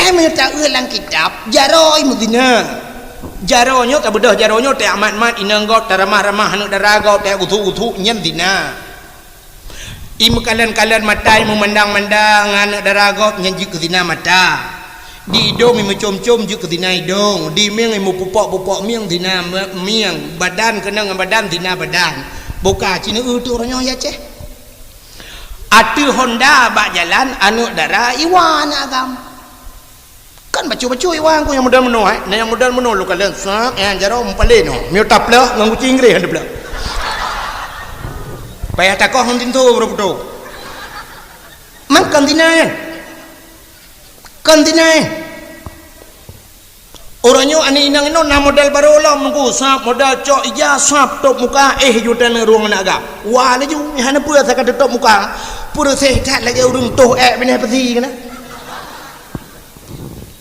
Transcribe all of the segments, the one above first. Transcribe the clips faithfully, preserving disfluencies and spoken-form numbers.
Meunyoe taeu lam kitab, jaroe meuzina. Jaroe nyoe tabeudôh, jaroe nyoe tamat-mat inong gob, taramah-ramah aneuk dara gob, tagusu-gusu, nyan zina. Imeukalon-kalon mata, imeumandang-mandang aneuk dara gob, nyan jeuet keu zina mata. Di idong imeucom-com jeuet keu zina idong, di mieng imeupupok-pupok mieng zina me-, mieng, badan keunong ngon badan zina badan. Boh ka ci neueu teuh uroe nyoe ya Aceh. Ateueh honda bak jalan aneuk dara iwa aneuk agam. Kan bacut-bacut iwa ku nyang model meunoe, eh. Nah nyang model meunoe lôn kalon, sat, eh, jaroe mupalé nyoe. Miyueb tapleuh ngon guci Inggréh han tapleuh. Payah takoh ngon pintoe baru putôh. Man kon zina, eh. Kon zina, eh. Uroe nyoe aneuk inong inoe na model barô lom, meugu sab model cok ija sab top muka, eh, ju taneuk rueng aneuk agam. Wa laju, eh, hana peue asai ka teutop muka. Peureuseh that lagèe ureueng toh ék binéh peusi keunan.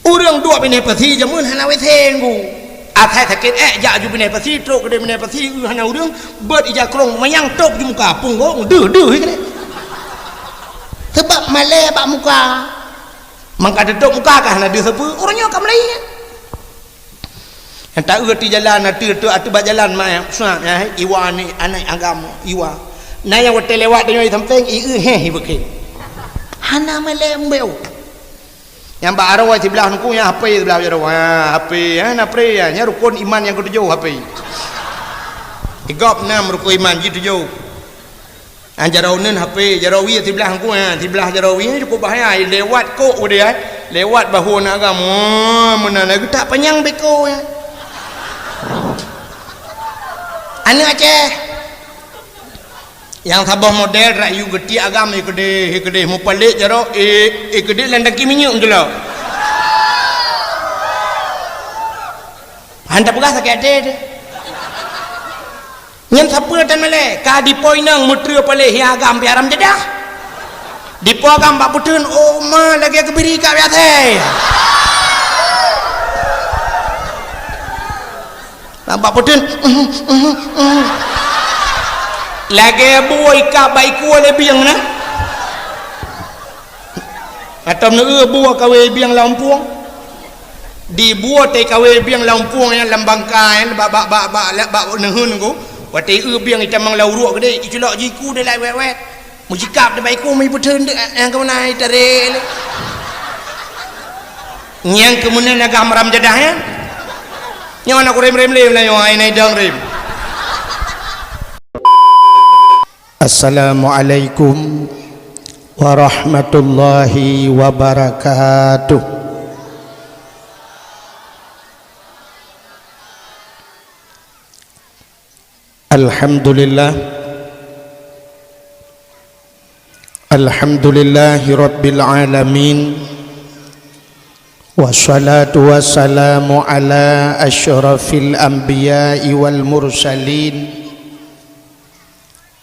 Ureueng duek binéh peusi jameun hana W C nggu. Asai sakét ék jak ju binéh peusi, trok keudeh binéh peusi, eu hana ureueng, beuet ija krông manyang top ju muka, punggong deuh-deuh keudeh. Sabab malèe bak muka. Mangka teutop muka ka hana deuh sapeue, ureueng nyoe ka meulayeue. Nyang taeu ateueh jalan, ateueh, ateueh, ateueh bak jalan, ma, ya, iwa ni, aneuk agam, iwa. Na nyang watèe lewat tanyoe di sampéng, i eu héh, i beuke. Hana malèe mbeu. Nyang bak aroe siblah nuku, nyang hapé siblah jaroe. Ha, hapé, ha, na pre, ha. Nyan rukon iman nyang keutujôh, hapé. Di gob nam rukon iman, jitujoh. Ha, jaroe uneun hapé, jaroe wie siblah nuku, ha. Siblah jaroe wie cukôp bahaya, lewat kok udeh, ha. Lewat bahu aneuk agam. Oh, meunan lagèe tak panyang beko, ha. Aneuk Aceh. Nyang saboh model rayu geutiek agam, eh, keudeh, eh, keudeh mupalét jaroe, eh, eh, keudeh lam tangki minyeuk meujulok. Han tapeugah sakét até teuh. Nyan sapeue tan malèe, ka dipo inong meutreue palét hi agam pih haram jadah. Dipo agam bak peuteun, oh ma lagèe geubiri ka biasa. Bak peuteun. Lagèe bue ikab bak iku lé bieng na. Atau neueu bue kawé bieng lam umpung. Di bue tai kawé bieng lam umpung nyan lam bangka nyan bak, bak, bak, bak, bak, bak neuheun ku. Watèe eu bieng itamong lam uruek keudeh, iculok jiku deh lai wet-wet. Meusikap di bak iku meuipeutreun deuk, nyang keumeunan itarek lé. Nyang keumeunan agam haram jadah, ya. Nyoe aneuk kurem-rem lé, nyoe ai nai dong rem. Assalamualaikum warahmatullahi wabarakatuh. Alhamdulillah. Alhamdulillahi rabbil alamin. Wassalatu wassalamu ala asyrafil anbiya'i wal mursalin.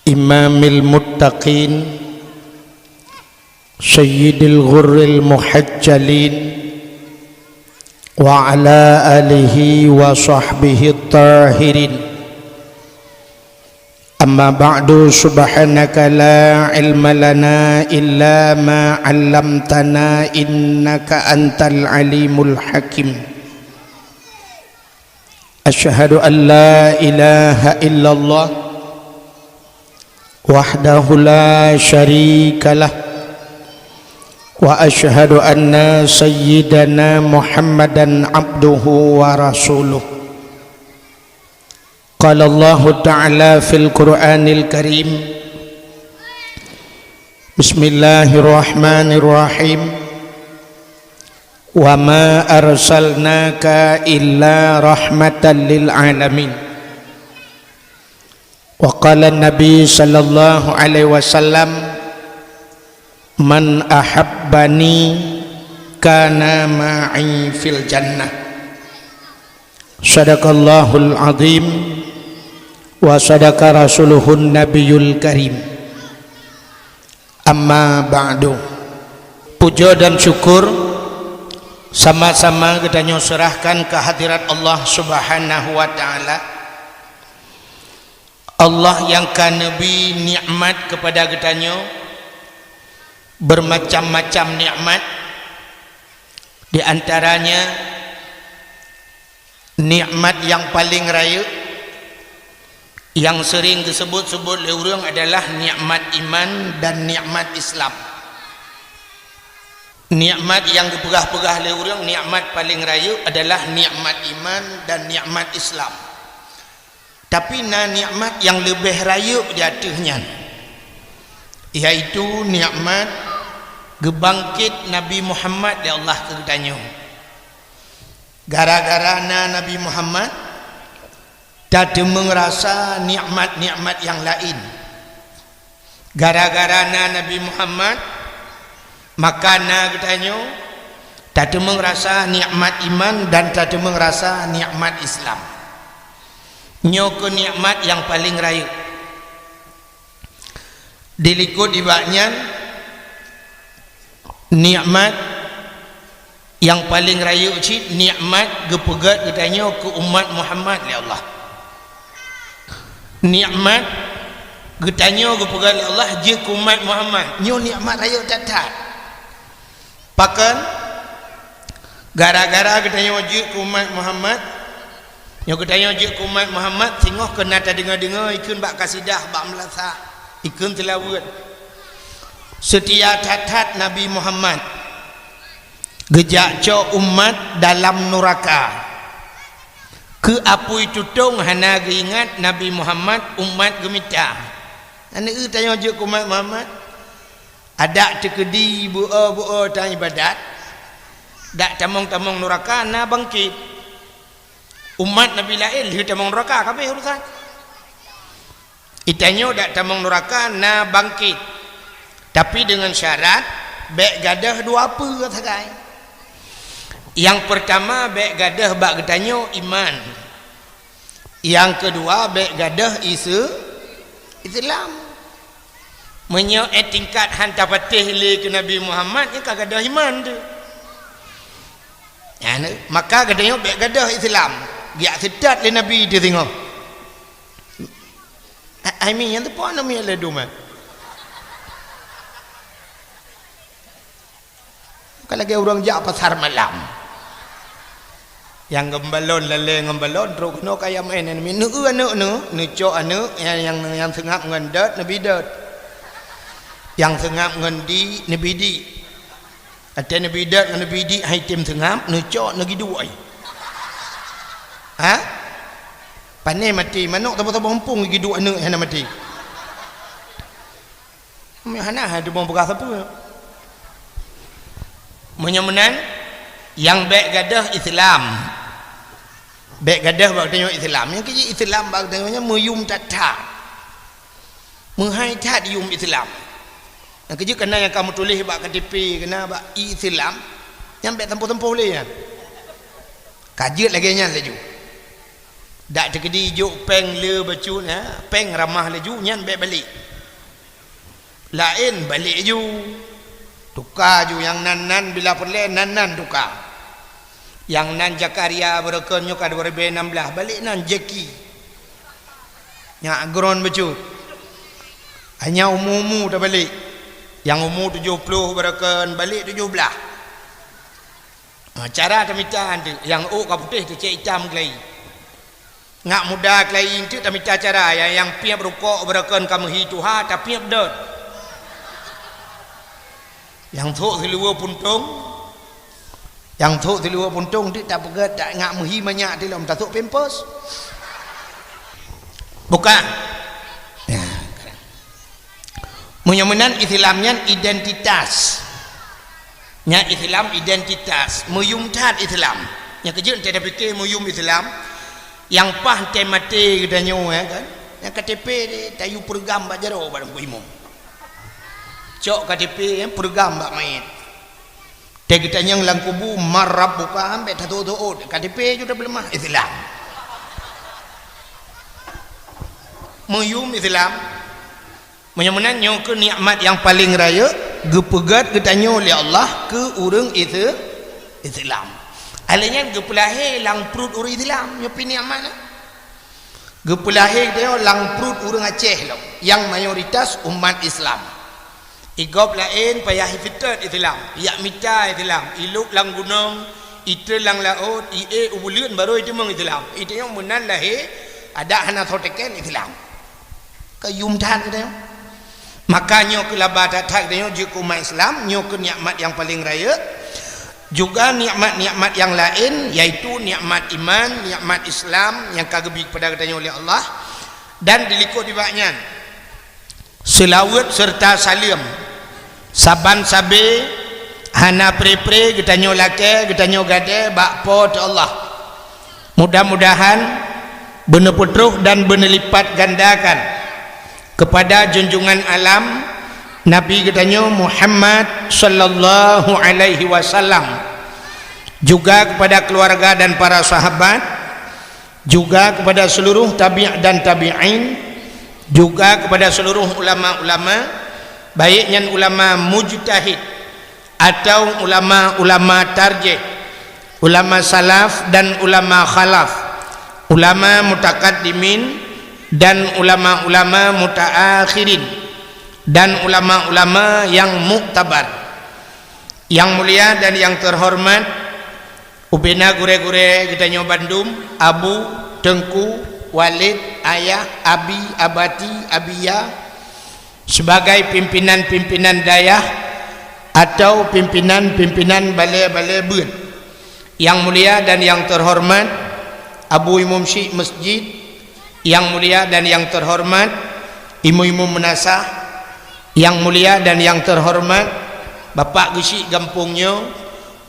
Imamil muttaqin. Sayyidil ghurril muhajjalin wa ala alihi wa sahbihi tahirin. Amma ba'du, subhanaka la ilma lana illa ma 'allamtana innaka antal alimul hakim. Asyhadu an la ilaha illallah wahdahu la syarikalah, wa asyhadu anna sayyidana Muhammadan abduhu wa rasuluh. Qala Allahu ta'ala fil Qur'anil Karim, Bismillahirrahmanirrahim. Wa ma arsalnaka illa rahmatan lil alamin. Wa qala Nabi sallallahu alaihi wasallam, "Man ahabbani kana ma'i fil jannah." Sadaqallahul azim wa sadaqa rasuluhun nabiyul karim. Amma ba'du. Puja dan syukur sama-sama geutanyoe serahkan ke hadirat Allah Subhanahu wa Ta'ala. Allah yang ka neubri nikmat kepada geutanyoe, bermacam-macam nikmat. Di antaranya, nikmat nyang paleng rayeuk nyang sering geusebut-sebut lé ureuëng adalah nikmat iman dan nikmat Islam. Nikmat nyang geupeugah-peugah lé ureuëng nikmat paleng rayeuk adalah nikmat iman dan nikmat Islam. Tapi na nikmat nyang leubeh rayeuk di ateueh nyan, yaitu nikmat geubangkét Nabi Muhammad lé Allah keu geutanyoe. Gara-gara na Nabi Muhammad, tateumeung rasa nikmat-nikmat nyang laén. Gara-gara na Nabi Muhammad, maka na geutanyoe tateumeung rasa nikmat iman dan tateumeung rasa nikmat Islam. Nyoe keuh nikmat nyang paleng rayeuk. Dilikot nibak nyan, nikmat nyang paleng rayeuk cit nikmat geupeugét geutanyoe keu umat Muhammad lé Allah. Nikmat geutanyoe geupeugét lé Allah jeuet keu umat Muhammad. Nyoe nikmat rayeuk that-that. Pakon? Gara-gara geutanyoe jeuet keu umat Muhammad. Nyoe geutanyoe jeuet keu umat Muhammad, singoh keuh na tadeungoe-deungoe ikheun bak kasidah, bak meulasa, ikheun seulaweuet. Seutia that-that Nabi Muhammad geujak cok umat dalam nuraka. Keu apui tutong hana geuingat Nabi Muhammad umat geumita. Aneuk tanyoe jeuet keu umat Muhammad. Adak teukeudi beu-o-beu-o tan ibadat, dak tamong-tamong nuraka na bangkét. Umat Nabi laén lheueh tamong nuraka, ka abéh urusan. Geutanyoe dak tamong nuraka na bangkét, tapi deungon syarat bék gadôh dua peue sagai. Nyang peurtama bék gadôh bak geutanyoe iman. Nyang keudua bék gadôh ise-, Islam. Meunyoe ék tingkat han tapatéh lé keu Nabi Muhammad, nyan ka gadôh iman teuh. Nyan, maka geutanyoe bék gadôh Islam, geujak seutôt lé Nabi teuh singoh. A-, ai mi nyang teupeue nama lé dum, eh? Ka lagée ureuëng jak pasar malam. Nyang ngon balon, lalée ngon balon, trok keunoe kaya maén, neu-eu aneuk neu, neucok aneuk nyang, nyang, nyang seungab ngon dot, neubi dot. Nyang seungab ngon di, neubi di. Watée neubi dot ngon neubi di hai tem seungab, neucok neugiduek ai. Ha? Pané maté, manok saboh-saboh muphom giduek aneuk hana maté. Meunyoe hana, hai teuma peugah sapeue. Meunyoe meunan, nyang bék gadôh Islam. Bék gadôh bak geutanyoe Islam. Nyang keu jih Islam bak geutanyoe nyan meuyum that-that. Meuhai that yum Islam. Nyang keu jih keunan nyang ka meutuléh bak K T P, keunan bak Islam, nyan bék tampoh-tampoh lé nyan. Ka jeuet lagée nyan laju. Dak teukeudi jok péng le bacut, ha, péng ramah laju, nyan bék balék. Laén balék ju. Tuka ju nyang nan-nan bila peureulée nan-nan tuka. Nyang nan Zakaria beureukeun nyoe ka dua ribée nam blaih, balék nan Jeki. Nyak gron bacut. Hanya umu-umu tabalék. Nyang umu tujoh ploh beureukeun balék tujoh blaih. Ha, cara tamita anteuk, nyang ôk ka putéh teucék itam keulayi. Ngak muda keulayi anteuk tamita cara, nyang, nyang piep rukok beureukeun ka meuhi tuha, tapiep dot. Nyang thok siluweue puntông, nyang thok siluweue puntông anteuk tapeugét, ta-, ngak meuhi manyak tilom tathok pampers. Bukan. Ya. Meunyoe meunan Islam nyan identitas. Nyan Islam identitas, meuyum that Islam. Nyang keu jeuet teuka pike meuyum Islam, nyang paih teuka maté geutanyoe, ya kan? Nyang K T P tayue peureugam bak jaroe bak Teungku Imum. Cok K T P, ya, peureugam bak manyét. Teuka geutanyong lam kubu, "Man rabbuka?" Ambek tatot-tot, K T P ju dah peuleumah Islam. Meuyum Islam. Meunyoe meunan nyoe keuh nikmat nyang paleng rayeuk geupeugét geutanyoe lé Allah keu ureuëng Ise-, Islam. Alèh nyan geupeulahé lam pruet ureuëng Islam, nyoe pih nikmat nyan. Geupeulahé geutanyoe lam pruet ureuëng Aceh lom, nyang mayoritas umat Islam. Igob laén payah iseutôt Islam, ijak mita Islam, ilôk lam gunong, itrön lam laôt, iék u buleuen barô iteumeung Islam. Iteunyong meunan lahé adak hana soe teuken Islam. Kayum that geutanyoe. Maka nyoe keuh laba that-that geutanyoe jeuet keu umat Islam, nyoe keuh nikmat nyang paleng rayeuk. Juga nikmat-nikmat nyang laén, yaitu nikmat iman, nikmat Islam nyang ka geubri keupada geutanyoe lé Allah, dan dilikot nibak nyan seulaweuet seureuta saleuem saban sabe hana pre-pre geutanyoe lakée, geutanyoe gadée bak Po teu Allah. Mudah-mudahan beuneupeutroh dan beuneulipatgandakan keupada junjungan alam Nabi geutanyoe Muhammad sallallahu alaihi wasallam, juga keupada keuluwarga dan para sahabat, juga keupada seuluruh tabi' dan tabi'in, juga keupada seuluruh ulama-ulama, baik nyan ulama mujtahid, atau ulama-ulama tarjih, ulama salaf dan ulama khalaf, ulama mutakaddimin dan ulama-ulama mutaakhirin, dan ulama-ulama nyang muktabar. Nyang mulia dan nyang teuhoreumat, ubena gurée-gurée geutanyoe bandum, abu, teungku, waled, ayah, abi, abati, abiya, sebagai pimpinan-pimpinan dayah atau pimpinan-pimpinan balée-balée beuet. Nyang mulia dan nyang teuhoreumat Abu Imum Syik Masjid, nyang mulia dan nyang teuhoreumat imeum-imeum meunasah, nyang mulia dan nyang teuhoreumat Bapak Geuchik gampông nyoe,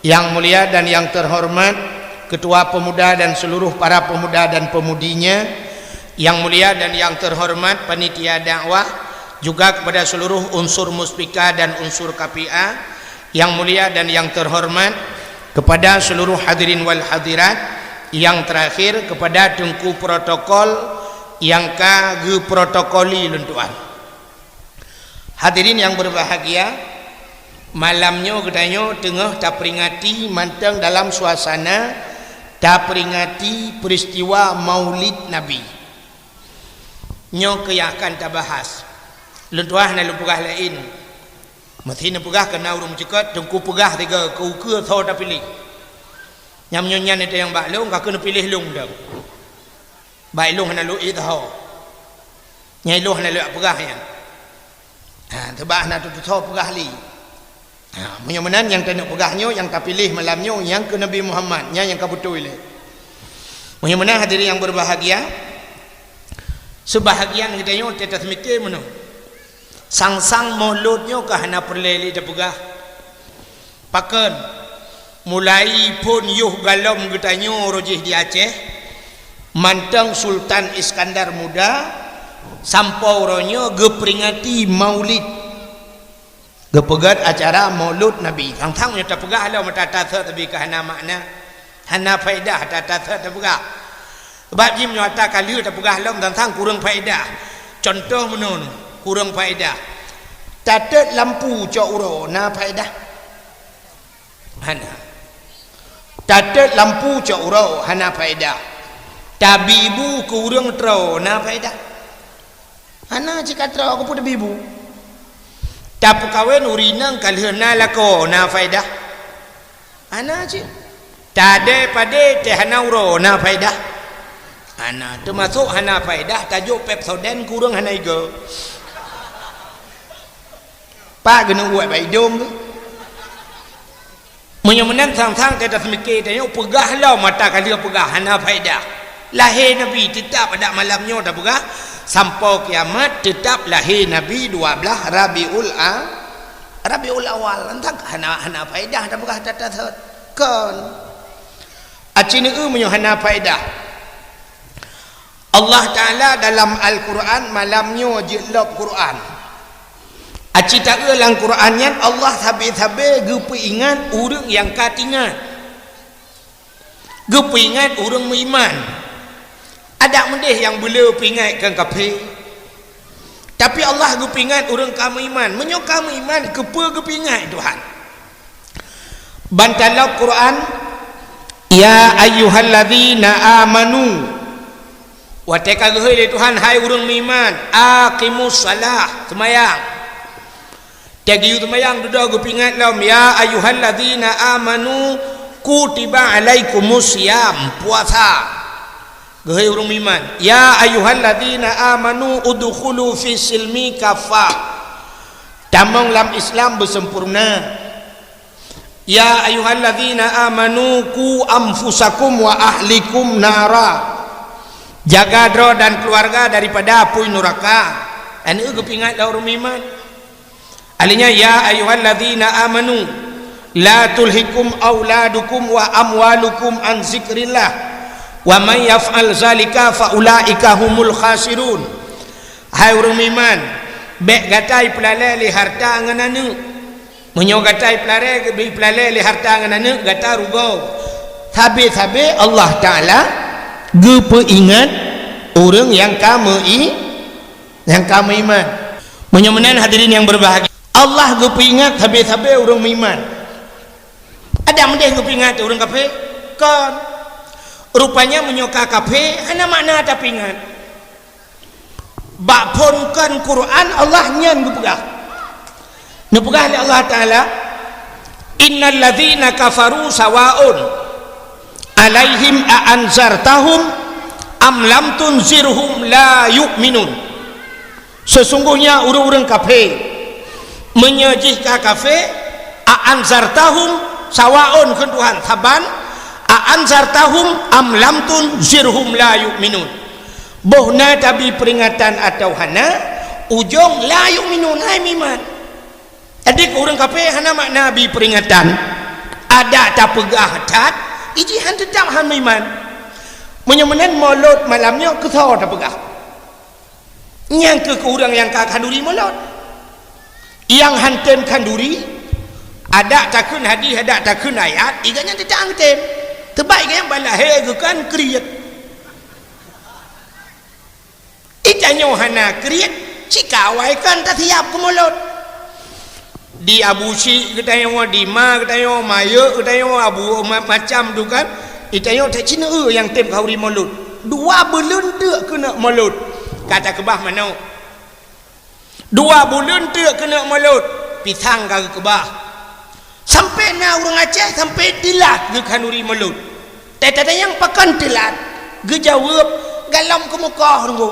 nyang mulia dan nyang teuhoreumat Keutua Peumuda dan seuluruh para peumuda dan peumu-, nyang mulia dan nyang teuhoreumat panitia dakwah, juga keupada seuluruh unsur muspika dan unsur K P A, nyang mulia dan nyang teuhoreumat keupada seuluruh hadirin wal hadirat, nyang teurakhir keupada teungku protokol nyang ka geuprotokoli lôn tuan. Hadirin nyang berbahagia, malam nyoe geutanyoe teungoh taperingati mantong dalam suasana taperingati peristiwa Maulid Nabi. Nyoe keuh nyang akan tabahas. Lôn tuan hana lôn peugah laén. Meusti neupeugah keu na ureuëng meucukot, teungku peugah tiga keu ukeue soe tapiléh. Nyang meunyoe nyan teuh nyang bak lôn, ka keuh neupiléh lôn dong. Bak lôn hana lôn ék soe. Nyang lôn hana lôn peugah nyan. Ha, teubak hana teutusoe peugah lé. Ha, meunyoe meunan nyang taneuk peugah nyoe, nyang tapiléh malam nyoe, nyang keu Nabi Muhammad, nyan nyang ka beutôi lé. Meunyoe meunan hadirin nyang berbahagia, seubahagian geutanyoe teuh taseumiké meunoe. Sang-sang Maulud nyoe ka hana peureulée lé tapeugah. Pakon, mulai phon yoh galom geutanyoe rojih di Aceh, mantong Sultan Iskandar Muda, sampoe uroe nyoe geuperingati Maulid. Geupeugét acara Maulud Nabi. Sang-sang nyoe tapeugah lom mata tasot tapi ka hana makna, hana faedah ata tasot tapeugah. Sebab jih meunyoe ata ka lheueh tapeugah lom sang-sang kureueng faedah. Cuntoh meunoe, kureueng faedah. Tatot lampu cok uroe na faedah? Hana. Tatot lampu cok uroe hana faedah. Tabi bu keu ureuëng troe na faedah? Hana cit ka troe, keupeue tabi bu? Tapeukawen ureuëng inong ka lheueh na lakoe na faedah? Hana cit. Tadée padé teuh hana uroe na faedah? Hana, teumasok hana faedah tajok Pepsodent keu ureuëng hana igoe. Pat keuneuk uet bak idong tu. Meunyoe meunan sang-sang teuh taseumiké tanyoe peugah lom ata ka lheueh peugah hana faedah. Lahé Nabi teutab adak malam nyoe tapeugah, sampoe kiamat teutab lahé Nabi dua blaih Rabiul A-, Rabiul Awal. Entah hana, hana faedah tapeugah ata tasot. Kon. Aci neueu meunyoe hana faedah. Allah Taala dalam Al-Quran malam nyoe jeuet lom Quran. Aci taeu lam Quran nyan Allah sabe-sabe geupeuingat ureuëng nyang ka teuingat. Geupeuingat ureuëng meuiman. Adak meudeh nyang beuleu peuingat keu kafé. Tapi Allah geupeuingat ureuëng ka meuiman. Meunyoe ka meuiman, keupeue geupeuingat Tuhan? Ban talam Quran, "Ya ayyuhalladzina amanu." Watée ka geuhôi lé Tuhan, "Hai ureuëng meuiman, aqimus salah, seumayang." Teuh geuyue seumayang dudoe geupeuingat lom, "Ya ayyuhalladzina amanu kutiba alaikumus siyam," puasa. Geuhei ureuëng meuiman, "Ya ayyuhalladzina amanu udkhulu fis silmi kaffah." Tamong lam Islam beusempurna. "Ya ayyuhalladzina amanu qu anfusakum wa ahlikum nara." Jaga droe dan keluarga daripada apui nuraka. Aneuëk geupeuingat lé ureuëng meuiman. Akhirnya, "Ya ayyuhalladzina amanu la tulhikum auladukum wa amwalukum an zikrillah, wa may yaf'al zalika fa ulaika humul khasirun." Hai ureuëng meuiman, bék gata ipeulalée lé harta ngon aneuëk. Meunyoe gata ipeulalée, ipeulalée lé harta ngon aneuëk, gata rugoe. Sabe-sabe Allah Taala geupeuingat ureuëng nyang ka meu-i-, nyang ka meuiman. Meunyoe meunan, hadirin nyang berbahagia, Allah geupeuingat sabe-sabe ureuëng meuiman. Adak meudeh geupeuingat ureuëng kafé? Kon. Rupanya meunyoe ka kafé, hana makna tapeuingat. Bak phon kon Quran Allah nyan geupeugah. Neupeugah lé Allah Taala, "Innal ladzina kafaru sawaun alaihim a anzartahum am lam tunzirhum la yu'minun." Sesungguhnya ureuëng-ureuëng kafé, meunyoe jih ka kafé, a anzartahum, sawaun kheun Tuhan, saban, a anzartahum am lam tunzirhum la yu'minun. Boh na tabi peuringatan atawa hana, ujong la yu'minun, hai meuiman. Jadi keu ureuëng kafé hana makna bi peuringatan. Adak tapeugah that, iji han teutap han meuiman. Meunyoe meunan, molot malam nyoe keu soe tapeugah? Nyang keu, keu ureuëng nyang ka khanduri molot. Nyang han tem khanduri, adak takheun hadis, adak takheun ayat, iga nyan teutap han tem. Teubak iga nyan ban lahé geukan kriet. Itanyoe hana kriet, cit ka awai kan tasiap keu molot. Di Abu Syik geutanyoe, di ma geutanyoe, mayeuek geutanyoe, abu ma-, macam tu kan. Itanyoe that cit neu nyang tem khanduri molot. Dua buleuen teuk keuneuk molot. Ka takeubah manok. Dua buleuen teuk keuneuk molot, pisang ka geukeubah. Sampai na ureuëng Aceh sampai teulat geukhanduri molot. Teuta nyang pakon teulat, geujaweueb, "Galom keumeukoh, Teungku."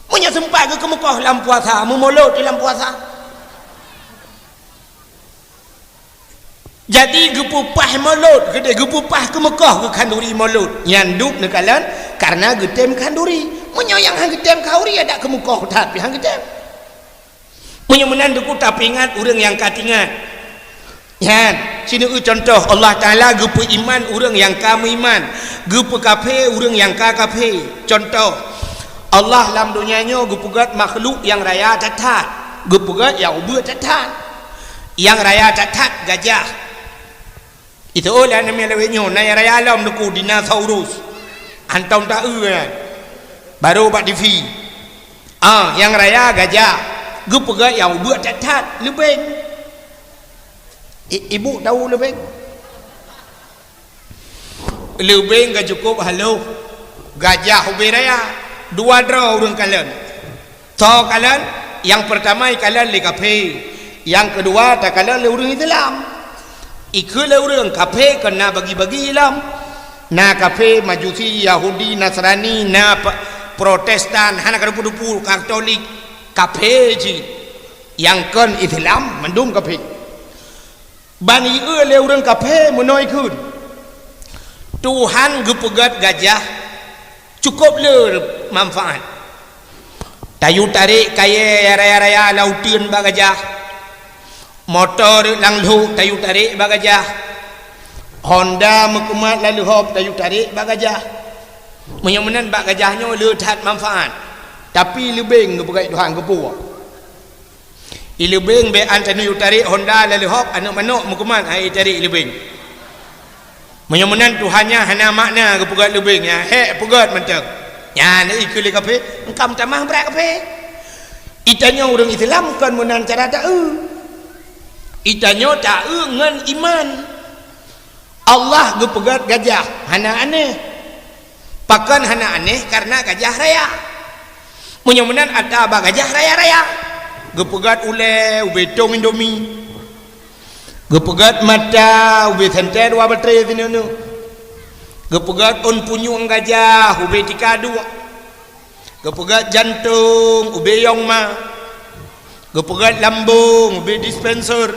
Meunyoe seumpat geukeumeukoh lam puasa, meumolot di lam puasa. Jadi geupeupah molot, geude-, geupeupah keumeukoh geukhanduri molot. Nyan dub neukalon karena geutem khanduri. Meunyoe nyang han geutem khanduri, adak keumeukoh that pih han geutem. Meunyoe meunan deuku tapeuingat ureuëng nyang ka teuingat. Nyan, sineuk contoh, Allah Taala geupeuiman ureuëng nyang ka meuiman, geupeukafé ureuëng nyang ka kafé. Contoh, Allah lam donya nyoe geupeugét makhluk nyang raya that-that, geupeugét nyang ubit that-that. Nyang raya that-that gajah. Itu oh lah namanya lawét nyoe, na nyang raya lom neuku dinosaurus. Hantom ta-eu nyan. Baru bak T V. Ah, nyang raya gajah. Geupeugét nyang ubit that-that, leubeng. I-, ibu tahu leubeng? Leubeng ka cukup halôh, gajah ubé raya, dua droe ureuëng kalon. Soe kalon? Nyang peurtama ikalon lé kafé, nyang keudua takalon lé ureuëng Islam. Ikheun lé ureuëng kafé kon na bagi-bagi lom. Na kafé Majusi, Yahudi, Nasrani, na pe-, Protestan, hana kadupu-dupu, Katolik, kafé jih. Nyang kon Islam mandum kafé. Ban ieu lé ureuëng kafé meunoe ikheun, Tuhan geupeugét gajah cukup le manfaat. Tayue tarek kayée raya-raya lam uteuen bak gajah. Moto rot lam lhok tayue tarek bak gajah. Honda meukumat lam leuhop tayue tarek bak gajah. Meunyoe meunan bak gajah nyoe le that manfaat. Tapi leubeng geupeugét Tuhan geupeue. I leubeng bék an tanyoe tarek honda lam leuhop, aneuëk manok meukuman, ai tarek leubeng. Meunyoe meunan Tuhan nyan hana makna geupeugét leubeng nyan, hék peugét mantong. Nyan ikheun lé kafé, engkam tamah brat kafé. Itanyoe ureuëng Islam kon meunan cara ta-eu. Itanyoe ta-eu ngon iman. Allah geupeugét gajah hana aneh. Pakon hana aneh? Karena gajah raya. Meunyoe meunan ata bak gajah raya-raya. Geupeugét ulée ubé tông Indomie. Geupeugét mata ubé sentée dua batré sineuk-neuk. Geupeugét ôn punyueng gajah ubé tika duek. Geupeugét jantông ubé yong ma. Geupeugét lambông ubé dispenser.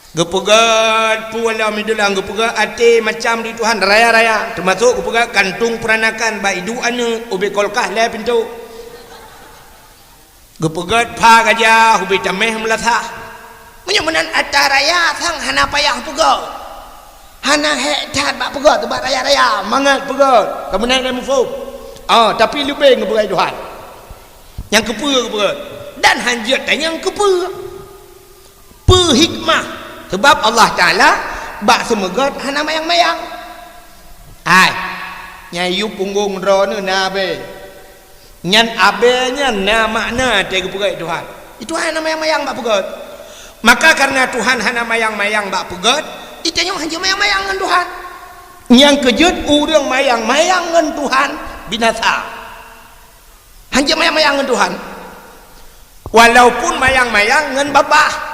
Geupeugét peue lom idulang, geupeugét até macam di Tuhan raya-raya, teumasok geupeugét kantong peuranakan bak iduek aneuëk ubé kulkas lhée pintoe. Geupeugét pha gajah ubé taméh meulasah. Meunyoe meunan atra raya sang hana payah peugét. Hana hék that bak peugét, bak raya-raya mangat peugét. Ka meunan lé muphom. Oh, tapi leubeh geupeugét Tuhan. Nyang keupeue geupeugét? Dan hanjeuet tanyong keupeue? Peue hikmah? Sabab Allah Taala bak seumeugét hana mayang-mayang. Hai, nyang yue punggong droeneuh na abée. Nyan abée nyan na makna teuh geupeugét Tuhan. Itu hana mayang-mayang bak peugét. Maka kareuna Tuhan hana mayang-mayang bak peugét, itanyong hanjeuet mayang-mayang ngon Tuhan. Nyang keujeuet ureuëng mayang-mayang ngon Tuhan binasa. Hanjeuet mayang-mayang ngon Tuhan. Walaupun mayang-mayang ngon babah.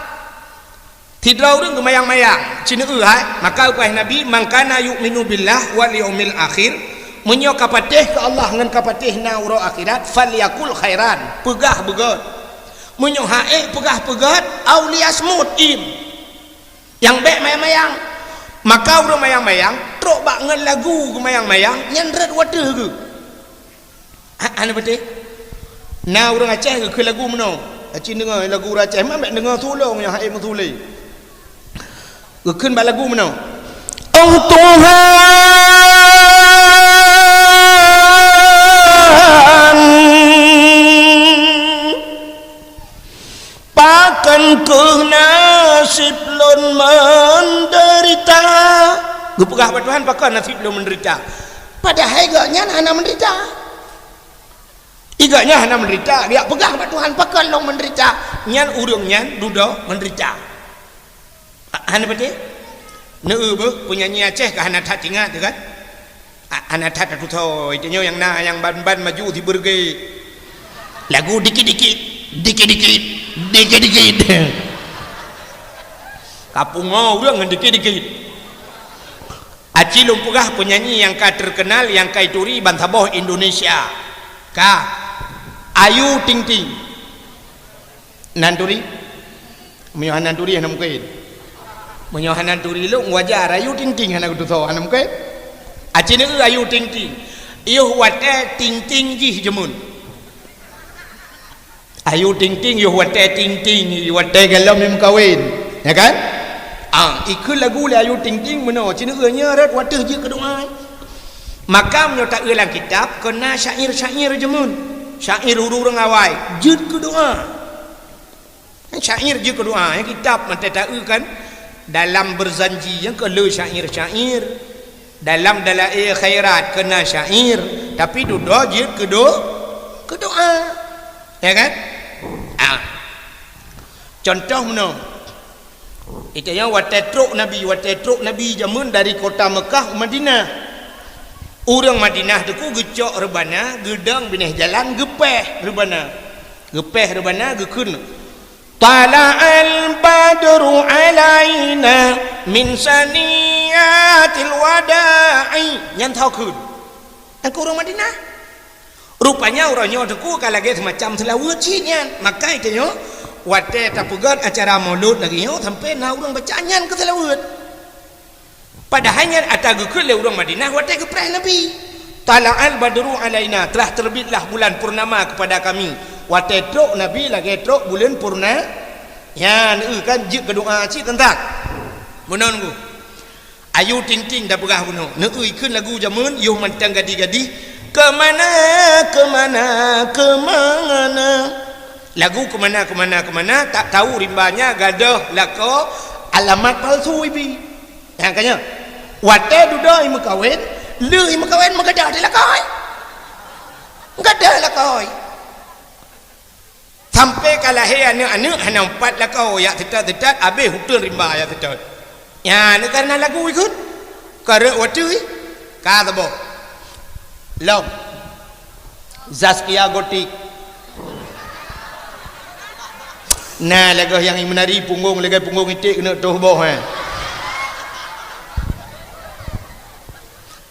Sidroe ureuëng geumayang-mayang, ci neueu hai, maka geupeugah Nabi, "Man kana yu'minu billah wal yaumil akhir," meunyoe ka patéh keu Allah ngon ka patéh na uroe akhirat, "falyakul khairan," peugah beugét. Meunyoe ha'ék peugah peugét, "au liyasmut," im. Nyang bék mayang-mayang. Maka ureuëng mayang-mayang, trok bak ngon lagu geumayang-mayang, nyan rot wateueh geuh. Ha, hana beutôi? Na ureuëng Aceh geukheun lagu meunoe. Aci deungoe lagu ureuëng Aceh, man bék deungoe tulông nyang hai meusulé. Geukheun bak lagu meunoe. Oh Tuhan, pakon kheueh naseb lôn meudeurita? Geupeugah bak Tuhan, pakon naseb lôn meudeurita? Padahai gobnyan hana meudeurita. Gobnyan hana meudeurita, geujak peugah bak Tuhan, pakon lôn meudeurita? Nyan ureuëng nyan dudoe meudeurita. Ha, hana beutôi? Neueu beuh, peunyanyi Aceh ka hana that ingat, kan? Ha, hana that tatusoe, tanyoe nyang na, nyang ban-ban maju sibeureuge. Lagu dikit-dikit, dikit-dikit, dikit-dikit. Ka pungoe ureuëng ngon dikit-dikit. Aci lôn peugah peunyanyi nyang ka terkenal, nyang ka ituri bansaboh Indonesia. Ka. Ayu Ting Ting. Nan turi? Meunyoe hana turi, hana mungken. Meunyoe hana turi lôn, wajar. Ayu Ting Ting hana geutusoe, hana mungken. Aci neueu Ayu Ting Ting. Yoh watée Ting Ting jih jameun. Ayu Ting Ting yoh watée Ting Ting, watée gohlom meukawen, ya kan? Ah, ikheun lagu lé Ayu Ting Ting meunoe, ci neueu nyoe rot wateueh jeuet keu doá. Maka meunyoe taeu lam kitab, keu na syair-syair jameun. Syair ureuëng awai, jeuet keu doá. Syair jeuet keu doá, ya, kitab mantong taeu kan. Dalam Berzanji nyang keu le syair-syair, dalam Dalail Khairat keu na syair, tapi dudoe jeuet keu do-, keu doá. Ya kan? Ah. Contoh meunoe. Itanyoe watée trok Nabi, watée trok Nabi jameun dari kota Mekah u Madinah. Ureuëng Madinah teuku geucok reubana, geudong binéh jalan, geupéh reubana. Geupéh reubana, geukheun, "Tala'al badru alaina min saniyatil wada'i." Nyan tho kheun. Nyan keu ureuëng Madinah. Rupanya uroe nyoe teuku ka lagée seumacam seulaweuet cit nyan. Maka itanyoe watée tapeugét acara Maulud lagée nyoe sampoe na ureuëng baca nyan keu seulaweuet. Padahai nyan ata geukheun lé ureuëng Madinah watée geupreh Nabi. "Tala'al badru alaina," telah terbitlah bulan purnama kepada kami. Watée trok Nabi lagée trok buleuen purna-, nyan, eu, kan jeuet keu doá cit teuntang. Meunan ku. Ayu Ting Ting tapeugah bunoe. Neueu ikheun lagu jameun, yoh mantong gadih-gadih. Keu mana, keu mana, keu mana? Lagu keu mana, keu mana, keu mana, tak tahu rimbanya gadoh lakoe alamat palsu ibi. Nyang ka nyoe, watée dudoe imeukawen, lheueh imeukawen meugadoh di lakoe. Gadoh lakoe. Sampoe ka lahé aneuëk-aneuëk hana meupat lakoe, jak seutôt-seutôt, abéh uteuen rimba jak seutôt. Nyan kareuna lagu ikheun. Ka rot wateueh, ka saboh. Lom. Zaskia Gotik. Na lagèe nyang imeunari punggong lagèe punggong iték keuneuk toh boh, eh.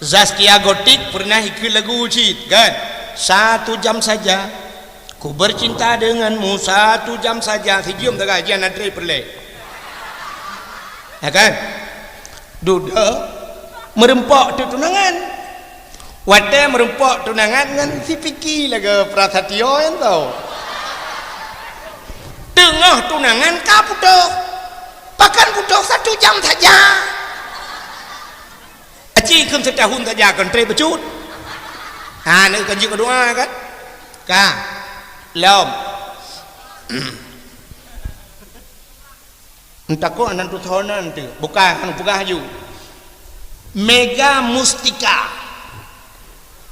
Zaskia Gotik pernah ikheun lagu cit, kan? Satu jam saja, ku bercinta denganmu, satu jam saja. Sijeuem sagai jian Andre Perlé. Ya kan? Dudoe meureumpok teuk tunangan. Watèe meureumpok tunangan ngon si Piki lagèe Prasatyo nyan tau. Teungoh tunangan ka putôh. Bahkan putôh satu jam saja. Aci kheun setahun saja kon trép bacut. Ha, neuk kan jeuet keu doa kan? Ka. Lom. Entakok nan tutonan tu. Bukan, han peugah aju. Mega Mustika.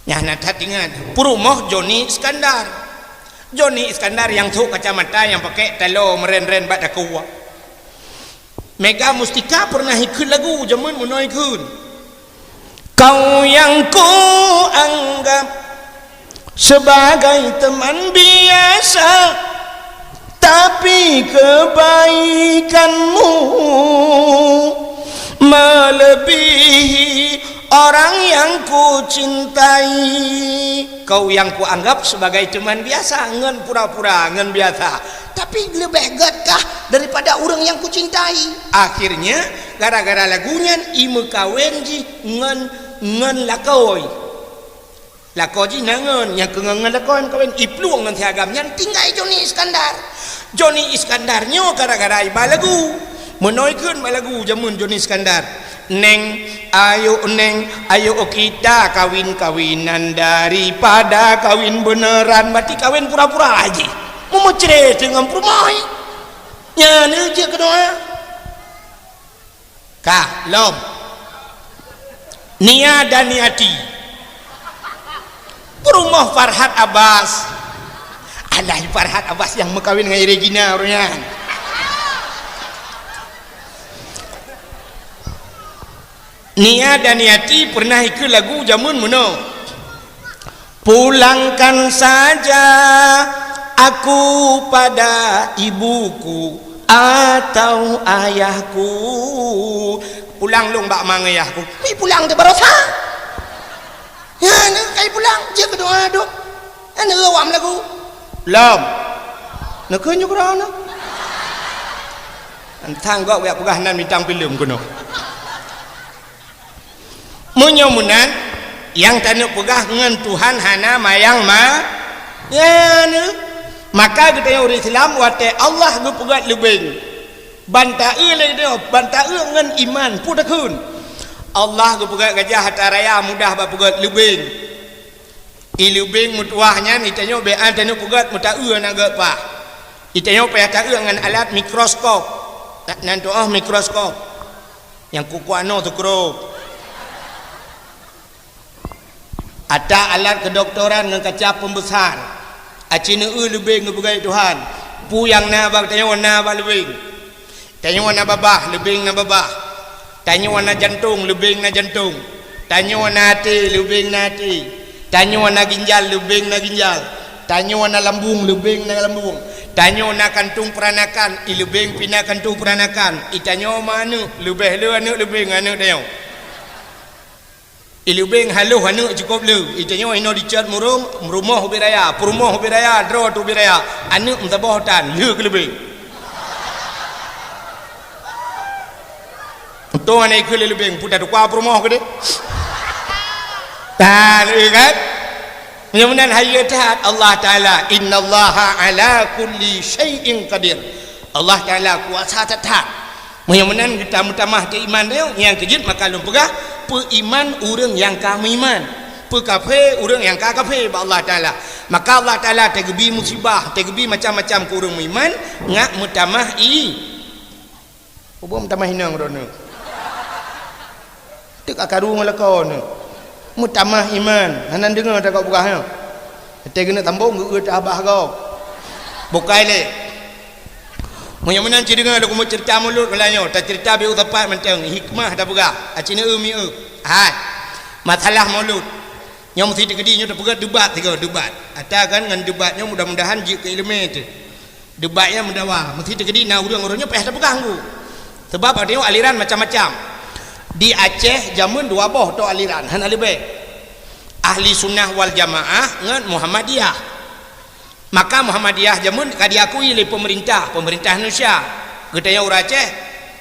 Nyan na that ingat. Peurumoh Joni Iskandar. Joni Iskandar nyang sôk kacamata nyang pakèk taloe meuren-ren bak takue. Mega Mustika pernah ikheun lagu jameun meunoe ikheun. Kau yang ku anggap sebagai teman biasa, tapi kebaikanmu melebihi orang yang ku cintai. Kau yang ku anggap sebagai teman biasa, ngon pura-pura, ngon biasa. Tapi leubeh gèt kah daripada ureueng nyang ku cintai. Akhirnya, gara-gara lagu nyan, imeukawen jih ngon, ngon lakoe. Lakoe jih na ngon, nyang keu ngon, ngon lakoe meukawen, iplueng ngon si agam nyan tinggai Joni Iskandar. Joni Iskandar nyoe gara-gara iba lagu. Meunoe kheun ba lagu jameun Joni Iskandar. Neng, ayo Neng, ayo kita kawin-kawinan daripada kawin beneran, berarti kawin pura-pura jih. Meumeucre teungoh peurumoh. Nyan jeuet keu doa. Ka, lom. Nia dan Niati. Peurumoh Farhat Abbas. Alah, Farhat Abbas nyang meukawén ngon Regina ureueng nyan. Nia dan Niati pernah ikheun lagu jameun meunoe. Pulangkan saja aku pada ibuku atau ayahku. Pulang lôn bak ma ngon yahku. Mi pulang teuh barosa. Nyan, kai pulang, jeuet keu doa dum. Nyan awak meulagu. Lom. Neukheun nyoe keudroe na. Tang gok jak peugah nan bintang filem keunoe. Meunyoe meunan, nyang taneuk peugah ngon Tuhan hana mayang ma-, nyan. Maka geutanyoe ureueng Islam watèe Allah geupeugöt leubeng. Ban taeu lé geutanyoe, ban taeu ngon iman, peue takheun. Allah geupeugöt gajah ata raya mudah bak peugöt leubeng. I leubeng meutuwah nyan, i tanyoe bèk an taneuk peugöt meutaeu aneuk geuh paih. I tanyoe payah taeu ngon alat mikroskop. Na-, nan tu'oh mikroskop. Nyang kukuak noe sukrob. Ata alat kedokteran ngon kaca pembesar. Aci neueu leubeng geupeugöt Tuhan. Peue nyang na bak tanyoe na bak leubeng. Tanyoe na babah, leubeng na babah. Tanyoe na jantong, leubeng na jantong. Tanyoe na até, leubeng na até. Tanyoe na ginjal, leubeng na ginjal. Tanyoe na lambung, leubeng na lambung. Tanyoe na kantong peuranakan, i leubeng pih na kantong peuranakan. I tanyoe ma aneuk, leubeh le aneuk leubeng aneuk tanyoe. I leubeng haloh aneuk cukôp le. I tanyoe inoe dicot murông, rumoh ubit raya, peurumoh ubit raya, droe teuh ubit raya. Aneuk meusaboh tan, le keu leubeng. Untung hana ikheun lé leubeng, peue tatukua peurumoh keudeh. Tan, iya kan? Meunyoe meunan hayeue that Allah Taala, "Innallaha ala kulli syai'in qadir." Allah Taala kuasa that-that. Meunyoe meunan geutameutamah teuh iman tanyoe, nyang keujeuet maka lôn peugah, peuiman ureueng nyang ka meuiman, peukafé ureueng nyang ka kafé bak Allah Taala. Maka Allah Taala teugeubri musibah, teugeubri macam-macam keu ureueng meuiman, ngat meutamah i-, ubom tamah inong droeneuh. Teuk akaru ngon lakoe neuh. Meutamah iman, hana deungoe takot peugah nyoe. Watèe keuneuk tambong geu-, geu-, tabah gob. Bukai lé. Meunyoe meunan ci deungoe lôn keumeung ceurita mulod malam nyoe, taceurita beu sapat mantong, hikmah tapeugah, aci neueu mieu. Hai. Masalah mulod. Nyoe meusi teukeudi nyoe tapeugah debat sigoe, debat. Ata kan ngon debat nyoe mudah-mudahan jeuet keu ileumèe teuh. Debat nyan meudawa, meusti teukeudi na ureuëng-ureuëng nyoe payah tapeugah nggu. Sebab ada tengok aliran macam-macam. Di Aceh jameun dua boh tok aliran, hana leubeh. Ahli Sunnah wal Jamaah ngon Muhammadiyah. Maka Muhammadiyah jameun ka diakui lé pemerintah, pemerintah Indonesia. Geutanyoe ureuëng Aceh,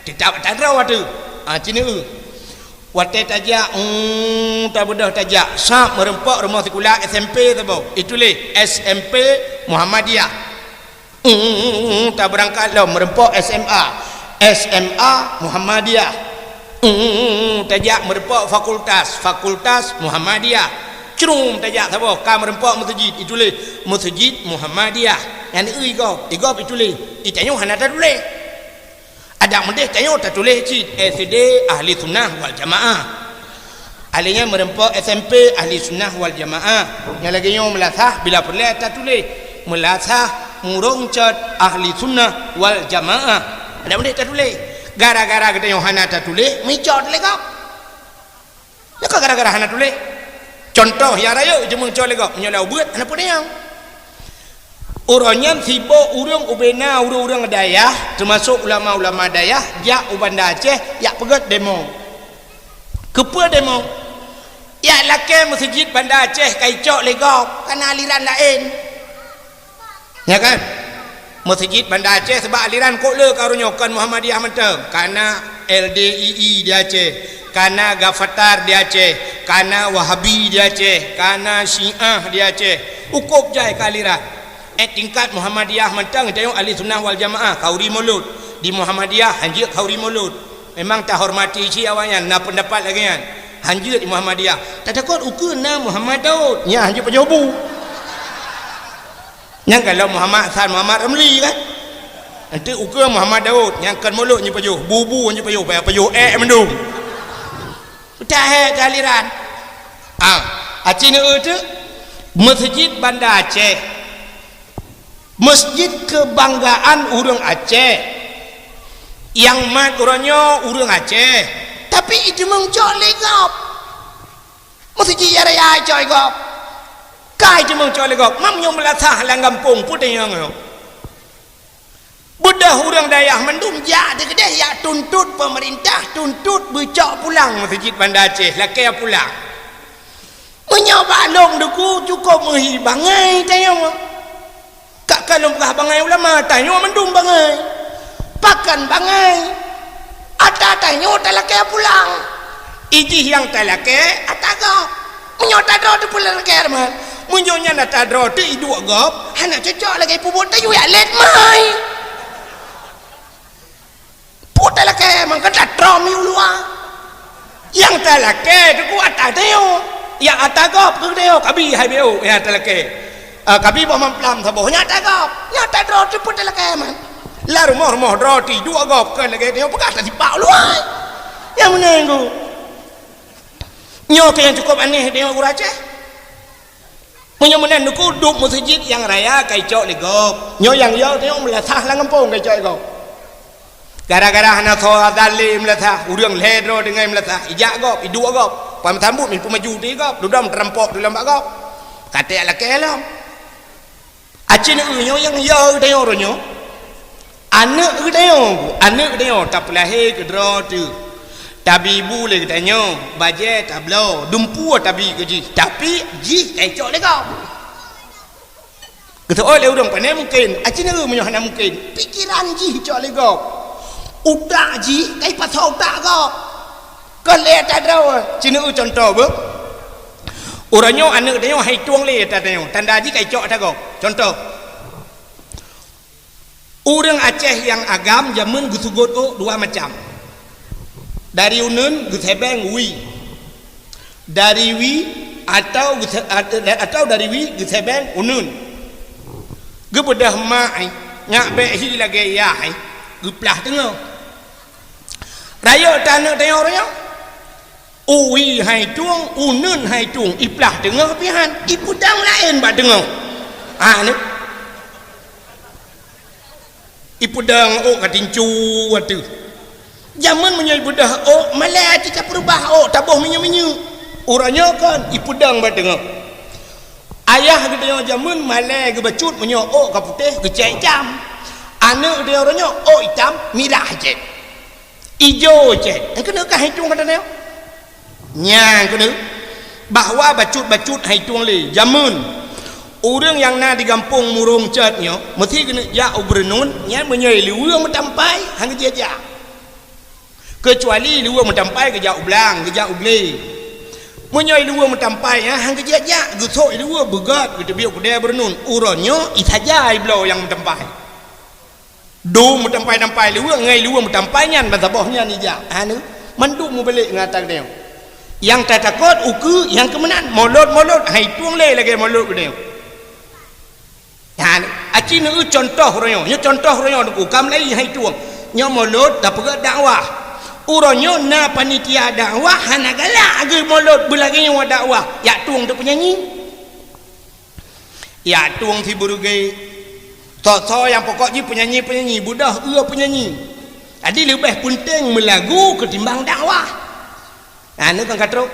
teutap tadroe ateueh. Ah, cina eu. Watée tajak, um, tabeudôh tajak, sab meureumpok rumoh sikula S M P saboh. Ituléh S M P Muhammadiyah. Um, tabeurangkat lom meureumpok S M A, S M A Muhammadiyah. Um, tajak meureumpok fakultas, fakultas Muhammadiyah. Crum tajak saboh, ka meureumpok meuseujid, ituléh Meuseujid Muhammadiyah. Nyan eu igob, igob ituléh. Itanyoe hana tatuléh. Adak meudeh tanyoe tatuléh cit S D Ahli Sunnah wal Jamaah. Alèh nyan meureumpok S M P Ahli Sunnah wal Jamaah. Nyang lagèe nyoe meulasah bila peureulèe tatuléh. Meulasah murông cot Ahli Sunnah wal Jamaah. Adak meudeh tatuléh. Gara-gara geutanyoe hana tatuléh, meucok lé gob. Nyoe ka gara-gara hana tuléh. Cuntoh nyang rayeuk, jeumeung cok lé gob, meunyoe lam ubeuet hana peue nyang. Uroe nyan sibok ureuëng ubena ureuëng-ureuëng dayah, teumasok ulama-ulama dayah, jak u Banda Aceh, jak peugét demo. Keupeue demo? Jak lakèe meuseujid Banda Aceh ka icok lé gob, ka na aliran laén. Nya kan? Meuseujid Banda Aceh, sabab aliran kok le ka uroe nyoe, kon Muhammadiyah mantong. Ka na L D I I di Aceh, ka na Gafatar di Aceh, ka na Wahabi di Aceh, ka na Syiah di Aceh. Cukôp jai ka aliran. Eh, tingkat Muhammadiyah mantong, tanyoe Ahli Sunnah wal Jamaah, khauri Mulud. Di Muhammadiyah, hanjeuet khauri Mulud. Memang tahormati cit awaknyan, na peundapat lagèe nyan. Hanjeuet di Muhammadiyah. Tatakot ukeue na Muhammad Daud. Nyan hanjeuet pajoh bu. Nyan kalau Muhammad Hasan, Muhammad Ramli kan? Nanti ukeue Muhammad Daud, nyan kon Mulud nyoe pajoh, bu-bu nyoe pajoh, payah pajoh ék mandum. Utak hé kealiran. Ah, aci neu teuk Meuseujid Banda Aceh. Masjid kebanggaan ureuëng Aceh. Nyang mat uroe nyoe ureuëng Aceh. Tapi iteumeung cok lé gob. Meuseujid raya cok lé gob. Ka iteumeung cok lé gob. Mam nyoe meulasah lam gampông puteh nyang nyoe. Beudôh ureuëng dayah mandum jak teukeudeh jak tuntot peumeurintah, tuntot beucok pulang Meuseujid Banda Aceh, lakèe pulang. Meunyoe bak lôn Teungku cukôp meuhi bangai tanyoe. Ka ka lôn peugah bangai ulama, tanyoe mandum bangai. Pakon bangai? Ata tanyoe talakèe pulang. Ijih nyang talakèe ata gob. Meunyoe ata droe teuh peutalakèe teuma. Meunyoe nyan ata droe teuh iduek gob, hana cocok lagèe peubuet tanyoe jak lét mai. Peue talakèe mangkeuta trom i uluwa. Nyang talakèe Teungku ata tanyoe. Nyang ata gob keu tanyoe kabi hai B O nyang talakèe. Ah, kabi boh mamplam saboh nyang ata gob. Nyang ata droe teuh peue talakèe man. Lam rumoh-rumoh droe teuh iduek gob kon lagèe tanyoe peugah tasipak uluwa. Nyang meunan Teungku. Nyoe keuh nyang cukôp aneh tanyoe ureuëng Aceh. Meunyoe meunan Teungku, duek meuseujid nyang raya ka icok lé gob. Nyoe nyang yo tanyoe meulasah lam gampông ka icok lé gob. Gara-gara hana soe azan lé meulasah, ureuëng lhèe droe deungon meulasah, ijak gob, iduek gob. Pah meusambot meupeumaju di gob, dudoe meutarampok di lom bak gob. Ka trép lakèe lom. Aci neu nyoe nyang yo tanyoe uroe nyoe. Aneuëk geutanyoe, aneuëk geutanyoe tapeulahé keudroe teuh. Tabi bu lé geutanyoe, bajèe tabloe, dumpeue tabi keu jih, tapi jih ka icok lé gob. Geuseuôt lé ureuëng pane mungken, aci neu meunyoe hana mungken, pikeran jih icok lé gob. Utak jih ka ipasoe utak gob. Kon lé ata droe, ci neu cuntoh beuh. Uroe nyoe aneuëk tanyoe hai tueng lé ata tanyoe, tanda jih ka icok ata gob. Cuntoh. Ureuëng Aceh nyang agam jameun geuseugot ôk dua macam. Dari uneuen geusebeng wie. Dari wie atawa geuse-, at-, atawa dari wie geusebeng uneuen. Geubeudôh mak, nyak bèk hi lagèe yah, geuplah teungoh. Rayeuk tan aneuëk tanyoe uroe nyoe. Wie hai tueng, uneuen hai tueng, iplah teungoh pih han, ipeudong laén bak teungoh. Ha, ni. Ipeudong ôk ka tincu ateueh. Jameun meunyoe ibeudôh ôk, malèe cit ka peurubah ôk, taboh minyeuk-minyeuk. Uroe nyoe kon, ipeudong bak teungoh. Ayah geutanyoe jameun malèe geubacut meunyoe ôk ka putéh geucèk cam. Aneuk geutanyoe uroe nyoe ôk itam mirah cit. Ijo cit. Nyang keuneuk ka hai tueng gata nyoe. Nyang keuneuk bahwa bacut-bacut hai tueng lé. Jameun ureueng nyang na di gampông Murong Cot nyoe, meusi keuneuk jak u Beureunuen, nyan meunyoe i luweue meutampai, han geujak-jak. Keucuali i luweue meutampai geujak u blang, geujak u glé. Meunyoe i luweue meutampai nyan han geujak-jak, geusok i luweue beugöt, geuteubiet u keudè Beureunuen, uroe nyoe i saja i bloe nyang meutampai. Dum meutampai-tampai luweue ngon i luweue meutampai nyan ban saboh nyan ijak. Aneuk, mandum mubalek ngon ata geutanyoe. Nyang tatakot ukeue nyang keu meunan, molot-molot hai tueng lé lagèe molot geutanyoe. Nyan, aci neueu contoh uroe nyoe. Nyoe contoh uroe nyoe Teungku, ka mulai hai tueng. Nyoe molot tapeugöt dakwah. Uroe nyoe na panitia dakwah hana galak geu molot beulagèe nyoe dakwah. Jak tueng teuk peunyanyi. Jak tueng si beureuge. Soe-soe nyang pokok jih peunyanyi-peunyanyi, beudôh eu peunyanyi. Jadi leubeh peunteng meulagu keutimbang dakwah. Aneuk kan ka trok.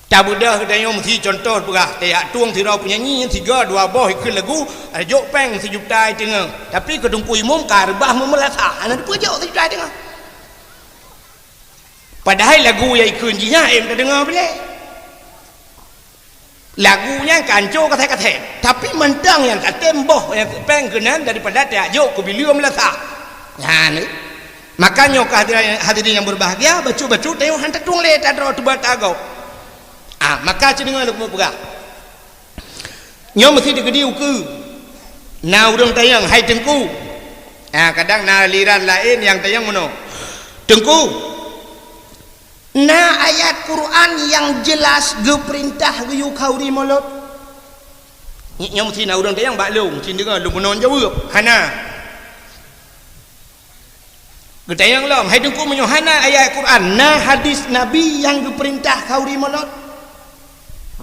Tabeudôh geutanyoe meusi contoh peugah, tajak tueng sidroe peunyanyi, sigoe dua boh ikheun lagu, jok péng sijuta i teungoh. Tapi keu Teungku Imum ka reubah meumeulasah, hana teupeujok sijuta i teungoh. Padahai lagu nyang ikheun jih nyan, eh, tadeungoe bilé. Lagu nyan ka ancô kasét-kasét. Tapi mantong nyang tatem boh nyang péng keunan daripada tajak jok keu bileuem lasah. Nyan. Maka nyoe keuh hadirin, hadirin nyang berbahagia, bacut-bacut tanyoe han tatueng lé tadroe teuba tagob. Ah, maka ci deungoe lôn peugah. Nyoe meusi teukeudi ukeue. Na ureueng tanyong, "Hai Teungku." Ah, kadang na aliran laén nyang tanyong meunoe. "Teungku, na ayat Quran nyang jelas geupeurintah geuyue khauri molot?" Nyoe meusi na ureueng tanyong bak lôn, ci deungoe lôn meunoe jaweueb. Hana. Geutanyong lom, "Hai Teungku, meunyoe hana ayat Quran, na hadis Nabi nyang geupeurintah khauri molot?"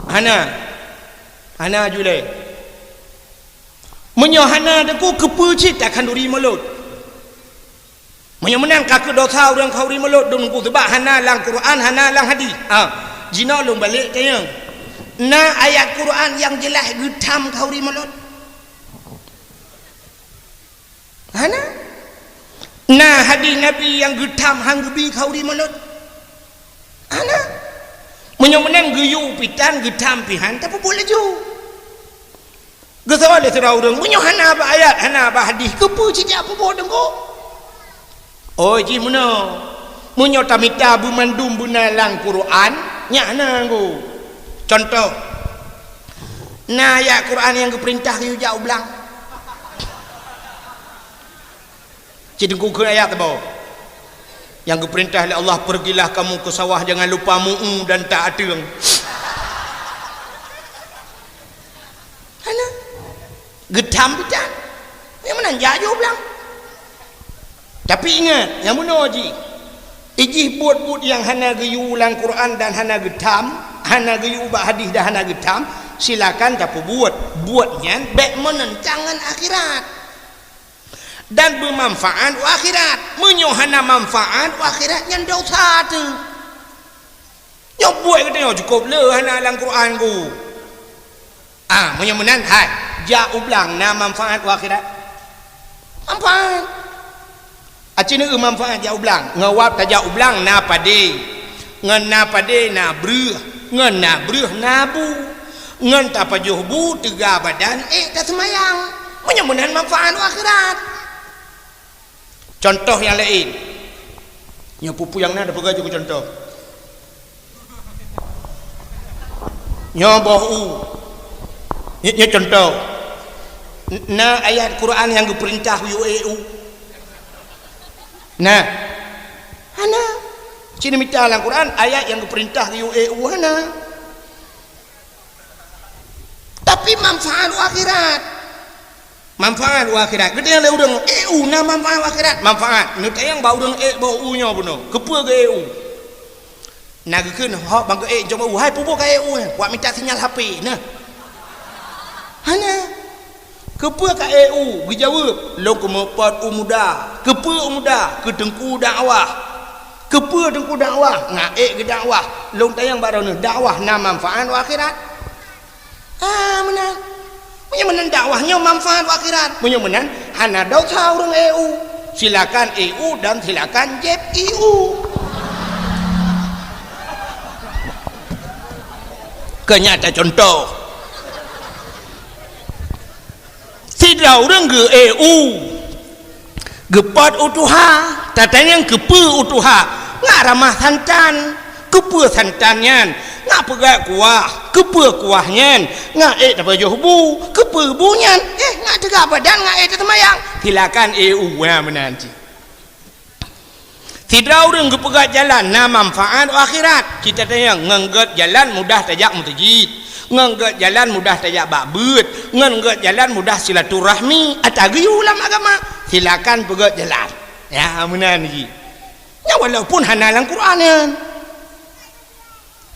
Hana. Hana julée. "Meunyoe hana Teungku, keupeue cit takhanduri molot?" Meunyoe meunan ka keuh dosa ureueng khauri molot Teungku, seubab hana lam Quran, hana lam hadis. Ha, jinoe lôn balek tanyong. Na ayat Quran nyang jeulaih geutham khauri molot? Hana. Na hadis Nabi nyang geutham han geubi khauri molot? Hana. Meunyoe meunan geuyue pih tan, geutham pih han, tapeubuet laju. Geusoe lé sidroe ureueng, "Meunyoe hana bak ayat, hana bak hadis, keupeue cit jak peubuet Teungku?" Oh, jih meunoe. Meunyoe tamita beumandum beuna lam Quran, nyan hana Teungku. Contoh, na ayat Quran nyang geupeurintah geuyue jak u blang? Ci Teungku kheun ayat teuboh. Nyang geupeurintah lé Allah, "Pergilah kamu ke sawah, jangan lupa mu'u dan tak ateueng." Hana. Geutham pih tan. Nyang meunan jak jok u blang. Tapi ingat, nyang bunoe jih. Ijih buet-buet nyang hana geuyue lam Quran dan hana geutham, hana geuyue bak hadis dan hana geutham, silakan tapeubuet. Buet nyan bék meunentang ngon akhirat. Dan beumanfaat u akhirat. Meunyoe hana manfaat u akhirat, nyan dosa teuh. Nyoe buet geutanyoe cukôp le hana lam Quran ku. Ah, meunyoe meunan, hai, jak u blang na manfaat u akhirat? Manfaat. Aci neueu manfaat jak u blang. Ngon wab tajak u blang na padé. Ngon na padé na breueh. Ngon na breueh na bu. Ngon tapajoh bu teuga badan ék taseumayang. Meunyoe meunan manfaat u akhirat. Contoh nyang laén. Nyoe peue-peue nyang na tapeugah jeuet keu contoh. Nyoe boh u. Nyoe, nyoe contoh. N-, na ayat Quran nyang geupeurintah yue ék u? Na. Hana. Ci neumita lam Quran ayat nyang geupeurintah yue ék u, hana. Tapi manfaat u akhirat. Manfaat u akhirat. Geutanyong lé ureueng, "Ék u na manfaat u akhirat?" Manfaat. Neutanyong bak ureueng ék boh u nyoe bunoe. Keupeue geu ék u? Na geukheun, "Hok ban geu ék jong u." "Hai, peue buet ka ék u?" "Wak mita sinyal H P." Nah. Hana. "Keupeue ka ék u?" Geujaweueb, "Lôn keumeupot u muda." "Keupeue u muda?" "Keu teungku dakwah." "Keupeue teungku dakwah?" "Ngon ék geudakwah." Lôn tanyong bak droeneuh, dakwah na manfaat u akhirat? Ah, meunan. Meunyoe meunan dakwah nyoe manfaat u akhirat. Meunyoe meunan hana desya ureuëng E U. Silakan E U dan silakan jép I U. Keu nyan ta contoh. Sidroe ureuëng geu E U. Geupot u tuha, tatanyong keupeue u tuha, ngat ramah santan, keupeue santan nyan, ngat peugah kuah, keupeue kuah nyan, ngat ék tapajoh bu, keupeue bu nyan, eh, ngat teuga badan, ngat ék taseumayang. Silakan E U, ha, meunan cit. Sidroe ureuëng geupeugah jalan na manfaat u akhirat, kita tanyong ngon gét jalan mudah tajak meuseujid. Ngon gét jalan mudah tajak bak beuet, ngon gét jalan mudah silaturahmi, ata geuyue lam agama, silakan peugét jalan. Ya, meunan jih. Nyan walaupun hana lam Quran nyan.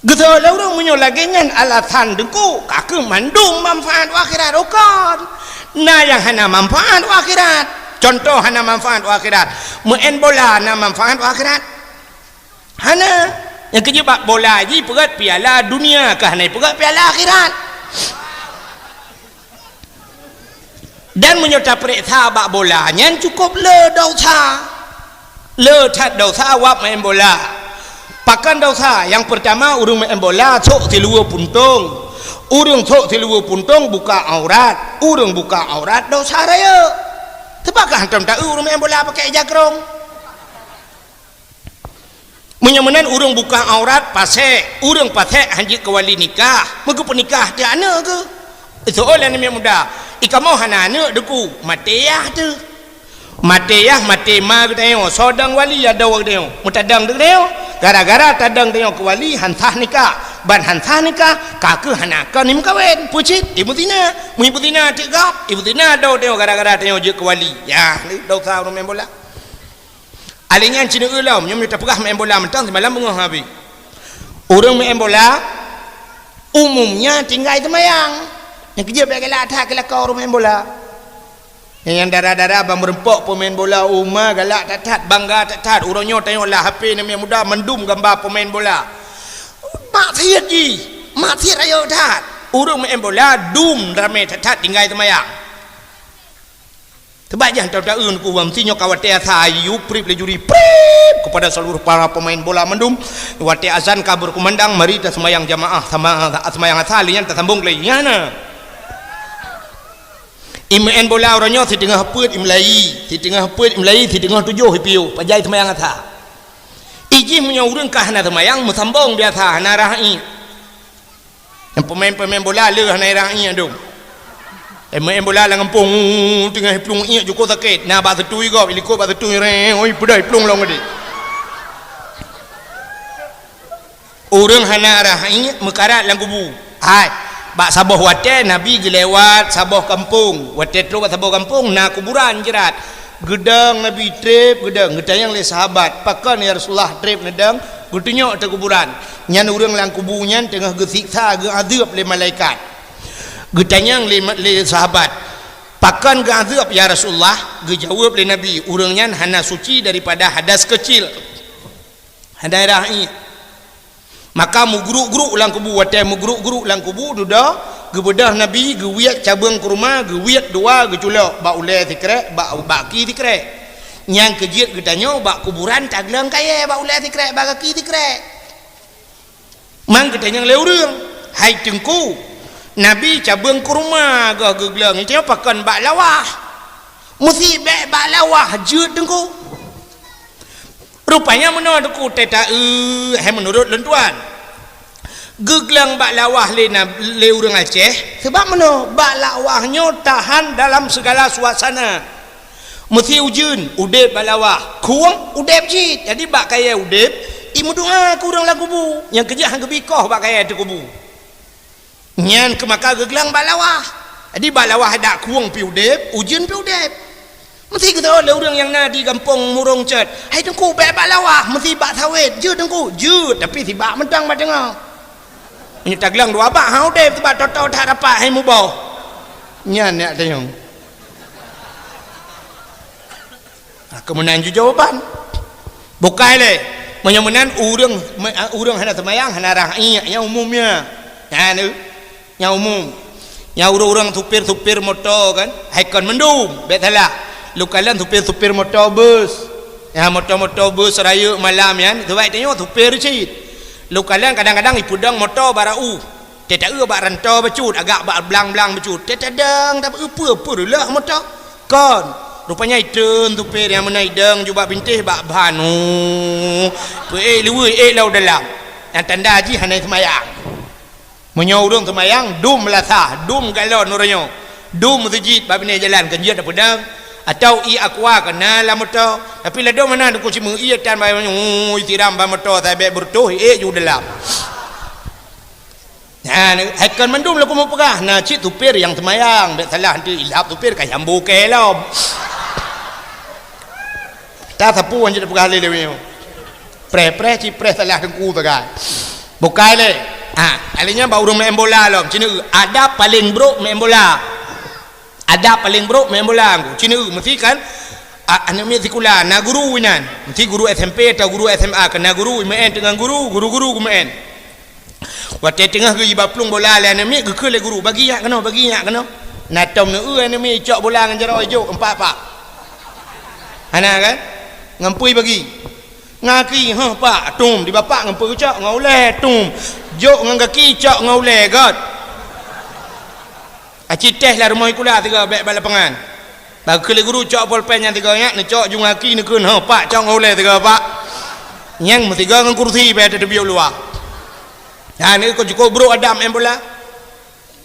Geusoe lé ureuëng meunyoe lagée nyan alasan deungku, ka keuh mandum manfaat u akhirat, oh kon. Na nyang hana manfaat u akhirat. Contoh hana manfaat u akhirat. Meu'en bola na manfaat u akhirat? Hana. Nyang keujeuet bak bola jih peugét piala dunia, ka hana peugét piala akhirat. Dan meunyoe tapeuriksa bak bola nyan cukôp le desya. Le that desya wab meu'en bola. Pakon desya? Nyang peurtama ureuëng meu'en bola sôk siluweue puntông. Ureuëng sôk siluweue puntông buka aurat. Ureuëng buka aurat desya rayeuk. Teupeue ka hantom taeu ureuëng meu'en bola pakai ija krông? Meunyoe meunan ureuëng buka aurat pasék, ureuëng pasék hanjeuet keu wali nikah, meugeupeunikah teuh aneuëk geuh. Soe lé aneuk muda, i kamoe hana aneuëk deungku, maté yah teuh. Maté yah, maté ma geutanyoe, soe dong wali adoe geutanyoe, meutadong geutanyoe. Gara-gara tadong tanyoe keu wali han sah nikah, ban han sah nikah, ka keuh hana kon imeukawen, peue cit? Imeuzina. Meunyoe imeuzina cit gob, imeuzina adoe tanyoe gara-gara tanyoe jeuet keu wali. Yah, desya ureuëng meu'en bola. Alèh nyan cit neueu lom, nyoe meunyoe tapeugah meu'en bola mantong simalam beungoh habéh. Ureuëng meu'en bola umumnya tinggai seumayang. Nyang keujeuet bék galak that keu lakoe ureuëng meu'en bola. Nyang dara-dara ban meureumpok peumain bola u ma galak that-that, bangga that-that. Uroe nyoe tanyoe lam H P aneuk muda mandum gamba peumain bola. Maksiet jih, maksiet rayeuk that. Ureuëng meu'en bola dum ramé that-that tinggai seumayang. Teuba jah taeu-taeu ku wang si nyoe ka watée asa ayue prip lé juri prip kepada seluruh para pemain bola mandum. Watée azan ka berkumandang, mari taseumayang jamaah sama seumayang asa lé nyan tasambong lé nyan na. Imeu'en bola uroe nyoe siteungoh peuet imulai, siteungoh peuet imulai, siteungoh tujoh ipiôh pajai seumayang asa. Ijih meunyoe ureuëng ka hana seumayang meusambong biasa hana rah iék. Nyang peumain-peumain bola le hana irang iék dong. Eh, main bola lam gampông, teungoh iplueng iék jukôh sakét. Na bak seutui gob, ilikot bak seutui, reng, oi, peudai plueng lom geude. Ureuëng hana rah iék meukarat lam kubu. Hai, bak saboh watée Nabi geulewat saboh gampông. Watée trok bak saboh gampông na kuburan jeurat. Geudong Nabi treb, geudong, geutanyong lé sahabat, "Pakon ya Rasulullah treb neudong?" Geutunyok teuh kuburan. Nyan ureuëng lam kubu nyan teungoh geusiksa, geuadeueb lé malaikat. Geutanyong lé, lé sahabat, "Pakon geuadeueb ya Rasulullah?" Geujaweueb lé Nabi, "Ureuëng nyan hana suci daripada hadas keucil." Hana rah iék. Maka meugruk-gruk lam kubu, watée meugruk-gruk lam kubu, dudoe, geubeudôh Nabi, geuwiet cabeueng keuruma, geuwiet dua, geuculok bak ulée sikrek, bak, bak ki sikrek. Nyang keujeuet geutanyoe bak kuburan tagleueng kayée bak ulée sikrek, bak gaki sikrek. Man geutanyong lé ureuëng, "Hai Teungku, Nabi cabeueng keuruma goh geugleueng, tanyoe pakon bak lawah?" "Meusi bék bak lawah jeuet Teungku." Rupanya meunoe Teungku teuta-eu, hai meunurot lôn tuan. Geugleueng bak lawah lé na, lé ureuëng Aceh, seubab meunoe bak lawah nyoe tahan dalam segala suasana. Meusi ujeuen, udeb bak lawah, khueng, udeb cit. Jadi bak kayée udeb, imeudoá keu ureuëng lam kubu, nyang keujeuet han geubi koh bak kayée teuh kubu. Nyan keuh maka geugleueng bak lawah. Jadi bak lawah dak khueng pih udeb, ujeuen pih udeb. Meusi geuteuôt lé ureuëng nyang na di gampông Murông Cot, "Hai Teungku, bék bak lawah, meusi bak sawét." "Jeuet Teungku." "Jeuet, tapi sibak mantong bak teungoh." Meunyoe tagleueng dua bak, ha udeb, sibak toe-toe that rapat, hai muboh. Nyan neujak tanyong. Ha, keumeunan ju jawaban. Bukai lé. Meunyoe meunan ureuëng, me-, ureuëng hana seumayang, hana rah iék, nyang umum nyan. Nyan, nyang umum. Nyang ureuëng-ureuëng supir-supir moto kan, hai kon mandum, bék salah. Lôn kalon supir-supir moto bus. Ya, moto-moto bus rayeuk malam nyan, sabab tanyoe supir cit. Lôn kalon kadang-kadang ipeudong moto bak rot u. Teuta-eu bak rantô bacut, agak bak blang-blang bacut. Teuta dong, tapi peue-peue reuloh moto. Kon. Rupanya itreun supir nyang meunan idong jubak bintéh bak ban. Oh. Peuék luweue, ék lam dalam. Nyang tanda jih hana seumayang. Meunyoe ureuëng seumayang, dum meulasah, dum galon uroe nyoe, dum meuseujid bak binéh jalan, kan jeuet tapeudong, atau ié aqua ka na lam moto, tapi ladôm hana dukung simeue ié tan bak, oh, isiram bak moto, sabab beureutoh, ék ju dalam. Nah, hai kon mandum laku meupeugah, na cit supir nyang seumayang, bék salah nanti ilab supir ka jambu kée lom. Ta sapeue nyang jeuet peugah lé lewat. Preh-preh ci preh salah teungku sagai. Bukai lé. Ha, alé nyan bak ureuëng main bola lom. Cina adab paling brok main bola. Adab paling brok main bola ngku. Cina mesti kan a- aneuk miet sikula na guru inan. Mesti guru S M P atau guru S M A kena guru main dengan guru, guru-guru main. Watée teungoh geuiba plueng bola lé aneuk miet, geukheun lé guru, "Bagi nyak keunoe, bagi nyak keunoe." Na tom neu-eu aneuk miet icok bola ngon jaroe ijok empat pak. Hana kan? Ngon peue bagi? Ngon gaki, "Huh, pak," tum, di bapak ngon peue geucok, ngon ulée, tum. Jok ngon gaki, cok ngon ulée, göt. Aci teh lam rumoh sikula sigoe bék bak lapangan. Bak geukheun lé guru cok polpen nyang sigoe nyak, neucok ju ngon gaki neukheun, "Huh, pak," cok ngon ulée sigoe, pak. Nyang meusigoe ngon kursi bék teubiet luwa. Ha, ni kon cukup brok adab main bola.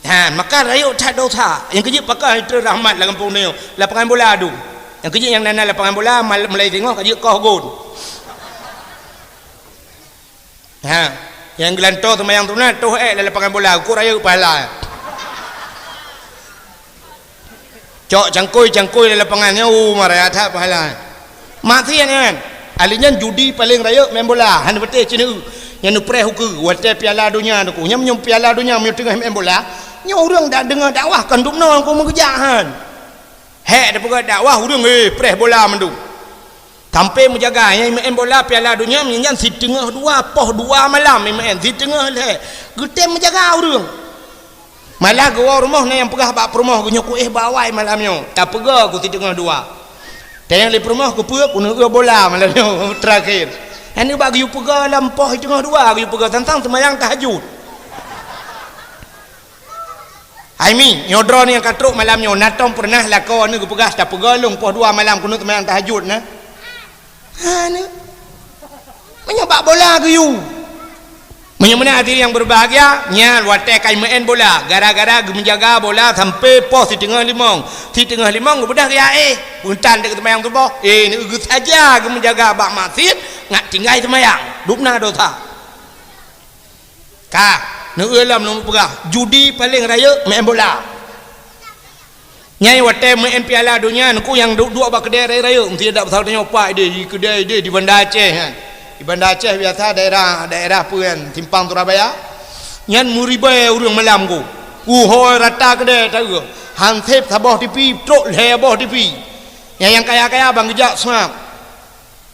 Ha, maka rayeuk that dosa. Nyang keujeuet pakon itrön rahmat lam gampông nyoe, lapangan bola adu. Nyang keujeuet nyang na-na lapangan bola, mal- mulai singoh ka jeuet koh gon. Ha, nyang geulantoe seumayang sunat toh ék lam lapangan bola, ukur rayeuk pahala. Cok cangkôi-cangkôi lam lapangan nyoe, uh, maraya that pahala. Maksiat nyan. Ahli nyan judi paleng rayeuk main bola, hana beutôi ceuneuk. Nyan neupreh ukeue, watée piala donya teuku. Nyan meunyoe piala donya meunyoe teungoh main bola, nyoe ureuëng dak deungoe dakwah kon dum nong ku meugeujak han. Hék teupeugah dakwah ureuëng, eh, preh bola mandum. Sampai meujaga nyang main bola piala donya meunyan siteungoh dua, poh dua malam main, siteungoh lhée. Geutem meujaga ureuëng. Malah geuwoe rumoh na nyang peugah bak peurumoh geuh nyoe, "Kuéh bak awai malam nyoe, tapeugah ku siteungoh dua." Tanyong lé peurumoh, "Keupeue?" "Kuneuëk bak bola malam nyoe terakhir." Nyan bak geuyue peugah lam poh siteungoh dua geuyue peugah tantang seumayang tahajud. Hai mi, nyoe droeneuh nyang ka trok malam nyoe, na tom peureunah lakoe neuh geupeugah, "Tapeugah lôn poh dua malam kuneuëk seumayang tahajud na?" Hana. Meunyoe bak bola geuyue. Meunyoe meunan hadirin yang berbahagia, nyan watée ka imeu'en bola, gara-gara geumeujaga bola sampai poh siteungoh limong. Siteungoh limong geubeudôh geujak éh, beuntan dek seumayang suboh. Eh, neu geusaja geumeujaga bak maksiet, ngat tinggai seumayang. Dubna dosa. Ka, neu lom lôn peugah, judi paleng rayeuk meu'en bola. Nyang watée meu'en piala donya, neu nyang duek-duek bak keudée rayeuk-rayeuk, meusti dak pasal tanyoe pak ideh, di keudée ideh di Banda Aceh nyan. Di Banda Aceh biasa daerah, daerah peue nyan, Simpang Surabaya. Nyan meuribée ureuëng malam ku. Uhôi rata keudée taeu. Hanseb saboh tipi, trok lhée boh tipi. Nyang, nyang kaya-kaya ban geujak seungab.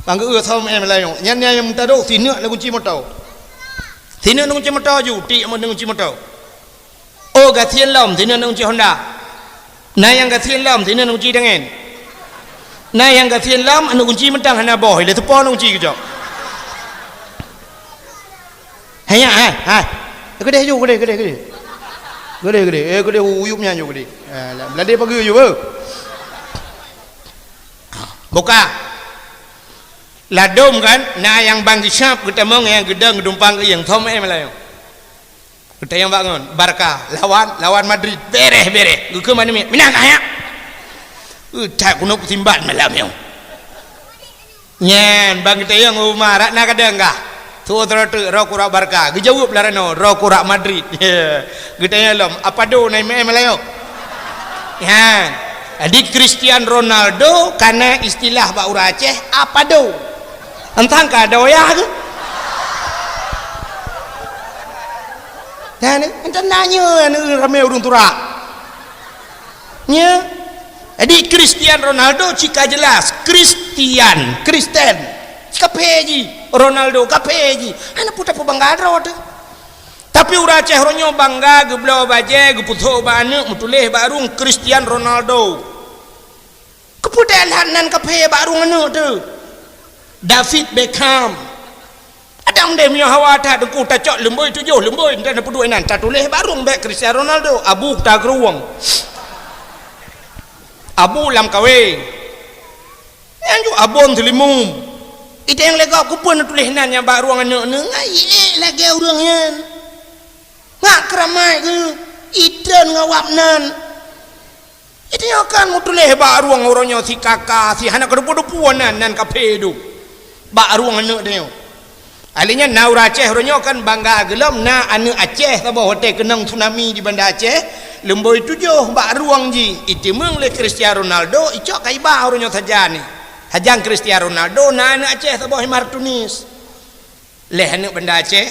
Ban geu-eu saboh meu'en malam nyoe. Nyan nyang meutadok sineuk na gunci moto. Sineuk na gunci moto ju, tiek na gunci moto. Oh, gasien lom, sineuk na gunci Honda. Na nyang gasien lom, sineuk na gunci dangen. Na nyang gasien lom, na gunci mantong hana boh, ilée teupon na gunci geucok. Hai nyan, hai, hai. Keudeh ju, keudeh, keudeh, keudeh. Keudeh, keudeh. Eh, keudeh uyueb nyan ju, keudeh. Eh, la-, beulade pageue ju, beuh. Buka. Ladom kan, na nyang ban geusab geutamong nyang geudong geudumpang keu ieng thom eh malam nyoe. Geutanyong bak ngon, Barca lawan, lawan Madrid. Bereh, bereh. Geukheun malam nyoe, minah kah nyak? Eh, that keunoe peusimbat malam nyoe. Nyan, ban geutanyong Umar, rak na kadang kah? Tu'oh teurok-teurok, roh kurak Barca. Geujaweueb lah rano, roh kurak Madrid. Geutanyong lom, apa do na imeu'en malam nyoe? Ha. Jadi Cristiano Ronaldo kana istilah bak ureuëng Aceh, apa do? Entang ka ada wayah ke? Nah, ni, entang nanya ni ramai ureuëng turak. Nya. Jadi Cristiano Ronaldo cika jelas, Kristian, Kristen. Kape ji, Ronaldo kape ji. Anak putra pun bangga droe tu. Tapi ureuëng Aceh uroe nyoe bangga geubloe bajée, geupeusok bak aneuëk, meutuléh bak rueng Cristiano Ronaldo. Keupeue that nan kaphé bak rueng aneuëk teuh? David Beckham. Adak meudeh meunyoe hawa that Teungku tacok leumbôi tujoh leumbôi, entah na peuduek nan, tatuléh bak rueng bék Cristiano Ronaldo, abu ta keu rueng. Abu lam kawé. Nyang ju abon teulimum. Ita nyang lé gob keupeue neutuléh nan nyang bak rueng aneuëk neuh, ngai ék lagée ureuëng nyan. Ngak keuramaik geuh, itreun ngon wab nan. Ita nyoe kan meutuléh bak rueng uroe nyoe si kaka, si hana keudeupu-deupu nan, nan kaphé duek. Bak rueng aneuëk tanyoe. Akhé nyan na ureuëng Aceh uroe nyoe kan bangga geulom na aneuëk Aceh saboh watée keunong tsunami di Banda Aceh, leumbôi tujoh bak rueng jih, iteumeung lé Cristiano Ronaldo, icok ka iba uroe nyoe sajan nyan. Sajan Cristiano Ronaldo na aneuëk Aceh saboh Martunis. Leh aneuëk Banda Aceh,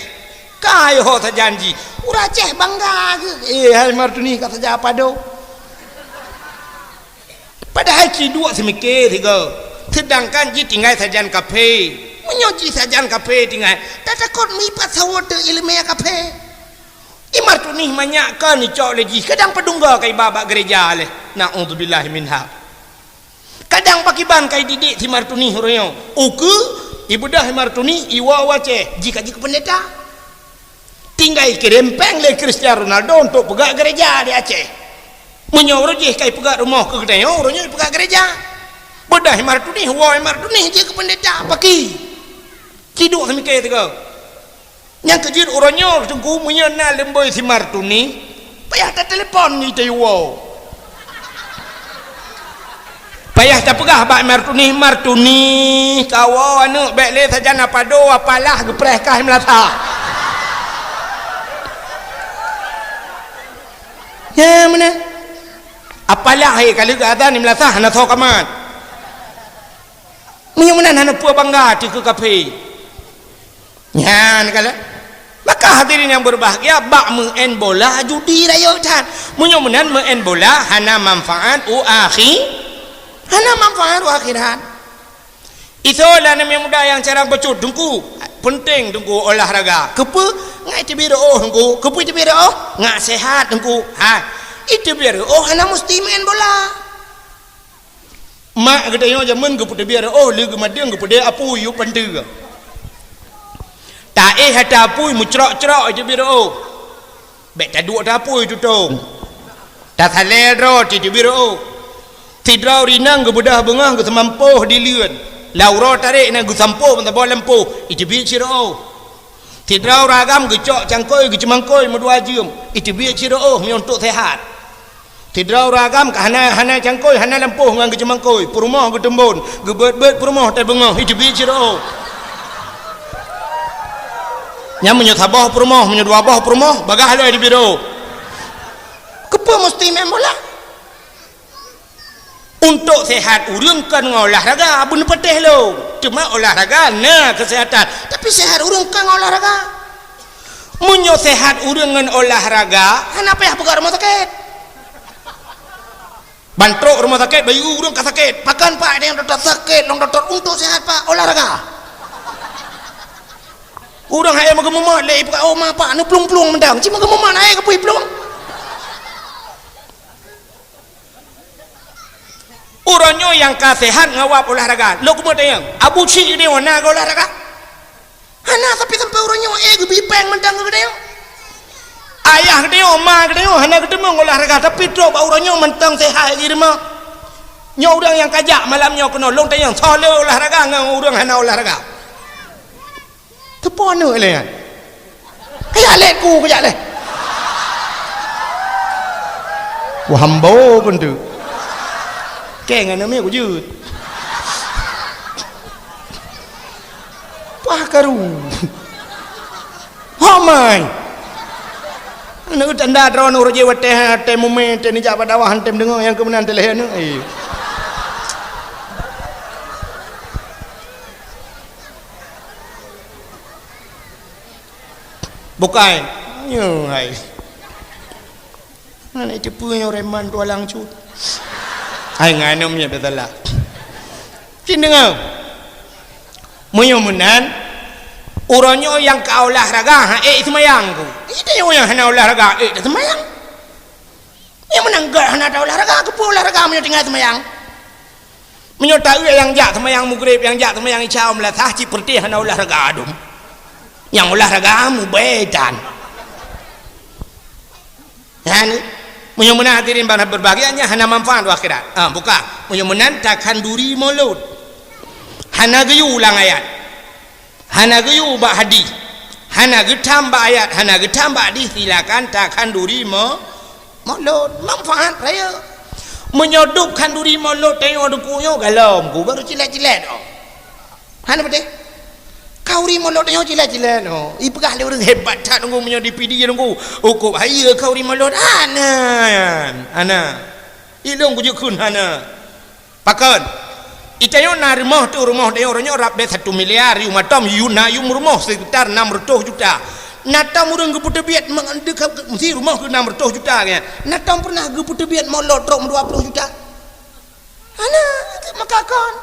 ka yoh sajan jih. Ureuëng Aceh bangga geuh. Eh, hai Martunis ka sajan apa do? Padahai ci duek seumiké sigoe. Seudangkan jih tinggai sajan kaphé. Meunyoe jih sajan kaphé tinggai, tatakot mipat sawoe teuh iéleumé kaphé. I Martunis manyak kon icok lé jih, kadang padungga ka iba bak gereja lé. Naudzubillah minha. Kadang pakiban ka ididik si Martunis uroe nyoe. Ukeue, ibeudoh Martunis, iwoe u Aceh, jih ka jeuet keu peundeta. Tinggai kirém péng lé Cristiano Ronaldo untuk peugah gereja di Aceh. Meunyoe uroe jih ka ipeugah rumoh keu geutanyoe, uroe nyoe ipeugah gereja. Beudoh Martunis, woe Martunis jeuet keu peundeta, paki. Ci duek seumiké sigoe. Nyang keujeuet uroe nyoe Teungku, meunyoe na leumbôi si Martunis, payah tatelepon jih tayue woe. Payah tapeugah bak Martunis, "Martunis, kawoe aneuëk bék lé sajan apa do, apalah geupreh kah meulasah." Ya, meunan. Apalah, hé, ka lheueh geuazan meulasah hana soe kamat. Meunyoe meunan hana peue bangga teuh keu kaphé. Nyan kalon. Maka hadirin yang berbahagia, bak meu'en bola judi rayeuk that. Meunyoe meunan meu'en bola hana manfaat u akhi-, hana manfaat u akhirat. Isoe lah aneuk muda nyang carang bacut, Teungku, penting Teungku olahraga. Keupeue? Ngat iteubiet reu'oh Teungku. Keupeue iteubiet reu'oh? Ngat sehat Teungku. Ha. Iteubiet reu'oh hana musti meu'en bola. Mak geutanyoe jameun geupeuteubiet reu'oh lé geumadeueng geupeudeh apui u panteue. Taéh ata apui meucrok-crok iteubiet reu'oh. Bék taduek ata apui tutong. Tasalée droe iteubiet reu'oh. Sidroe rinang geubeudoh beungoh geuseumampôh di leuen. Lam uroe tarek na geusampôh meusaboh lampôh iteubiet cit reu'oh. Sidroe ureuëng agam geucok cangkôi geuceumangkôi meudua jeuem iteubiet cit reu'oh meunyoe untuk sehat. Sidroe ureuëng agam ka hana, hana cangkôi, hana lampôh ngon geuceumangkôi, peurumoh geuteumbon, geubeuet-beuet peurumoh tai beungoh, iteubiet cit reu'oh. Nyan meunyoe saboh peurumoh, meunyoe dua boh peurumoh, bagaih lom iteubiet reu'oh. Keupeue musti meu'en bola? Untuk sehat ureuëng kon ngon olahraga, beuneupatéh lom. Teuma olahraga na keusehatan, tapi sehat ureuëng kon ngon olahraga. Meunyoe sehat ureuëng ngon olahraga, hana payah peugah rumoh sakét. Ban trok rumoh sakét, bayeue ureuëng ka sakét. Pakon, Pak, nyang dokto sakét, lôn dokto untuk sehat, Pak, olahraga. Ureuëng hai meugeumeumat lé ipeugah, "Oh, ma, Pak, neuplueng-plueng mantong." Cit meugeumeumat hai keupeue plueng. Uroe nyoe nyang ka sehat ngon wab olahraga. Lôn keumeung tanyong, Abu Syik di na olahraga? Hana, tapi sampai uroe nyoe, eh, geubi péng mantong keu geutanyoe. Ayah geutanyoe, ma geutanyoe hana geuteumeung olahraga, tapi trok bak uroe nyoe mantong sehat di rumoh. Nyoe ureuëng nyang kajak malam nyoe keunoe, lôn tanyong, soe le olahraga ngon ureuëng hana olahraga? Teupeue aneuëk lé nyan? Kajak lé ku, kajak lé. Wah, hambo pun tu. Keng aneuk miet kujeuet. Pah karu. Ho mai. Aneuk tanda droeneuh roh jih watée, watée mumé, watée neujak bak dakwah, watée meudeungoe nyang keumeunan teuh lheueh aneuk. Eh. Bukai. Nyoe hai. Mana itu pun orang man tualang cut. Hai nganu mi betul lah. Cin dengar. Meunyoe meunan, Uroe nyoe nyang ka olahraga, ha, ék seumayang ku. Ita nyoe nyang hana olahraga, ék seumayang. Nyang meunan gét hana ta olahraga, keupeue olahraga meunyoe tinggai seumayang? Meunyoe ta-eu nyang jak seumayang Maghrib, nyang jak seumayang Isya, meulasah cit peureuteh hana olahraga dum. Nyang olahraga mubé tan. Nyan, meunyoe meunan hadirin bak berbahagia, nyan hana manfaat u akhirat. Ah, buka. Meunyoe meunan takhanduri mulod. Hana geuyue ulang ayat. Hana geuyue bak hadih. Hana geutam bak ayat, hana geutam bak hadih, silakan takhanduri mo-, mulod. Manfaat raya. Meunyoe dub khanduri mulod, tanyoe deungon nyoe galom ku, baru cilek-cilek oh. Hana beutôi? Khanduri mulod nyoe cilek-cilek nyoe. Ipeugah lé ureuëng hebat that nunggu meunyoe di P D nunggu. Ukub hai khanduri mulod hana. Hana. Ilong kujukun hana. Pakon? Itanyoe na rumoh tu rumoh tanyoe uroe nyoe rab deh satu miliar, yum atom, yum na yum rumoh sekitar enam ratus juta. Na tom ureuëng geupeuteubiet meudeukah meusi rumoh keu enam ratus juta nyan. Na tom pernah geupeuteubiet mulod trok dua puluh juta. Hana, maka kon.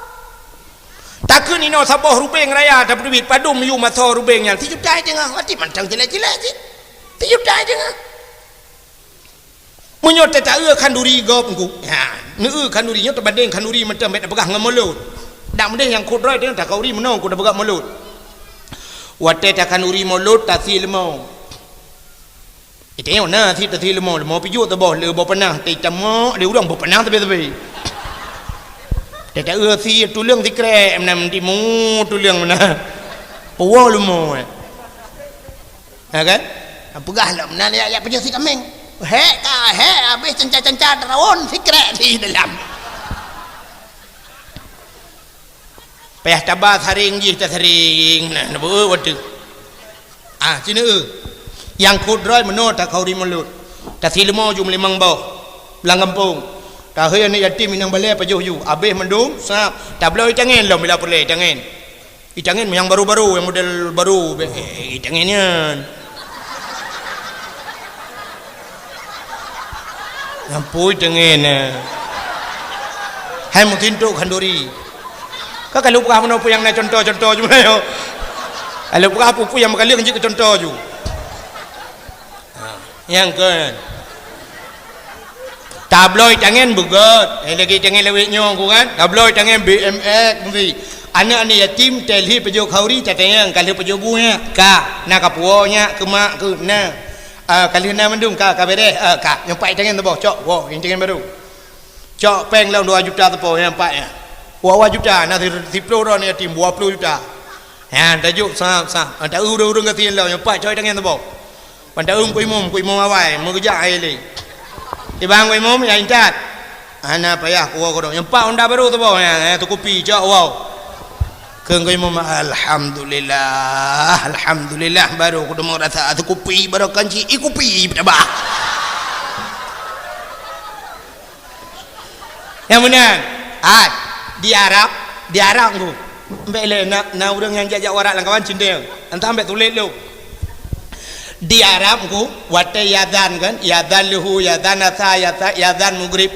Takheun inoe saboh rubeng raya tapeuteubiet padum yum asoe rubeng nyan. Sijuta teungoh, mati mantong cilek-cilek cit. Sijuta teungoh. Meunyoe tata-eu khanduri gob ngku. Ha, neu-eu khanduri nyoe teubandeng khanduri mantong bèk tapeugah ngon mulod. Dak meudeh nyang khot droe teungoh takhanduri meunoe ku tapeugah mulod. Watèe takhanduri mulod tasi leumo. Itanyoe na sit tasi leumo, leumo pijuet saboh le boh panah, teutamok lé ureuëng boh panah sabe-sabe. Teuta-eu si tuleueng sikrek meunan timu tuleueng meunan. Puwoe leumo, eh. Ha kan? Peugah lom meunan ya, ya peujeuet si kameng. Hek ka, hek habéh cenca-cenca teurawon sikrek di dalam. Payah taba saring jih tasaring nah, neubeue watèe. Ah, sineue. Nyang khot droe meunoe takhanduri mulod. Tasi leumo ju meulimong boh. Lam gampông. Tahôi aneuk yatim inong balè pajoh ju. Abéh mandum, sab. Tabloe itangen lom bila peureulèe itangen. Itangen nyang baru-baru, nyang model baru. Bèk, eh, itangen nyan. Nyampui teungen, eh. Hai meutintok khanduri. Ka kalau peugah meunoe peue nyang na contoh-contoh ju meunan nyoe. Kalau peugah peue-peue nyang meukaleueng jeuet keu contoh ju. Ha, nyang kon. Tabloe tangen beugöt. Eh, lagèe tangen lawét nyoe ku kan. Tabloe tangen B M X meusi. Aneuk-aneuk yatim teuh lheuh pajoh khanduri tatanyong ka lheuh pajoh bu nyak. Ka, na kapuwoe nyak keu mak keuh na. Ah, ka lheuh na mandum ka, ka beres. Ah, ka. Nyoe pat itangen saboh, cok. Woe, itangen baru. Cok péng lom dua juta sapo, nyan pat nyan. Dua juta, na si-, siplôh droe aneuk yatim, dua ploh juta. Nyan, tajok, sab, sab. Ata ureueng-ureueng gasien lom, nyoe pat cok itangen saboh. Ban ta-eu keu imum, keu imum awai, meugeujak hai lé. Iban keu imum, ya intat. Hana payah kuwoe keudroe. Nyoe pat honda baru saboh, nyan, nyan, sikupi, cok woe. Kheun keu imum, "Alhamdulillah, alhamdulillah, baru kudeungoe rasa sikupi, baru kan ci, ikupi, tabah." Nyang meunan, hai, di Arab, di Arab ngku. Mbek lé na, na ureueng nyang jak-jak warak lam kawan cindeng. Entah mbek tuléh lom. Di Arab ngku, watèe iazan kan, iazan luhu, iazan asa, iazan, iazan maghrib.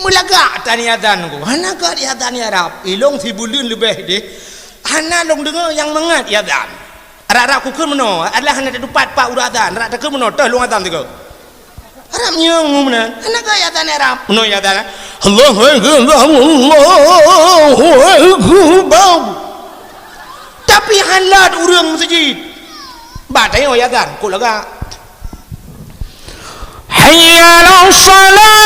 Meulagak tan iazan ngku. Hana gét iazan di Arab. Ilong sibuleuen leubeh deh. Hana lôn deungoe nyang mangat iazan. Rab-rab kukheun meunoe, adalah hana tatupat pat uroe azan. Rab takheun meunoe, teuh lôn azan sigoe. Arab nyang meunan, hana gaya tan Arab. Meunoe ya tan. Allahu Akbar, Allahu Akbar. Tapi halat ureueng meuseujid. Ba tanyoe ya kan, kok lagak. Hayya 'alas shalah.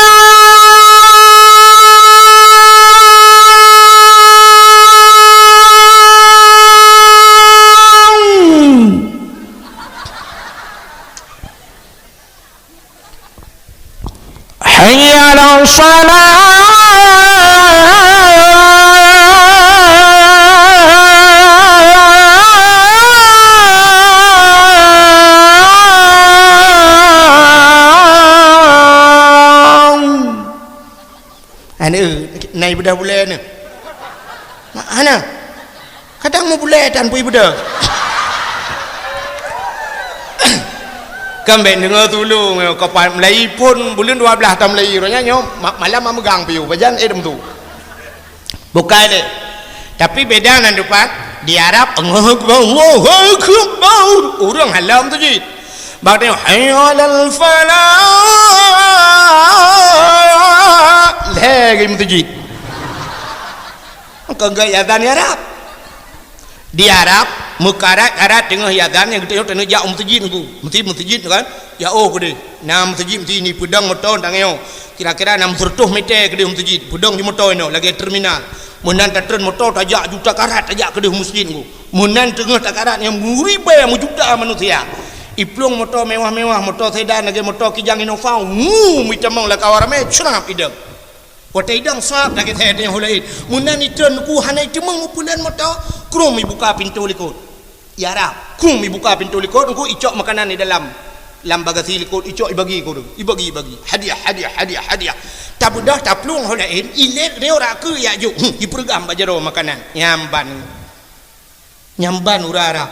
Hayya 'alas shalah. Aneuk, na ibeudôh bulèe nyoe. Hana. Kadang meubulèe tan pui beudôh. Kan bèk deungoe tulông, ka pat meulayi phôn buleuen dua blaih tan meulayi, roh nyan nyoe ma-, malam mameugang piôh, pajan, eh, dum tu. Bukai lé. Tapi beda nan dupat, Di Arab, Allahu Akbar, Allahu Akbar. Ureueng hana meuseujid. Bak tengok, "Hayya 'alal falah." Lhèe geuh meuseujid. Kon geuh azan di Arab. Di Arab, meukarat-karat teungoh azan nyang geutanyoe jak u meuseujid nunggu. Meuseujid, meuseujid kan? Ya, oh, keudeh. Na meuseujid, meuseujid ni peudong moto tanyoe. Kira-kira enam ratus meter keudeh meuseujid. Peudong di moto inoe lagèe terminal. Meunan tatreun moto tajak juta karat tajak keudeh meuseujid nunggu. Meunan teungoh takarat nyang meuribèe meujuta manusia. Iplueng moto mewah-mewah, moto sedan lagèe moto Kijang Innova, wu, meutamong lam kawan ramè, crap idong. Watèe idong sab lagèe that nyang laén. Meunan itreun nunggu hana iteumeung meupulan moto, krum ibuka pintoe likot. Ya Rab, krum ibuka pintoe likot, nunggu icok makanan di dalam. Lam bagasi likot, icok ibagi keu ureueng. Ibagi, ibagi. Hadiah, hadiah, hadiah, hadiah. Tabeudôh taplueng ho laén, ilét reuk rakeu yak jok. Hmm, ipeureugam bak jaroe makanan. Nyang ban. Nyang ban ureueng Arab.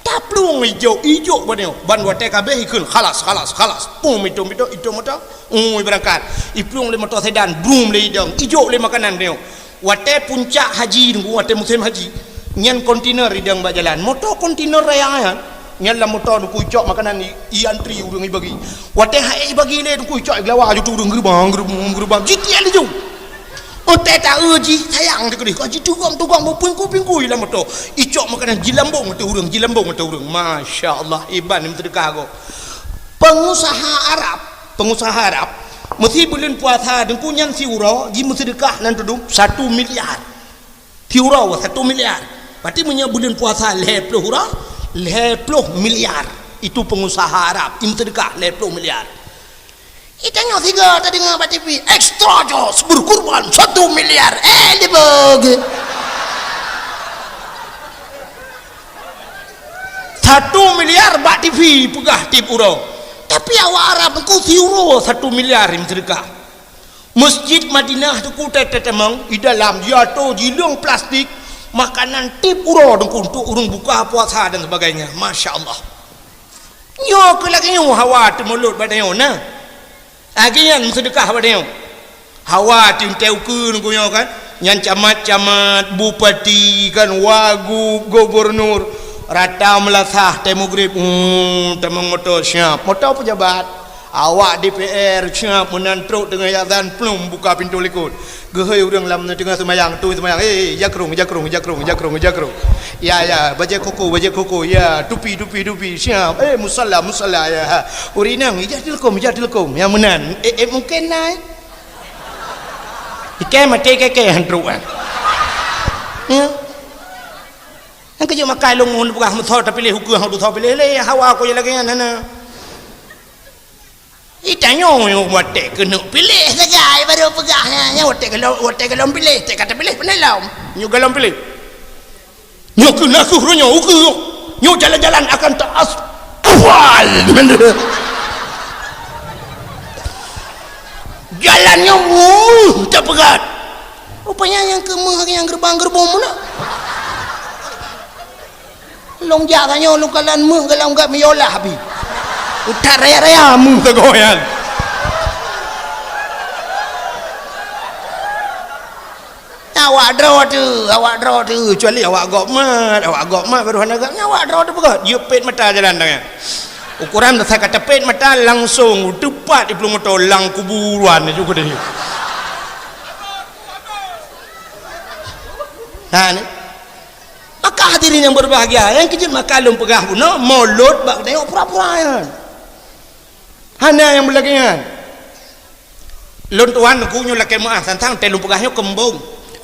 Taplueng ijok, ijok ban nyoe. Ban watèe ka abéh ikheun, "Khalas, khalas, khalas." Pum, itong, itong, itong moto. Ui, beurangkat. Iplueng lé moto sedan, brum lé idong. Ijok lé makanan nyoe. Watèe puncak haji nunggu, watèe musém haji. Nyan kontainer idong bak jalan. Moto kontainer raya nyan. Nyan lam moto nunggu icok makanan i, i antri ureueng ibagi. Watèe hai ibagi lé nunggu icok i geulawa aju tu ureueng geurubang, geurubang, geurubang. Jitiek laju. Otai taeu jih sayang teukeudeh, ka jitugom-tugom, meupingkui-pingkui lam moto. Icok makanan jilambong ateueh ureueng, jilambong ateueh ureueng. Masya Allah, iban meuseudeukah gob. Pengusaha Arab, pengusaha Arab, meusi buleuen puasa teungku nyan siuroe jimeuseudeukah nan tudum satu miliar. Siuroe satu miliar. Berarti meunyoe buleuen puasa lhèe ploh uroe, lhèe ploh miliar. Itu pengusaha Arab, jimeuseudeukah lhèe ploh miliar. Itanyoe sigoe tadeungoe bak T V, "Extra Joss berkurban satu miliar." Eh, dibagi. Satu miliar bak T V peugah tiep uroe. Tapi awak Arab nunggu siuroe satu miliar jimeuseudeukah. Masjid Madinah teungku teumong, di dalam jiatoe jileueng plastik, makanan tiep uroe teungku untuk ureueng buka puasa dan sebagainya. Masya Allah. Nyoe keuh lagèe nyoe hawa teumulot bak tanyoe na. Lagèe nyan meuseudeukah bak tanyoe. Hawa teuntèe ukeue nunggu nyoe kan. Nyan camat-camat, bupati kan, wagub, gubernur. Rata meulasah tée mugrib, hmm, tamong moto siap. Moto pejabat. Awak D P R siap meunan trok teungoh azan plum buka pintoe likot. Geuhôi ureuëng lam teungoh seumayang, tu seumayang, "Eh, eh, jakrong, jakrong, jakrong, jakrong, jakrong. Ya, ya, bajée koko, bajée koko, ya, tupi, tupi, tupi, siap. Eh, musala, musala, ya." Ha. Ureuëng inong, "Ijak tileukom, ijak tileukom." Ya meunan. Eh, eh, mungken na, eh. Ikai maté keke han trok, eh. Ya. Nyang keujeuet makai lôn mohon peugah meusoe tapiléh ukeue hang tusoe piléh lé, hawa ko lagée nyan hana. Itanyoe watée keuneuk piléh sagai baru peugah nyan, nyan watée golom, watée golom piléh, teuka tapiléh pandai lom. Nyoe golom piléh. Nyoe keuh nakeuh roh nyoe ukeue. Nyoe jalan-jalan akan taas kual. Jalan nyoe wuh, tapeugah. Rupanya nyang keumeuh nyang gerbang-gerbong meunan. Lôn jak tanyoe lôn kalon meuh golom gak meuyolah pi. Utak raya-raya meuh sagoe nyan. Awak droe teuh, awak droe teuh, kecuali awak gob mat, awak gob mat baru hana gak, awak droe teuh peugah, jeuet pet mata jalan tangai. Ukuran dasar kata pet mata langsung teupat di peulung moto lam kuburan juga deh. Nah, ni. Maka hadirin yang berbahagia, nyang keujeuet maka lôn peugah bunoe, mulod bak tengok pura-pura nyan. Hana nyang beulagée nyan. Lôn tuan ku nyoe lakée meuáh tantang tée lôn peugah nyoe keumbong.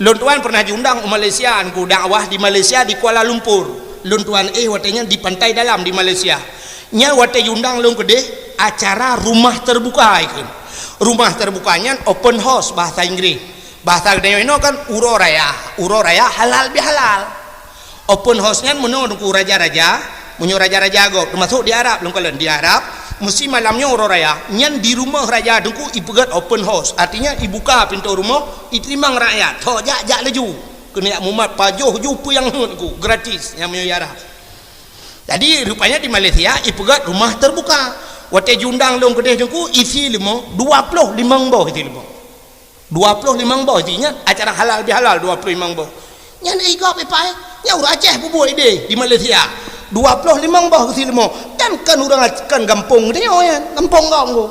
Lôn tuan pernah jiundang u Malaysia, ku dakwah di Malaysia di Kuala Lumpur. Lôn tuan éh watée nyan di Pantai Dalam di Malaysia. Nyan watée jiundang lôn keudeh acara rumah terbuka ikheun. Rumah terbuka nyan open house bahasa Inggris. Bahasa geutanyoe inoe kan uroe raya, uroe raya halal bihalal. Open house nyan meunoe teungku raja-raja, meunyoe raja-raja gob, teumasok di Arab lôn kalon, di Arab, meusi malam nyoe uroe raya, nyan di rumoh raja teungku ipeugét open house, artinya ibuka pintoe rumoh, iteurimong rakyat, tho jak, jak laju. Keuneuk mumat pajoh ju peue nyang heuet teungku, gratis, nyang meunyoe di Arab. Jadi rupanya di Malaysia ipeugét rumah terbuka. Watée jiundang lôn keudeh teungku isi leumo, dua ploh limong boh isi leumo. Dua ploh limong boh isi nyan acara halal bihalal dua ploh limong boh. Nyan igop ipai. Nyan ureuëng Aceh peubuet idéh di Malaysia. Dua ploh limong boh geusie leumô. Dan kan ureuëng Ac-, kan gampông geutanyoe nyan, gampông gob ngko.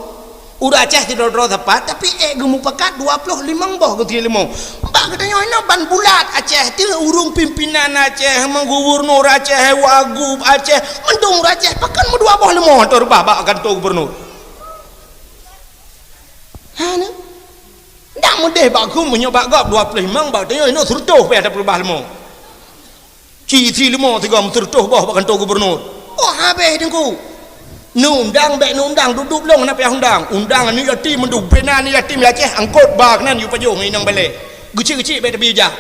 Ureuëng Aceh sidroe-droe sapat, tapi ék geumupakat dua ploh limong boh geusie leumô. Bak geutanyoe inoe ban bulat Aceh, teuh ureuëng pimpinan Aceh, gubernur Aceh, wagub Aceh, mandum ureuëng Aceh, pakon meudua boh leumô teureubah bak kantô gubernur. Ha, na? Ndak meudeh bak gum meunyoe bak gob dua ploh limong, bak tanyoe inoe seureutôh pih ada peurubah leumô. Ci sie leumô sigoe meuseureutôh boh bak kantô gubernur. Oh, habéh Teungku. Neuundang bék neuundang, dudoe lôn hana payah undang. Undang aneuk yatim mandum, bubena aneuk yatim di Aceh angkot ba keunan yue pajoh ngon inong balée. Geuchik-geuchik bék tabi jak.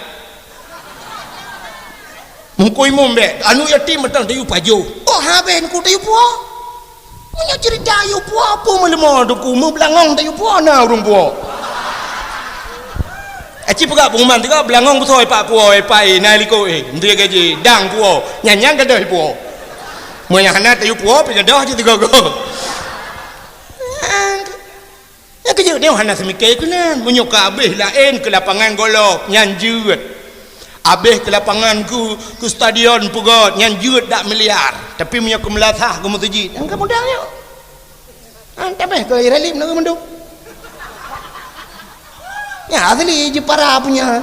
Meungku imum bék, aneuk yatim mantong tayue pajoh. Oh, habéh Teungku tayue puwoe. Meunyoe ceurita yue puwoe, peue meuleumô Teungku, meubeulangong tayue puwoe na ureuëng puwoe. Aci peugah pengumuman teuka beulangong beusoe pak puwoe, pak, eh, na likot, eh, menteri gaji, dang puwoe, nyan-nyan gadôh puwoe. Meunyoe hana tayue puwoe, pi gadôh cit teugogo. Nyang keujeuet nyoe hana seumike keunan. Meunyoe ka abéh laén keu lapangan golop, nyan jeuet. Abéh keu lapangan keu, keu stadion peugöt, nyan jeuet dak miliar. Tapi meunyoe keu meulasah keu meuseujid, nyang ka mudah nyoe. Han tabéh keu Iralim lagée mandum. Nyan asli Jepara punya.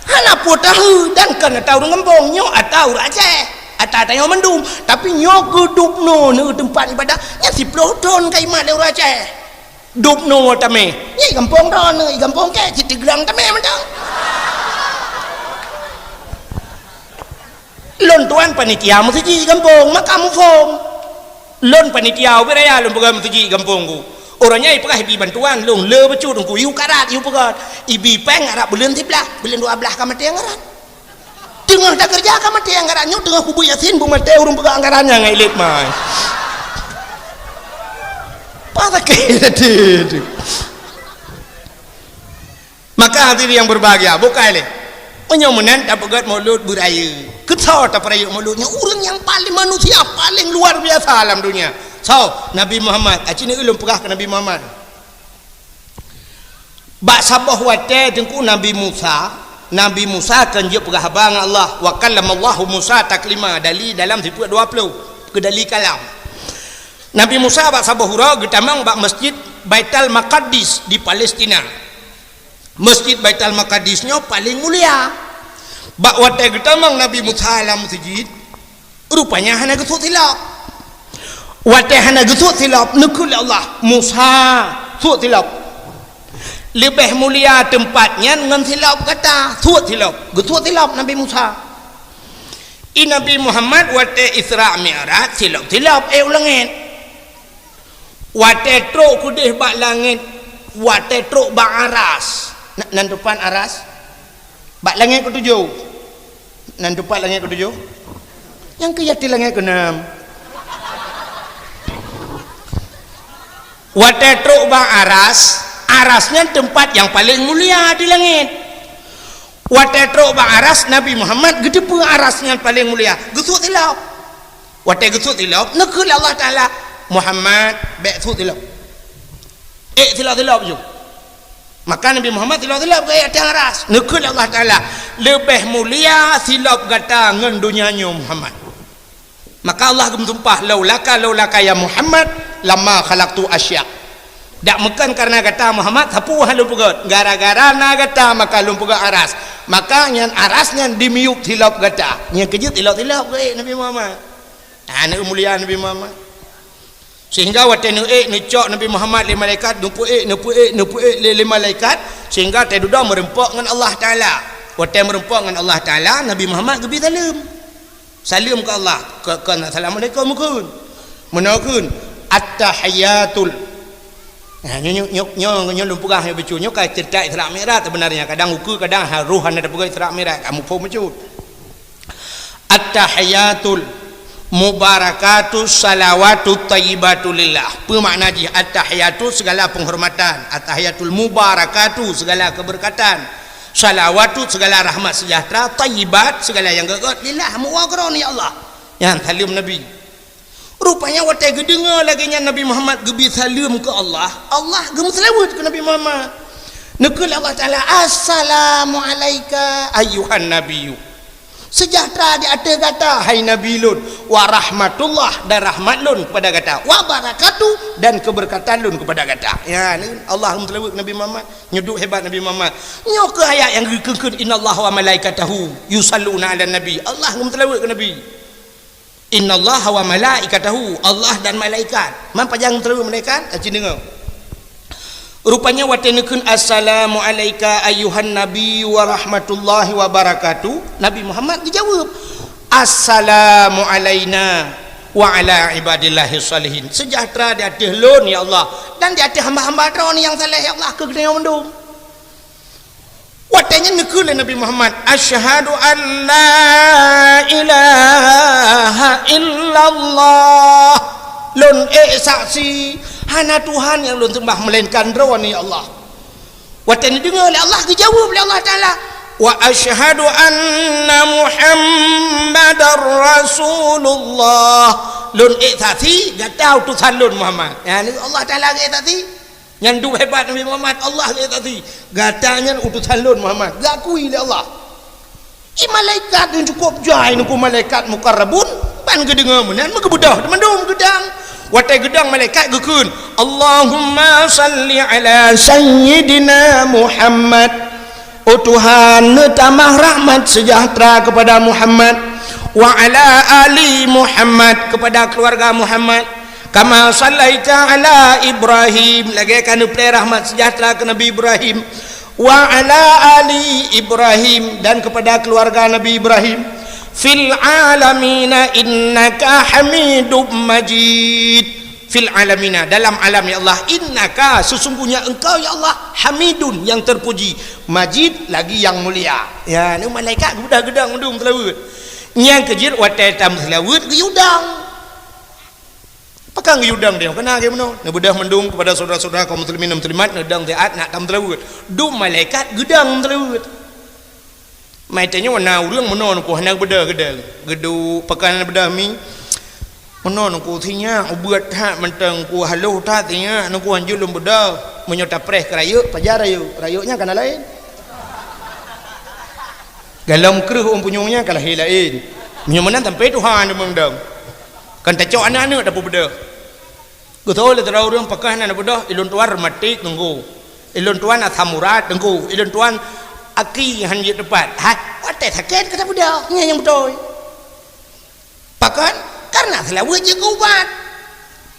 Hana peue tahu dan kan ata ureuëng gampông, nyoe ata ureuëng Aceh. Ata tanyoe mandum, tapi nyoe keu Dubno neu teumpat ibadah, nyan siploh thon ka imat lé ureuëng Aceh. Dubno tamé, nyan i gampông droeneuh, i gampông kèe, cit Tigrang tamé mantong. Lôn tuan panitia meuseujid i gampông, maka muphom. Lôn panitia ubé raya lôn peugah meuseujid i gampông ku. Uroe nyan ipeugah ibi bantuan, lôn le bacut Teungku, iu karat, iu peugöt. Ibi péng arab buleuen siblaih, buleuen dua blaih ka maté anggaran. Teungoh takeureuja ka maté anggaran nyoe, teungoh kubu Yasin beumaté ureuëng peugah anggaran nyan ngon ilet mai. Pah sakét hati tu. Maka hadirin yang berbahagia, bukai lé. Meunyoe meunan tapeugöt Maulud beurayeuk. Keu soe tapeurayeuk Maulud nyoe? Ureuëng nyang paléng, manusia paléng luar biasa lam dunia. Soe? Nabi Muhammad. Aci neu ulôn peugah keu Nabi Muhammad. Bak saboh watée Teungku Nabi Musa, Nabi Musa kan jeuet peugah haba ngon Allah, "Wa kallamallahu Musa taklima," Dali dalam sifeuet dua ploh, keu Dali kalam. Nabi Musa bak saboh uroe geutamong bak Masjid Baitul Maqaddis di Palestina. Masjid Baitul Maqaddis nyoe paléng mulia. Bak watée geutamong Nabi Musa lam meuseujid, rupanya hana geusuet silop. Watée hana geusuet silop, neukheun lé Allah, "Musa, suet silop. Leubeh mulia teumpat nyan ngon silop gata, suet silop." Geusuet silop Nabi Musa. I Nabi Muhammad watée Isra Mi'raj silop-silop ék u langét. Watée trok keudeh bak langét, watée trok bak aras. Na-, nan teumpat aras? Bak langét keutujoh. Nan teumpat langét keutujoh? Nyang keu yatim langét keunam. Watée trok bak aras, aras nyan teumpat nyang paléng mulia di langét. Watée trok bak aras, Nabi Muhammad geuteupeue aras nyan paléng mulia, geusuet silop. Watée geusuet silop, neukheun lé Allah Taala, "Muhammad, bék suet silop. Ék silop-silop ju." Maka Nabi Muhammad silop-silop geuék ateueh aras. Neukheun lé Allah Taala, "Leubeh mulia silop gata ngon donya nyoe, Muhammad." Maka Allah geumeusumpah, "Laulaka, laulaka ya Muhammad, lama khalaqtu asya." Dak meukon kareuna gata Muhammad, sapeue hana lôn peugöt. Gara-gara na gata maka lôn peugöt aras. Maka nyan aras nyan dimiyueb silop gata. Nyan keuh jeuet silop-silop geuék Nabi Muhammad. Hana mulia Nabi Muhammad. Sehingga watée neuék neucok Nabi Muhammad lé malaikat, neupeuék, neupeuék, neupeuék lé, lé malaikat, sehingga watée dudoe meureumpok ngon Allah Taala. Watée meureumpok ngon Allah Taala, Nabi Muhammad geubi saleuem. Saleuem keu Allah, keu, keu assalamualaikum kheun. Meunoe kheun, "At-tahiyatul." Nah, nyoe, nyoe, nyoe, nyoe, nyoe lôn peugah nyoe bacut. Nyoe ka ceurita Isra Mi'raj sebenarnya. Kadang ukeue, kadang ha-, roh hana tapeugah Isra Mi'raj, kamoe phom bacut. "At-tahiyatul mubarakatus salawatut thayyibatu lillah." Peue makna jih? At-tahiyatu, segala penghormatan. At-tahiyatul mubarakatu, segala keberkatan. Salawatu, segala rahmat sejahtera. Thayyibat, segala nyang gét-gét. Lillah, meuwoe keu Droeneuh ya Allah. Nyan saleuem Nabi. Rupanya watée geudeungoe lagée nyan Nabi Muhammad geubi saleuem keu Allah, Allah geumeuseulaweuet keu Nabi Muhammad. Neukheun lé Allah Taala, "Assalamu alaika ayyuhan nabiyyu." Sejahtera di ateueh gata, hai Nabi lôn, wa rahmatullah, dan rahmat lôn kepada gata, wa barakatuh, dan keberkatan lôn kepada gata. Ya, ni Allah geumeuseulaweuet keu Nabi Muhammad. Nyoe duek hebat Nabi Muhammad. Nyoe keuh ayat nyang geukheun, "Innallaha wa malaikatahu yusalluna 'alan nabi." Allah geumeuseulaweuet keu Nabi. "Innallaha wa malaikatahu," Allah dan malaikat. Man pajan geumeuseulaweuet malaikat? Aci deungoe. Rupanya watée neukheun, "Assalamu alaika ayyuhan nabi wa rahmatullahi wa barakatuh," Nabi Muhammad geujaweueb, "Assalamu alaina wa ala ibadillahi shalihin." Sejahtera di ateueh lôn, ya Allah, dan di ateueh hamba-hamba droe nyang saleh, ya Allah, keu geutanyoe mandum. Watée nyan neukheun lé Nabi Muhammad, "Asyhadu an la ilaha illallah." Lôn ék saksi, hana Tuhan nyang lôn seumbah meulainkan Droeneuh, ya Allah. Watée neudeungoe lé Allah, geujaweueb lé Allah Taala, "Wa asyhadu anna Muhammadar Rasulullah." Lôn ék saksi, gata utosan lôn Muhammad. Ya, ni Allah Taala geuék saksi. Nyan duek hebat Nabi Muhammad, Allah geuék saksi. Gata nyan utosan lôn Muhammad, geukui lé Allah. Di malaikat nyan cukup jai, nyan keuh malaikat muqarrabun, ban geudeungoe meunan, meugeubeudoh mandum geudang. Watée geudang malaikat geukheun, "Allahumma salli ala sayyidina Muhammad." Oh Tuhan, neutamah rahmat sejahtera kepada Muhammad, wa ala ali Muhammad, kepada keluarga Muhammad, kama sallaita ala Ibrahim, lagée ka neupeulée rahmat sejahtera keu Nabi Ibrahim, wa ala ali Ibrahim, dan kepada keluarga Nabi Ibrahim, fil alamina innaka Hamidum Majid. Fil alamina, dalam alam, ya Allah, innaka, sesungguhnya Engkau, ya Allah, Hamidun, yang terpuji, Majid, lagi yang mulia. Ya, ni malaikat geubeudôh geudang mandum seulaweuet. Nyang keujeuet watée tameuseulaweuet geuyue udang. Pakon geuyue udang dia? Keunan lagée meunoe. Neubeudôh mandum kepada saudara-saudara kaum muslimin dan muslimat, neudang siat nak tameuseulaweuet. Dum malaikat geudang seulaweuet. Mai tanyoe na ureuëng meunoe nungku hana geubeudôh geudang. Geuduek pakon hana beudôh mi. Meunoe nungku sinyak ubeuet that mantong nungku haloh that sinyak nungku hanjeuet lôn beudôh. Meunyoe tapreh keu rayeuk, pajan rayeuk. Rayeuk nyan kana laén. Galom kreueh ôn punyueng nyan ka lahé laén. Meunyoe meunan sampai tuha neu meudong. Kan tacok aneuk-aneuk tapeubeudôh. Geutôi lé sidroe ureuëng pakon hana beudôh, ilôn tuan rematik teungku. Ilôn tuan asam urat teungku. Ilôn tuan aki han jeuet teupat. Hai, watée sakét ka tabeudôh, nyan nyang beutôi. Pakon? Karena seulaweuet jeuet keu ubat.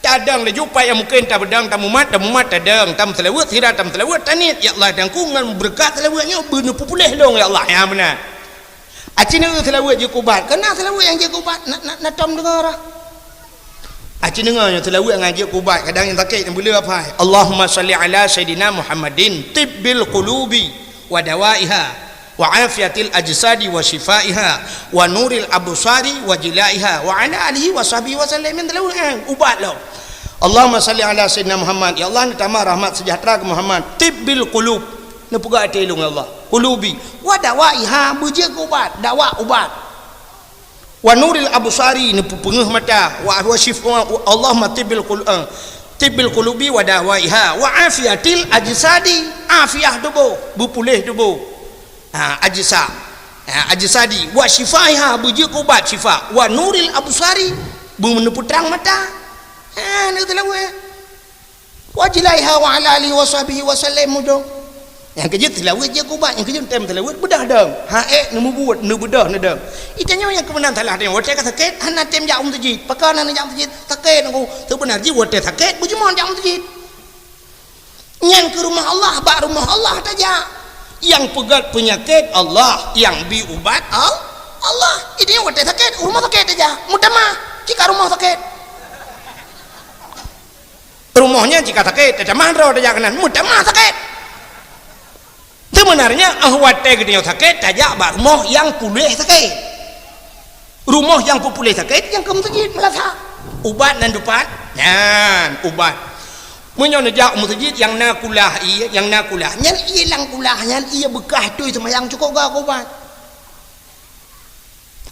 Tadong laju pat nyang mungken tabeudong, tamumat, tamumat, tadong, tameuseulaweuet, sira tameuseulaweuet, taniet, "Ya Allah, dan ku ngon beureukat seulaweuet nyoe beuneupeupuléh lôn, ya Allah." Ya meunan. Aci neu seulaweuet jeuet keu ubat. Keunan seulaweuet nyang jeuet keu ubat, na, na, na tom deungoe rah. Aci deungoe nyoe seulaweuet nyang jeuet keu ubat, kadang nyang sakét nyang beuleu apai. Allahumma shalli ala sayyidina Muhammadin tibbil qulubi wa dawaiha wa afiatil ajsadi wa syifaiha wa nuril absari wa jilaiha wa ala alihi wa sahbihi wa sallam. Nyang seulaweuet, eh, ubat lom. Allahumma shalli ala sayyidina Muhammad. Ya Allah, neutamah rahmat sejahtera keu Muhammad. Tibbil qulub. Neupeugah até lôn, ya Allah. Qulubi. Wa dawaiha, beujeuet keu ubat. Dawa ubat. Wa nuril absari, neupeupeungeuh mata. Wa, wa syif-, wa, Allahumma tibbil qul-, eh, tibbil qulubi wa dawaiha. Wa afiatil ajsadi, afiah tuboh, beupuléh tuboh. Ha, ajsa. Ha, ajsadi. Wa syifaiha, beujeuet keu ubat syifa. Wa nuril absari, beuneupeutrang mata. Ha, neu seulaweuet. Wa jilaiha wa ala alihi wa sahbihi wa sallam mudong. Nyang keujeuet seulaweuet jeuet keu ubat, nyang keujeuet tem seulaweuet beudah dong. Ha ék neumubuet, neubeudôh neudong. Itanyoe nyang keumeunan salah tanyoe. Watée ka sakét, hana tem jak u meuseujid. Pakon hana jak u meuseujid? Sakét nungku. Seubeuna jih watée sakét, beujeuet jak u meuseujid. Nyan keu rumoh Allah, bak rumoh Allah tajak. Nyang peugét peunyakét Allah, nyang bi ubat Al-, Allah. Itanyoe watée sakét, u rumoh sakét tajak. Meutamah, cit ka rumoh sakét. Rumoh nyan cit ka sakét, tatamah droe tajak keunan, meutamah sakét. Seubeunarnya, óh watée geutanyoe sakét, tajak bak rumoh nyang puléh sakét. Rumoh nyang peupuléh sakét, nyang keu meuseujid, meulasa. Ubat nan teupat, nyan ubat. Meunyoe neujak u meuseujid nyang na kulah ié, nyang na kulah, nyan ié lam kulah, nyan ié beukah tui seumayang cukôp gak ubat.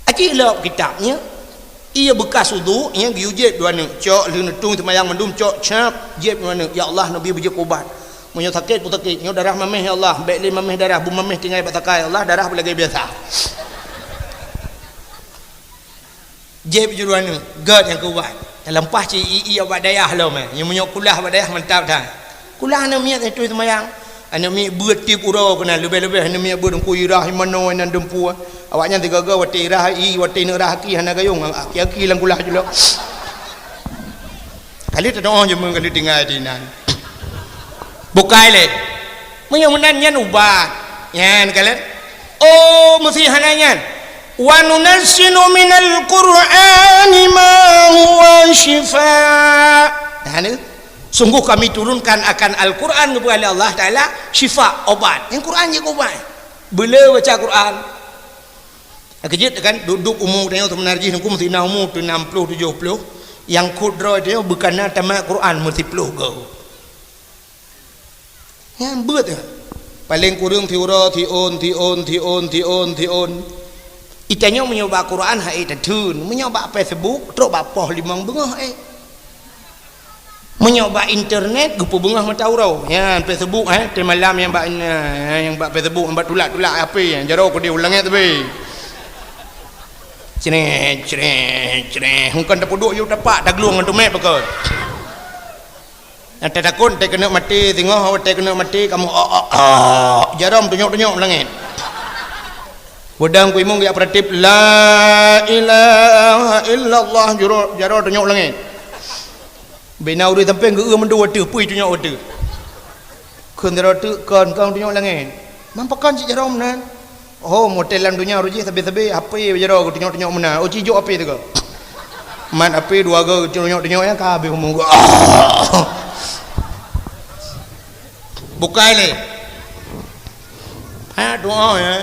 Aci lom kitab nyan, ié beukas uduk nyan geuyue jieb dua neuk, cok lheueh neutueng seumayang mandum cok cap, jieb dua neuk, "Ya Allah, neubi beujeuet keu ubat." Meunyoe sakét pun sakét, nyoe darah mameh ya Allah, bék lé mameh darah, bu mameh tinggai bak sakai ya Allah, darah beulagée biasa. Jép juru aneuk, gét nyang keubat. Teuleumah cit i-i bak dayah lom, eh. Nyoe meunyoe kulah bak dayah mantap that. Kulah aneuk miet itu seumayang. Aneuk miet beuet tieb uroe keunan, leubeh-leubeh aneuk miet beuet Teungku Irah, Imanoe, nan Dumpu. Awaknyan sigoe-goe watée Irah i, watée neuk rah aki hana gayong, aki-aki lam kulah julok. Kali teudoh jeumeung kali tinggai di nan. Bukai lé. Meunyoe meunan nyan ubat. Nyan kalon. Oh, meusi hana nyan. "Wa nunazzilu minal Qur'ani ma huwa syifa." Nah, ni. Sungguh Kami turunkan akan Al-Quran, geupeugah lé Allah Taala, syifa, obat. Nyang Quran jeuet keu ubat. Beuleu baca Quran. Keujeuet kan, duek-duek umu tanyoe seubeuna jih nungku meusi na umu tu enam puluh tujoh puluh, nyang khot droe tanyoe beukana tamat Quran meusiploh goe. Nyan beuet nyan. Paleng kureueng siuroe, siôn, siôn, siôn, siôn, siôn. Itanyoe meunyoe bak Quran hai tatheun, meunyoe bak Facebook trok bak poh limong beungoh, eh. Meunyoe bak internet geupeubeungoh mata uroe. Nyan Facebook, eh, teumalam nyang bak, eh, nyang bak Facebook, nyang bak tulak-tulak H P, jaroe keudeh u langét teubi. Creh, creh, creh. Hongkon tapeuduek yue tapak, taglueng ngon tumet pakon. Nyang tatakot, teukeunok maté, singoh, teukeunok maté, kamoe, oh, oh, oh. Jaroe tunyok-tunyok u langét. Beudang kuimong geujak peuratéb, "La ilaha illallah," jaroe, jaroe tunyok u langét. Bina ureuëng sampéng geu-eu mandum watée, pui tunyok watée. Kheun sidroe teuk kon, kon tunyok langét. Man pakon cit jaroe meunan? Oh, motel lam donya rujih sabe-sabe, H P jaroe geutunyok-tunyok meunan. Oh, cijok H P teuka. Man H P dua go geutunyok-tunyok nyan ka habéh umur geuh. Bukai lé. Ha, doa ya.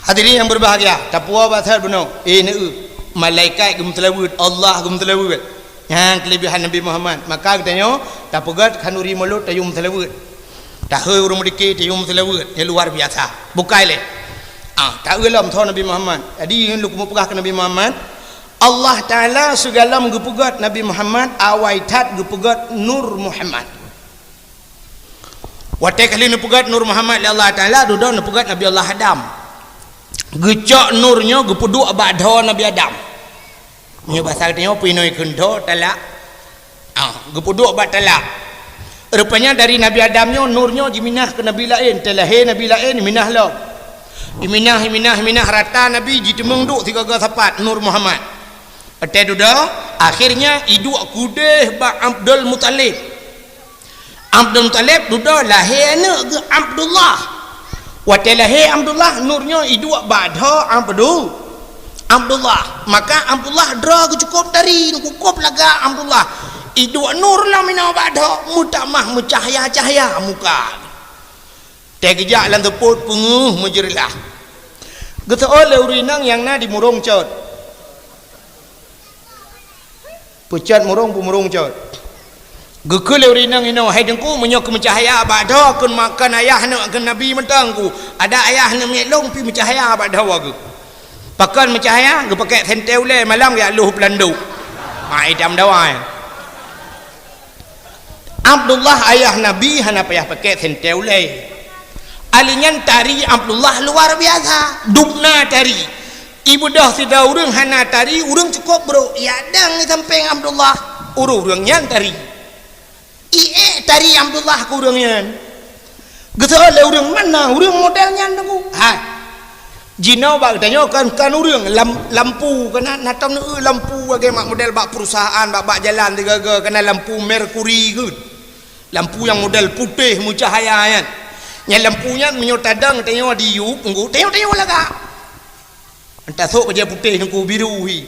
Hadirin yang berbahagia, tapuwoe bak that bunoe. Eh, neu, malaikat geumeuseulaweuet, Allah geumeuseulaweuet. Nyan keulebihan Nabi Muhammad. Maka geutanyoe tapeugét khanuri mulod tayue meuseulaweuet. Tahôi ureuëng meudike tayue meuseulaweuet. Nyang luar biasa. Bukai lé. Ah, taeu lom tho Nabi Muhammad. Jadi, nyoe lôn keumeung peugah keu Nabi Muhammad. Allah Taala sigohlom geupeugét Nabi Muhammad, awai that geupeugét Nur Muhammad. Watée kali neupeugét Nur Muhammad lé Allah Taala, dudoe neupeugét Nabi Allah Adam. Geucok nur nyoe geupeuduek bak dhoe Nabi Adam. Meunyoe basa geutanyoe pih inong kheun dhoe talak. Ah, geupeuduek bak talak. Rupanya dari Nabi Adam nyoe nur nyoe jiminah keu nabi laén, teulahé nabi laén minah lom. Iminah, iminah, iminah rata nabi jiteumeung duek sigoe-goe sapat Nur Muhammad. Watée dudoe, akhirnya iduek keudeh bak Abdul Muthalib. Abdul Muthalib dudoe lahé aneuëk geuh Abdullah. Watée lahé Abdullah, nur nyoe iduek bak dhoe Abdu-, Abdullah. Maka Abdullah droe geuh cukôp tari, cukôp lagak Abdullah. Iduek nur lom inoe bak dhoe, meutamah meucahya-cahya muka. Teugeujak lam seupôt peungeuh meujeureulah. Geuseuôt lé ureuëng inong nyang na di Murong Cot. Peucot murong, peumurong cot. Geukheun lé ureuëng inong inoe, "Hai Teungku, meunyoe keu meucahya bak dhoe kheun ma-, kheun ayah aneuëk kheun nabi mantong ku, adak ayah aneuëk miet lôn pih meucahya bak dhoe geuh." Pakon meucahya? Geupakék sentée ulée malam geujak lôh peulandok. Ma idam dawai. Abdullah ayah Nabi hana payah pakék sentée ulée. Ali nyan tari Abdullah luar biasa, dubna tari. Ibeudôh sidroe ureuëng hana tari, ureuëng cukôp brôk, yak dang di sampéng Abdullah, ureuëng-ureuëng nyan tari. Iék tari Abdullah keu ureuëng nyan. Geuseuôt lé ureuëng, "Mana ureuëng model nyan, Teungku?" Hai. Jinoe bak geutanyoe kan, kan ureuëng, lam-, lampu, kan na, na tom neueu lampu lagée mak model bak perusahaan, bak, bak jalan sigoe-goe, kan na lampu merkuri kheun. Lampu nyang model putéh meucahya nyan. Nyan lampu nyan meunyoe tadong tanyoe di yup, Teungku, tanyoe-tanyoe lagak. Entah sok keujah putéh Teungku, biru hi.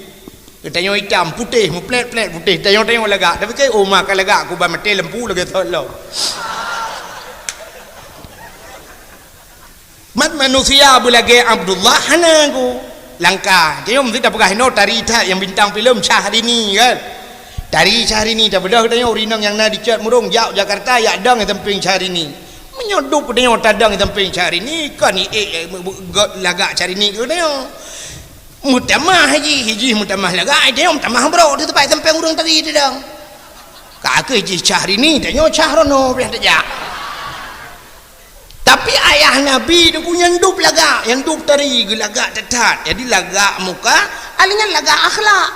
Tanyoe itam, putéh, meuplét-plét putéh, tanyoe-tanyoe lagak. Tapi kan, oh, ma ka lagak, kuban maté lampu lagée sot lom. Mat manusia beulagée Abdullah hana ku. Langka. Tanyoe meusti tapeugah inoe tari that nyang bintang filem Syahrini kan. Tari Syahrini tabeudôh tanyoe ureuëng inong nyang na di Cot Murong jak Jakarta yak dong di sampéng Syahrini. Meunyoe duek tanyoe tadong di sampéng Syahrini, kon iék, eh, gét lagak Syahrini keu tanyoe. Meutamah jih, jih meutamah lagak, ai tanyoe meutamah brôk di teumpat sampéng ureuëng tari tadong. Ka keuh jih Syahrini, tanyoe Syahrono pih tajak. Tapi ayah Nabi Teungku nyan dub lagak, nyang dub tari geulagak that-that. Jadi lagak muka, alèh nyan lagak akhlak.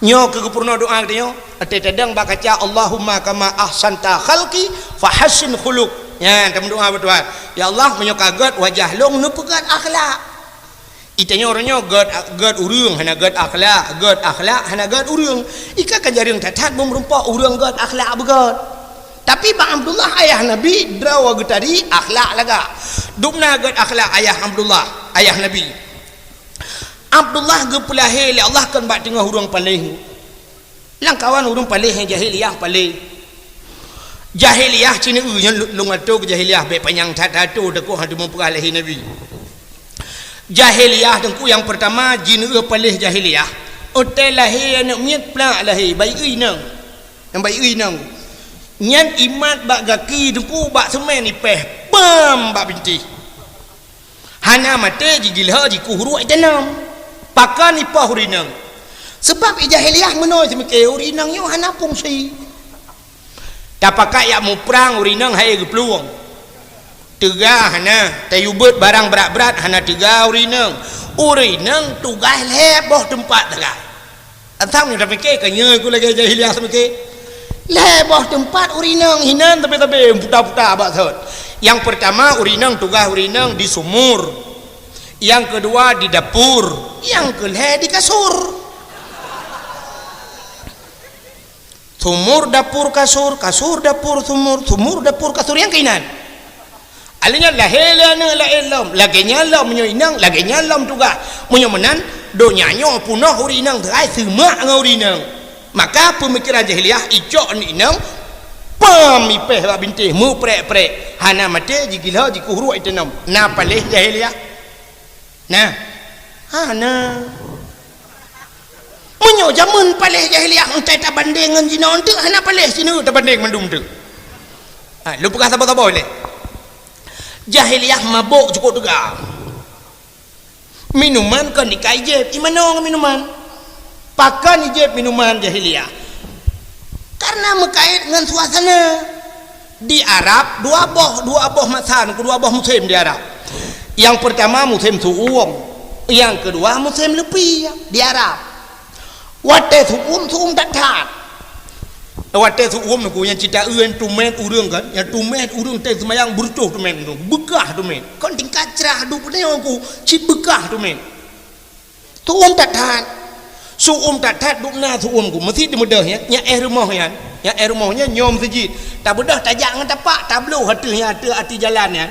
Nyoe keuh geupeurunoe doa geutanyoe. Watèe tadong bak kaca, "Allahumma kama ahsanta khalqi fahassin khuluq." Nyan tameudoa bak Tuhan. "Ya Allah, meunyoe ka gèt wajah lôn, neupeugèt akhlak." Itanyoe uroe nyoe gèt, gèt ureueng hana gèt akhlak, gèt akhlak hana gèt ureueng. Ika ka jareueng that-that meureumpok ureueng gèt akhlak beugèt. Tapi bak Abdullah ayah Nabi, droe geutari akhlak lagak. Dubna gèt akhlak ayah Abdullah, ayah Nabi. Abdullah geupeulahé lé Allah kon bak teungoh ureueng paléh. Lamkawan ureueng paléh nyang jahiliyah paléh. Jahiliyah cit neu nyan lu-, lôn atô keu jahiliyah bèk panyang that-that atô takot hana teumeung peugah lahé Nabi. Jahiliyah Teungku nyang peurtama jineuk paléh jahiliyah. Watèe lahé aneuk miet plak lahé, bayeue inong. Nyang bayeue inong. Nyan imat bak gaki Teungku bak seumén ipèh, pam bak bintéh. Hana maté jigiloe jikuh ruek itanom. Pakon ipoh ureueng inong? Sabab i jahiliyah meunoe seumiké ureueng inong nyoe hana fungsi. Tapakat jak muprang ureueng inong hai geuplueng. Teuga hana, tayue beuet barang brat-brat hana teuga ureueng inong. Ureueng inong tugaih lhèe boh teumpat sagai. Asam nyoe tapike ka nyoe ku lagèe jahiliyah seumiké. Lhèe boh teumpat ureueng inong hinan tabe-tabe puta-puta bak sot. Nyang peurtama ureueng inong tugaih ureueng inong di sumur. Nyang keudua di dapur, nyang keulhèe di kasur. Sumur, dapur, kasur, kasur, dapur, sumur, sumur, dapur, kasur, nyang keuinan. Alèh nyan lahé lé aneuk laén lom, lagèe nyan lom meunyoe inong, lagèe nyan lom tugaih. Meunyoe meunan, donya nyoe peunoh ureueng inong teukai seumak ngon ureueng inong. Maka peumikeran jahiliyah icok aneuk inong, pam ipèh bak bintéh meuprek-prek, hana maté jigiloe jikuh ruek itanom. Na paléh jahiliyah? Na? Hana. Meunyoe jameun paléh jahiliyah, enteuk tabandeng ngon jinoe enteuk, hana paléh sineuk tabandeng mandum enteuk. Ha, lôn peugah saboh-saboh lé. Jahiliyah mabök cukôp teuga. Minuman kon ikai jieb, imanoe ngon minuman. Pakon ijieb minuman jahiliyah? Karena meukait ngon suasana. Di Arab dua boh, dua boh masa, dua boh musém di Arab. Nyang peurtama musém su'um, nyang keudua musém leupie di Arab. Watèe su'um, su'um that-that. Watèe su'um nyoe nyang cit taeu nyang tumét ureueng kan, nyang tumét ureueng teuh seumayang beureutoh tumét nyoe, beukah tumét. Kon tingkat crah duek nyoe ku cit beukah tumét. Su'um that-that. Su'um that-that dubna su'um ku. Meusi teumeudeuh nyan, nyan éh rumoh nyan. Nyan éh rumoh nyan nyoe meuseujid. Tabeudôh tajak ngon tapak, tabloh ateueh nyan, ateueh ateueh jalan nyan.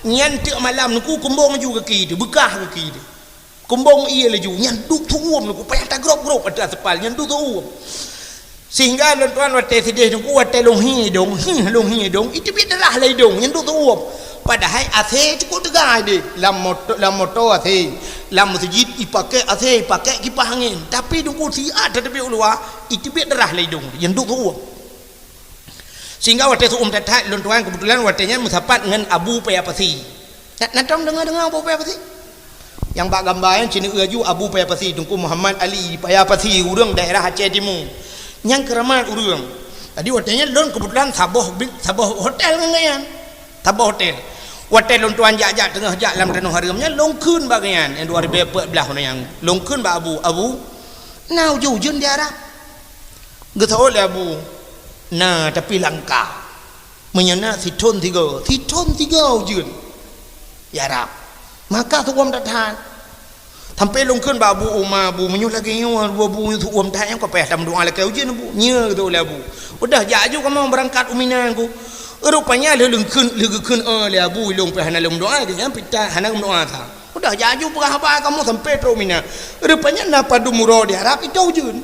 Nyan teuk malam nyoe ku kumbong laju gaki teuh, beukah gaki teuh. Kumbong ie laju, nyan duek su'um nyoe ku, payah tagrôp-grôp ateueh aseupal, nyan duek su'um. Sehingga lôn tuan watèe sideh nyoe ku, watèe lôn hi idông, hi lôn hi idông, iteubiet darah lam idông, nyan duek su'um. Padahai AC cukôp teuga deh, lam moto, lam moto AC, lam meuseujid ipakèk AC, ipakèk kipah angén. Tapi nyoe ku siat tateubiet u luwa, iteubiet darah lam idông, nyan duek su'um. Sehingga watèe su'um that-that, lôn tuan keubeutulan watèe nyan meusapat ngon Abu Paya Pasi. Na, na tom deungoe-deungoe Abu Paya Pasi? Nyang bak gamba nyan cit neu laju Abu Paya Pasi, Teungku Muhammad Ali Paya Pasi, ureueng daerah Aceh Timu. Nyan keuramat ureueng. Jadi watèe nyan lôn keubeutulan saboh bi-, saboh hotel ngon gobnyan. Saboh hotel. Watèe lôn tuan jak-jak teungoh jak lam tanoh hareuem nyan, lôn kheun bak gobnyan, nyang dua ribèe peuet blah nyan. Lôn kheun bak Abu, "Abu, na ujeuen-ujeuen di Arab?" Geuseuôt lé Abu, "Na, tapi langka." Meunyoe na sithon sigoe, sithon sigoe ujeuen. Ya Rab, maka su'um that-that. Sampoe lôn kheun bak Abu Uma, "Abu, meunyoe lagèe nyoe, Abu, su'um that nyoe ka payah tameudoa lakèe ujeuen, Abu." "Nyo," geutôk lé Abu. "Udah jak aju kamoe beurangkat u Mina, Abu." Rupanya lheuh lôn kheun, lheuh geukheun, "Oh, lé Abu, ilôn payah hana lôn meudoa," geunyan pih hana geumeudoa sa. Udah jak aju peugah haba kamoe sampoe trok u Mina. Rupanya na padum uroe di Arab itô ujeuen.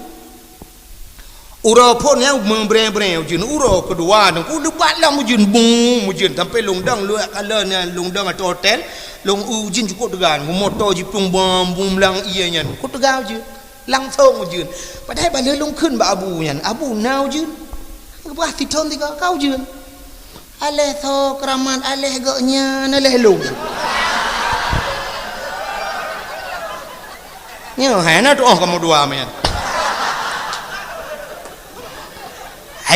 Uroe phôn nyan meubrèe-brèe ujeuen, uroe keudua nyan ku leubak lom ujeuen, bum, ujeuen sampoe lôn dong luwah kala nyan lôn dong ateueh hotel, lôn ujeuen cukôp teuga, moto jiplueng bom, bum lam ie nyan, ku teuga ujeuen, langsong ujeuen. Padahai ban lheuh lôn kheun bak Abu nyan, "Abu, na ujeuen?" Geupeugah sithon sigoe, "Ka ujeuen." Aléh soe keuramat, aléh gobnyan, aléh lôn. Nyoe hai na tuoh kamoe dua meunan.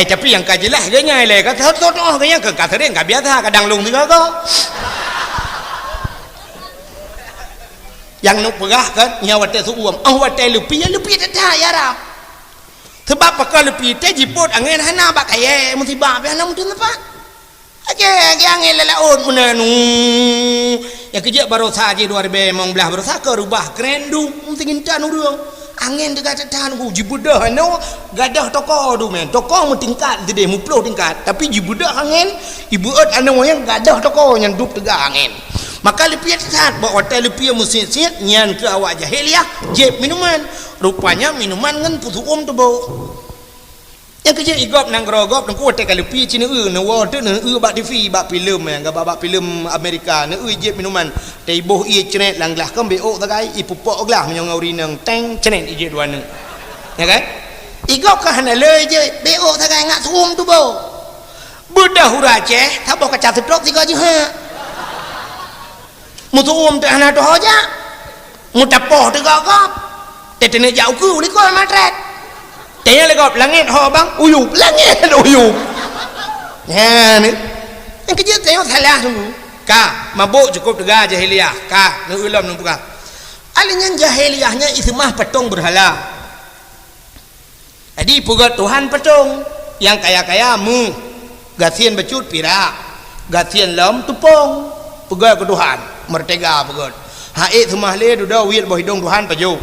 Eh, tapi nyang ka jeulaih geuh nyan lé, ka thot-thot oh geuh nyan ka sering, ka biasa, kadang lôn sigoe-goe. Nyang neuk peugah kan, nyan watèe seuuem, oh watèe leupie, leupie that-that ya Rab. Sabab pakon leupie teuh jipôt angén hana bak kayèe, musibah pih hana meuteumpat. Aja, aja angén lam laôt meunan. Nyang keujeuet baroesa jih dua ribèe limong blah baroesa ka reubah kren duek, meuteungintan ureueng. Angén teuga that-that nunggu jibeudôh anoe gadoh toko duek meunan. Toko meutingkat sideh, meuploh tingkat, tapi jibeudôh angén, ibeuet anoe nyang gadoh toko nyan duek teuga angén. Maka leupie that-that, bak watèe leupie meusiet-siet, nyan keuh awak jahiliyah, jieb minuman. Rupanya minuman ngon peuseuuem teuboh. Nyang keujeuet igob nanggroe gob teungku watèe ka leupie ci neueu, neuwoe teuk neueu bak T V, bak filem, nyang gaba bak filem Amerika, neueu jieb minuman. Teuiboh ié cret lam glah, kon beuôk sagai, ipeupok glah meunyoe ngon ureueng inong, teng, cret ijieb dua neuk. Ya kan? Igob ka hana le ijieb, beuôk sagai ngat seuuem teuboh. Beudôh ureueng Aceh, saboh kaca seutrop sigoe jeuhet. Meuseuuem teuh hana tuho jak. Meutapoh teuh gob-gob. Teuteuneuh jak ukeue likot matret. Teunyang lé gob langét ho bang, uyup, langét uyup. Nyan. Nyang keujeuet tanyoe salah dulu. Ka, mabök cukôp teuga jahiliyah. Ka, neueu lom neupeugah. Alèh nyan jahiliyah nyan iseumah patong beurhala. Jadi, peugöt Tuhan patong, nyang kaya-kaya méuh, gasien bacut pirak, gasien lom teupông, peugöt keu Tuhan, meurtega peugöt. Ha'ék seumah lé dudoe wiet boh idông Tuhan pajoh.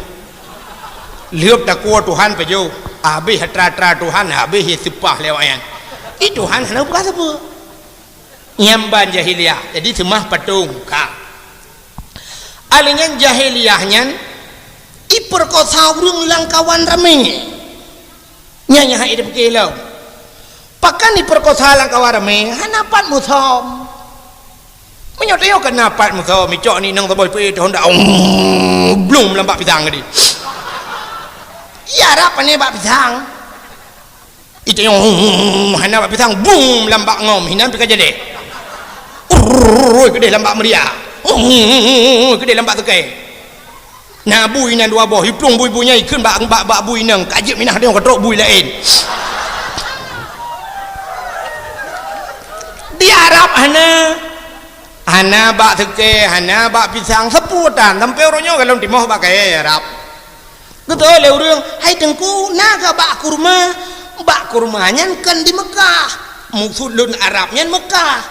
Lheueh takue Tuhan pajoh, habéh atra-atra Tuhan, habéh seupah lé awaknyan. Ih, Tuhan hana peugah sapeue. Nyan ban jahiliyah, jadi seumah patong ka. Alèh nyan jahiliyah nyan ipeurkosa ureueng lam kawan ramé. Nyan nyang hana ipike lom. Pakon ipeurkosa lam kawan ramé, hana pat musom. Meunyoe tanyoe keunan pat musom, icok ni nang saboh ipe toh ndak, blum lam bak pisang tadi. Iya rap pane bak pisang. Itanyong, hana bak pisang, bum, lam bak ngom, hinan pih ka jadi. Urrrr, keudeh lam bak meuria. Urrrr, keudeh lam bak teukai. Na bui inan dua boh, iplueng bui-bui nyan ikheun bak, bak, bak bui inong, ka jeuet minah tanyong ka trok bui laén. Di Arab hana, hana bak teukai, hana bak pisang, sapeue tan, sampai uroe nyoe golom timoh bak kayèe Arab. Geutanyong lé ureueng, "Hai Teungku, na kah bak kurma?" Bak kurma nyan kon di Meukah. Maksud lôn Arab nyan Meukah.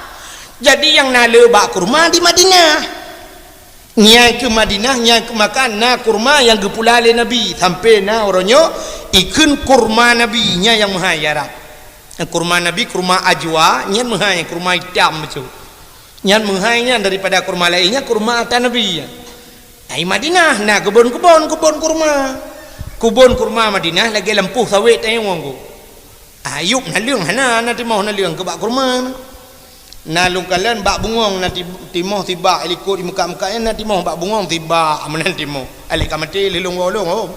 Jadi nyang na le bak kurma di Madinah. Nyan keuh Madinah, nyan keuh Meukah na kurma nyang geupula lé Nabi. Sampai na uroe nyoe ikheun kurma Nabi, nyan nyang meuhai Arab. Kurma Nabi, kurma ajwa, nyan meuhai, kurma itam bacut. Nyan meuhai nyan daripada kurma laén, nyan kurma ata Nabi. Ai Madinah na keubon-keubon, keubon kurma. Keubon kurma Madinah lagèe lampôh sawét tanyoe ngon ku. Ayub naleueng hana, na timoh naleueng keu bak kurma. Na lôn kalon bak bungong na ti-, timoh sibak, i likot i Meukah-Meukah nyan na timoh bak bungong sibak, meunan timoh. Alèh ka maté lé lôn woe lôn, oh.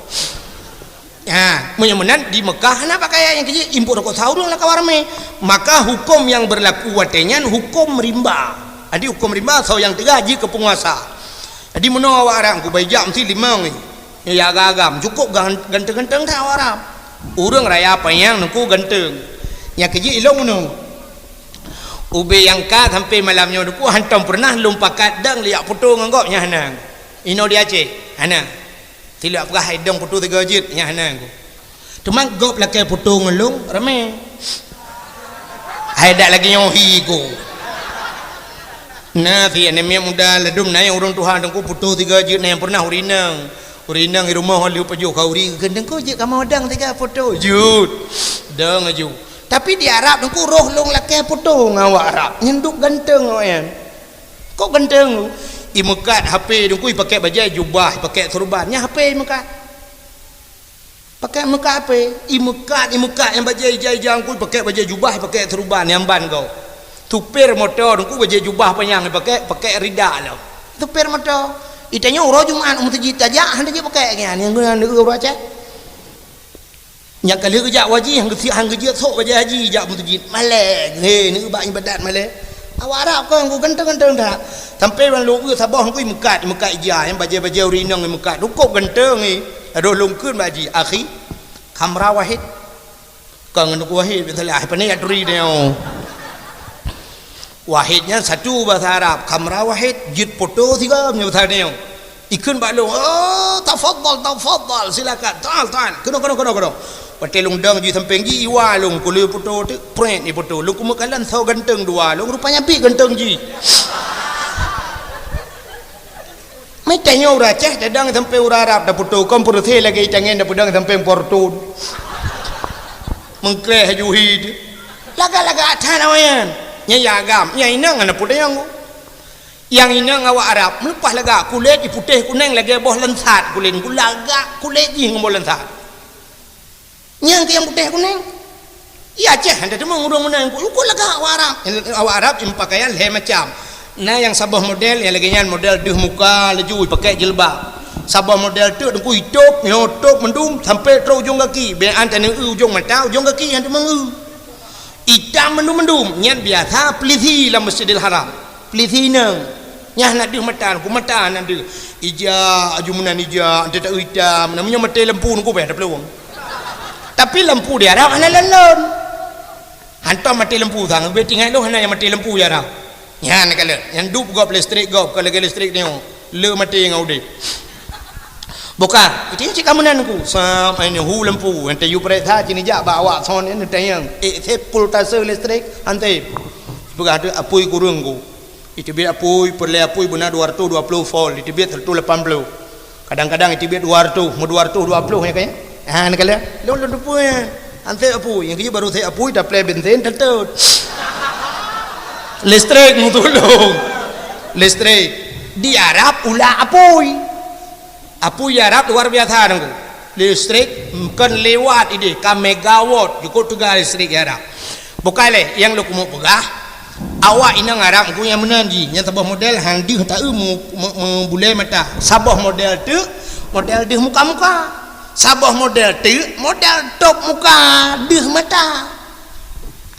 Ha, meunyoe meunan di Meukah hana pakaian nyang keu jih, impôt rukok sahur lam kawan ramé. Maka huköm nyang beurlaku watèe nyan huköm rimba. Jadi huköm rimba soe nyang teuga jih keu peunguasa. Jadi meunoe awak Arab, ku bai jak meusti limong nyoe. Nyoe ya agam-agam, cukôp gan-, ganteng-ganteng that awak Arab. Ureueng raya panyang nungku ganteng. Nyang keu jih ilong meunoe. Ubé nyang ka sampai malam nyoe nungku hantom peureunah lôn pakat dang liak foto ngon gob nyan hana. Inoe di Aceh, hana. Silap peugah hai dong foto tiga jeuet, nyan hana ku. Teuma gob lakèe foto ngon lôn, ramé. Hai dak lagèe nyoe hi ku. Na si aneuk miet muda ladôm na nyang ureueng tuha dong ku foto tiga jeuet na nyang peureunah ureueng inong. Ureueng inong di rumoh lheueh pajoh khauri, "Geudeung ku jeuet kamoe dong tiga foto." Jeuet. Dong aju. Tapi di Arab dong ku roh lôn lakèe foto ngon awak Arab. Nyan duek ganteng awaknyan. Kok ganteng? Imeukat H P dong ku, ipakèk bajèe jubah, ipakèk seureuban. Nyan H P imeukat. Pakèk meukat H P, imeukat, imeukat nyang bajèe ija-ija dong ku, ipakèk bajèe jubah, ipakèk seureuban nyang ban gob. Supir moto dong ku bajèe jubah panyang ipakèk, pakèk rida lom. Supir moto. Itanyoe uroe Jumat u meuseujid tajak, hana jipakèk nyan, nyang geunan uroe Aceh. Nyan ka lheueh geujak u haji, han geusiek, han geujeuet sôk bajèe haji jak meuseujid. Malèe, he, neueu bak ibadat malèe. Awak Arab kon ku ganteng-ganteng that. Sampai ban lôn eu saboh ku imeukat, imeukat ija, nyang bajèe-bajèe ureueng inong imeukat. Cukôp ganteng, he. Adoh lôn kheun bak haji, "Akhi, khamra wahid." Kon ngon Teungku Wahid, biasalah, hai pane jak turi nyoe. Wahid nyan satu bahasa Arab, kamera Wahid, jeuet poto sigoe nyoe bahasa nyoe. Ikheun bak lôn, "Oh, tafadhal, tafadhal, silakan. Ta'al, ta'al. Keunoe, keunoe, keunoe, keunoe." Watèe lôn dong jih sampéng jih, iwa lôn, kulôn poto teuk, prét ipoto. Lôn keumeuk kalon soe ganteng dua lôn, rupanya pih ganteng jih. Meutanyoe ureueng Aceh, tadong sampéng ureueng Arab, tapoto kon peureusé lagèe itangen, tapeudong sampéng Fortuner. Meukreh haju hi teuh. Lagak-lagak that awaknyan. Nyan nyang agam, nyang inong hana peue tanyong. Nyang inong awak Arab, meuleupah lagak, kulét iputéh kunèng lagèe boh lansat kulét, lagak kulét jih ngon boh lansat. Nyang keu nyang putéh kunèng. Iya, Aceh, hana teumong ureueng meunan, uko lagak awak Arab. Awak Arab meupakean lhèe macam. Na nyang saboh model, nyang lagèe nyan model deuh muka laju ipakè jilbab. Saboh model teuk Teungku itôb, nyoe tôb mandum sampai trôk ujong gaki. Bèk an taneu ujong mata, ujong gaki nyang teumong. Itam mandum-mandum, nyan biasa peulisi lam Masjidil Haram. Peulisi inong. Nyan hana deuh mata, ku mata hana deuh. Ija, aju meunan ija, ante tak itam. Namanya maté lampu nunggu beh, ada peluang. Tapi lampu di Arab hana lon-lon. Hantom maté lampu sang, beh tinggai lôn hana nyang maté lampu di Arab. Nyan kalon, nyang dup gob listrik gob, kalau lagi listrik nyoe, le maté ngon udép. Bukan, itu cik kamu nan ku, sam, ini hu lampu, ante yu pereksa, sini jak, bak awak son, ini tayang. Eh, sepul tase listrik, ante. Peugah tu, apui kurung ku. Iteubiet apui, peureulèe apui beuna dua ratus dua puluh volt, iteubiet seratus lapan puluh. Kadang-kadang iteubiet dua ratus, meu dua ratus dua puluh nyan kan? Ha, nyan kan? Lôn, lôn teupeu nyan. Anseb apui, nyang keujeuet baru seb apui, taplè bensin, teutôt. Listrik meutulông. Listrik. Di Arab ulah apui. Apui Arab luar biasa, Teungku. Listrik kon liwat idéh, ka megawatt, jukôt teuga listrik di Arab. Bukai lé, nyang lôn keumeuk peugah, awak inong Arab Teungku nyang meunan jih, nyang saboh model han deuh taeu meu-, meu-, meubulée mata. Saboh model teuk, model deuh muka-muka. Saboh model teuk, model tôb muka, deuh mata.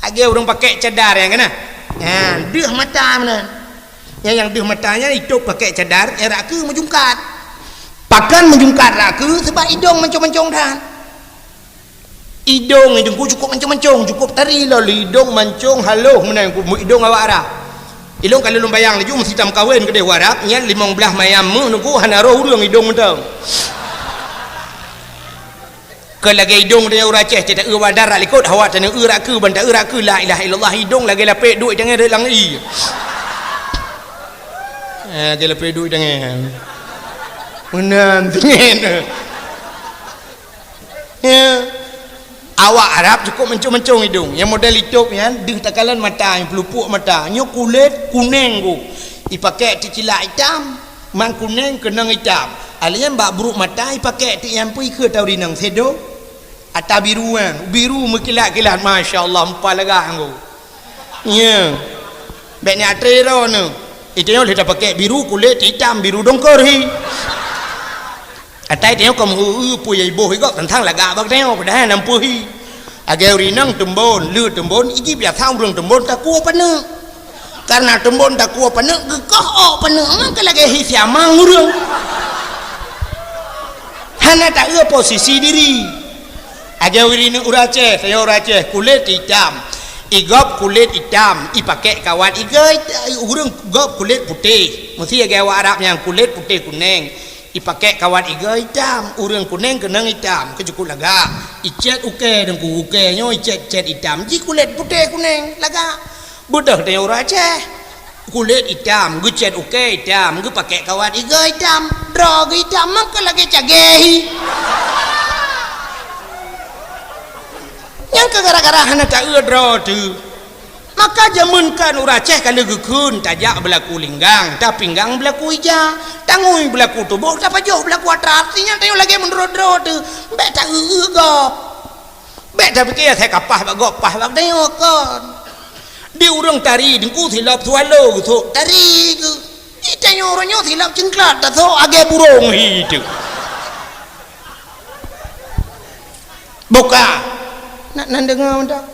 Lagée ureuëng pakai cadar nyang keunan. Ha, deuh mata meunan. Nyang, nyang deuh mata nyan itôb pakai cadar, nyang rakeue meujungkat. Pakon meujungkat rakeue? Sebab idong mancong-mancong that. Idong idong ku cukup mancong-mancong, cukup tari lom idong mancong haloh meunan ku idong awak Arab. Ilong ka lôn bayang laju meusitam kawen keudeh u Arab, nyan limong blaih mayam meuh nungku hana roh ureuëng idong mantong. Keu lagée idong tanyoe ureuëng Aceh, cit taeu bak darat likot, hawa tanyoe eu rakeue, ban taeu rakeue, la ilaha illallah, idong lagée lapék duek tangai rot lam ie. Eh, lagée lapék duek tangai. Meunan teungen. Ya. Awak Arab cukup mancong-mancong idong. Nyang model itôb nyan, deuh takalon mata, nyang peulupuk mata. Nyoe kulét kuneng ku. Ipakai teucilak itam. Man kuneng keunong itam. Alèh nyan bak brôk mata ipakék teuk nyang peue ikheue tau rinong sedo. Ata biru nyan, biru meukilat-kilat, masya Allah, meupa lagak nyan. Nya. Bék nyak tré droeneuh. Itanyoe lheueh tapakék biru kulét itam, biru dongkor hi. Atai tanyoe ka meu-eu peue nyang iboh igob teuntang lagak bak tanyoe, padahai nam peue hi. Lagée ureuëng inong teumbon, le teumbon, iji biasa ureuëng teumbon takue paneuk. Karena teumbon takue paneuk, geukoh ôk paneuk, maka lagée hi siamang ureuëng. Hana taeu posisi diri. Lagée ureuëng inong ureuëng Aceh, saya ureuëng Aceh, kulét itam. Igob kulét itam, ipakék kawat igoe, ureuëng gob kulét putéh. Meusti lagée awak Arab nyang kulét putéh kuneng. Ipakék kawat igoe itam, ureuëng kuneng keunong itam, keu cukup lagak. Icét ukée deungku, ukée nyoe icét-cét itam, ji kulét putéh kuneng, lagak. Beudôh tanyoe ureuëng Aceh. Kulét itam, geucét ukée itam, geupakék kawat igoe itam, droe geuh itam, maka lagée cagée hi. Nyang keu gara-gara hana taeu droe teuh. Maka jameun kan ureuëng Aceh ka lheueh geukheun tajak beulaku linggang, tapinggang beulaku ija, tangui beulaku tuboh, tapajoh beulaku atra, artinya tanyoe lagée meunurot droe teuh, bék taeu-eu gob. Bék tapike asai ka paih bak gob, paih bak tanyoe kon. Di ureuëng tari deungku silop swallow geusok tari geuh. Di tanyoe uroe nyoe silop cingklat tasok lagée burông hi teuh. Buka. Nak nan deungoe mantong.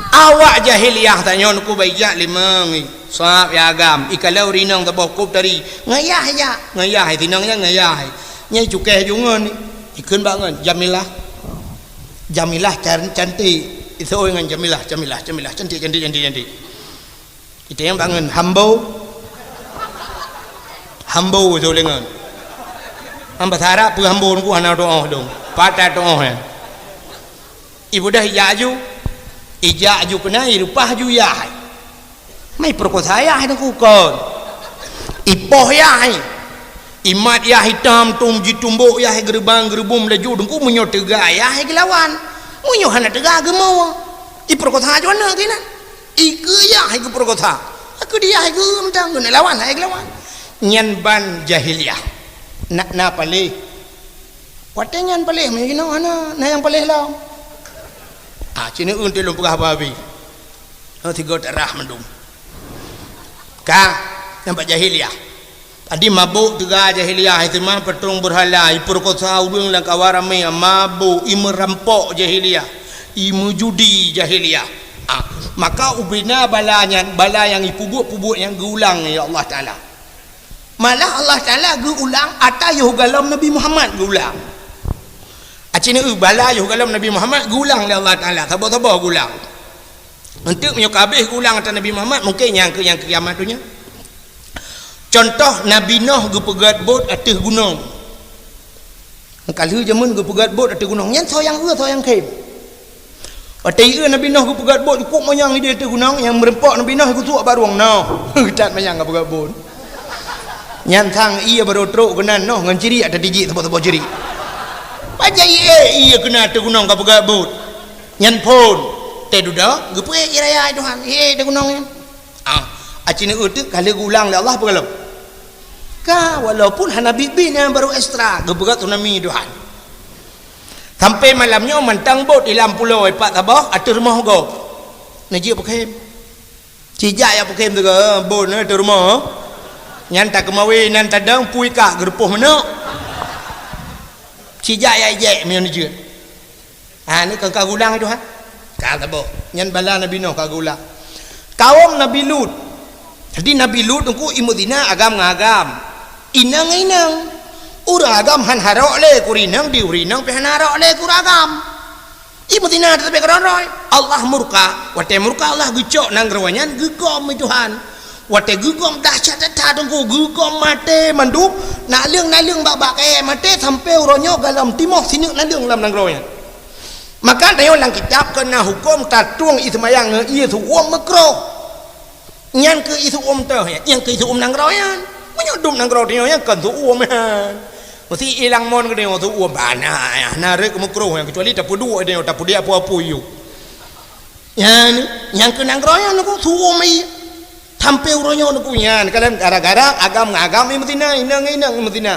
Awak jahiliyah tanyoe nuku baijak limong, sab ya agam, ikalon rinong saboh kop tari. Ngayah jak, ngayah sinong nyan ngayah. Nyang cukéh ju ngon, ikheun bak ngon, Jamilah. Jamilah can-, cantik. Iseuôt ngon Jamilah, Jamilah, Jamilah, cantik, cantik, cantik, cantik. Kita nyang bangun hambo. Hambo iseuôt ngon. Am bahasa Arab peue hambo nunggu hana tuoh dong. Patah tuoh ya. Ibudah ijak aju. Ijak aju keunan, ireupah aju yah. Mai peurekosa yah teungku kon. Ipoh yah. Imat yah itam tum jitumbok yah geuribang geuribum laju teungku meunyoe teuga yah geulawan. Meunyoe hana teuga geumoe. Ipeurekosa aju aneuk keunan. Ikeue yah ipeurekosa. Aku dia ikeue mantong keuneuk lawan hai geulawan. Nyan ban jahiliyah. Nak na paléh. Watée nyan paléh meunyoe jinoe hana, na nyang paléh lom. Ah, cit neu-eu teuh lôn peugah babi. Oh, tiga darah mandum. Ka, nampak jahiliyah. Tadi mabôk teuga jahiliyah, iseumah patrong beurhala, ipeurekosa ureuëng lam kawan ramé, mabôk, imeurampoe jahiliyah, imeujudi jahiliyah. Ah, maka ubena bala nyan, bala nyang ipeubuet-peubuet nyang geuulang, ya Allah Taala. Malah Allah Taala geuulang ata yoh galom Nabi Muhammad geuulang. Aci neu bala yoh galom Nabi Muhammad geuulang lé Allah Taala, saboh-saboh geuulang. Enteuk meunyoe ka habéh geuulang ata Nabi Muhammad, mungken nyang keu, nyang keu kiamat donya. Contoh, Nabi Noh geupeugét bot ateueh gunong. Ka lheueh jameun geupeugét bot ateueh gunong, nyan soe nyang eu, soe nyang khém. Watée ieu Nabi Noh geupeugét bot, cukôp manyang idéh ateueh gunong, nyang meureumpok Nabi Noh geusuek bak rueng noh. Geutat manyang geupeugét bot. Nyan sang ié barô trok keunan noh ngon cirik ata tijik saboh-saboh cirik. Pajan ié, ié keunan ateueh gunong ka peugét bot. Nyan phon. Teuh dudoe, geupeuék ié raya Tuhan. Ié ateueh gunong nyan. Ah, aci neu teuk ka lheueh geuulang lé Allah peue galom. Ka, walaupun hana biet-biet nyan barô ekstra, geupeugét tsunami Tuhan. Sampai malam nyoe mantong bot ilam pulo ipat saboh ateueh rumoh gob. Neujeuet peukhém. Cijak jak peukhém teuga, bot na ateueh rumoh. Nyan takeumawe nan tadong pui kak geurupoh manok. Cijak jak ijek meunyoe neujeuet. Ha, ni ka, ka geulang Tuhan. Ka saboh. Nyan bala Nabi Nuh ka geulang. Kaum Nabi Lut. Jadi Nabi Lut teungku imeuzina agam ngon agam. Inong ngon inong. Ureuëng agam han harok lé keu ureuëng inong, di ureuëng inong pih han harok lé keu ureuëng agam. Imeuzina teutap keudroe-droe. Allah murka. Watée murka Allah geucok nanggroe nyan geugom lé Tuhan. Watée geugom dahsyat that teungku, geugom maté mandum, naleueng-naleueng bak-bak kayée maté sampoe uroe nyoe galom timoh sineuk naleueng lam nanggroe nyan. Maka tanyoe lam kitab keu na huköm tatueng ié seumayang ngon ié seuuem meukroh. Nyan keu ié seuuem teuh nyan, nyan keu ié seuuem nanggroe nyan. Meunyoe dum nanggroe tanyoe nyan kon seuuem nyan. Meusti ilang mon keu tanyoe seuuem bana nyan, na rhot meukroh nyan, keucuali tapeuduek tanyoe, tapeudiak peue-peue yue. Nyan, nyang keu nanggroe nyan teungku seuuem ié. Sampoe uroe nyoe teungku nyan, kalon gara-gara agam ngon agam imeuzina, inong ngon inong imeuzina.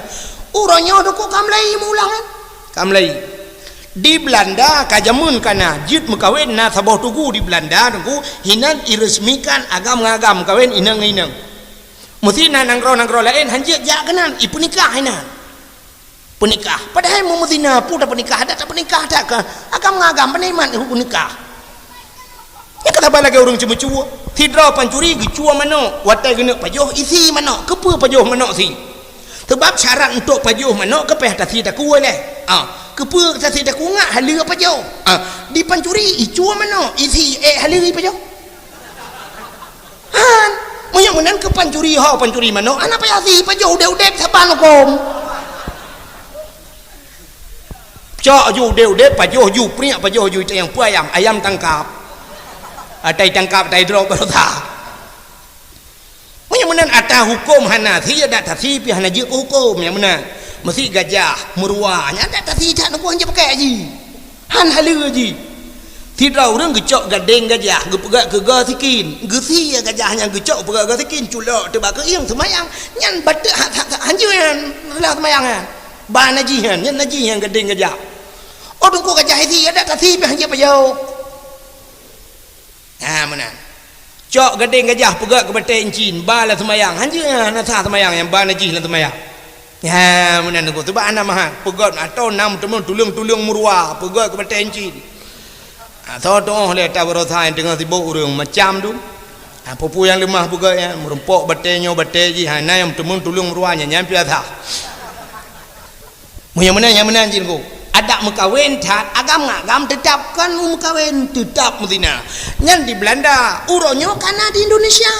Uroe nyoe teungku ka mulai meuulang, eh? Ka mulai. Di Belanda ka jameun ka na, jeuet meukawen na saboh tugu di Belanda teungku, hinan ireusmikan agam ngon agam meukawen inong ngon inong. Meusti na nanggroe-nanggroe laén han jeuet jak keunan, ipeunikah hinan. Peunikah. Padahai meumeutina peue tapeunikah, adak tapeunikah that keu agam ngon agam, pane iman huköm nikah. Nyang ka saban lagée ureuëng ceumeucue. Sidroe pancuri geucue manok, watée geuneuk pajoh isi manok. Keupeue pajoh manok si? Sabab syarat untuk pajoh manok keu pih tasi takue lé. Ah, keupeue tasi takue ngat haleue pajoh? Ah, di pancuri icue manok, isi ék haleue ipajoh. Han, meunyoe meunan keu pancuri ho, pancuri manok, hana payah si pajoh udeb-udeb saban huköm. Cok ju udeb-udeb, pajoh ju priek, pajoh ju itayang peue ayam, ayam tangkap. Atai tangkap, atai drop barosa. Meunyoe meunan ata huköm hana si, adak tasi pih hana jeuet keu huköm nyang meunan. Meusi gajah, meuruwa, nyan adak tasi that teungku han jeuet pakai ji. Han haleue ji. Sidroe ureuëng geucok gadeng gajah, geupeugah keu goe sikin. Geusie gajah nyang geucok peugah goe sikin, culok teuh bak keuieng seumayang. Nyan bateuk ha-, ha-, ha-, hanjeuet nyan, reulah seumayang nyan. Ba najih nyan, nyan najih nyan gadeng gajah. Oh, teungku gajah isi, adak tasi pih hanjeuet pajoh. Ha, meunan. Cok gadeng gajah peugah keu batée incin, ba lam seumayang. Hanjeuet nyan, hana sah seumayang nyang ba najih lam seumayang. Ha, meunan teungku. Sabab hana mahat. Peugét atau na meuteumé tuleueng-tuleueng meuruwa. Peugét keu batée incin. Ha, soe tuoh lé ata barosa nyang teungoh sibok ureuëng macam tu. Ha, peue-peue nyang leumah peugét nyan. Meurumpok batée nyoe, batée jih. Ha, na nyang meuteumé tuleueng meuruwa nyan, nyan pih sah. Meunyoe meunan, nyang meunan jih teungku. Adak meukawen that, agam ngon agam teutab kon meukawen, teutab meuzina. Nyan di Belanda, uroe nyoe kana di Indonesia.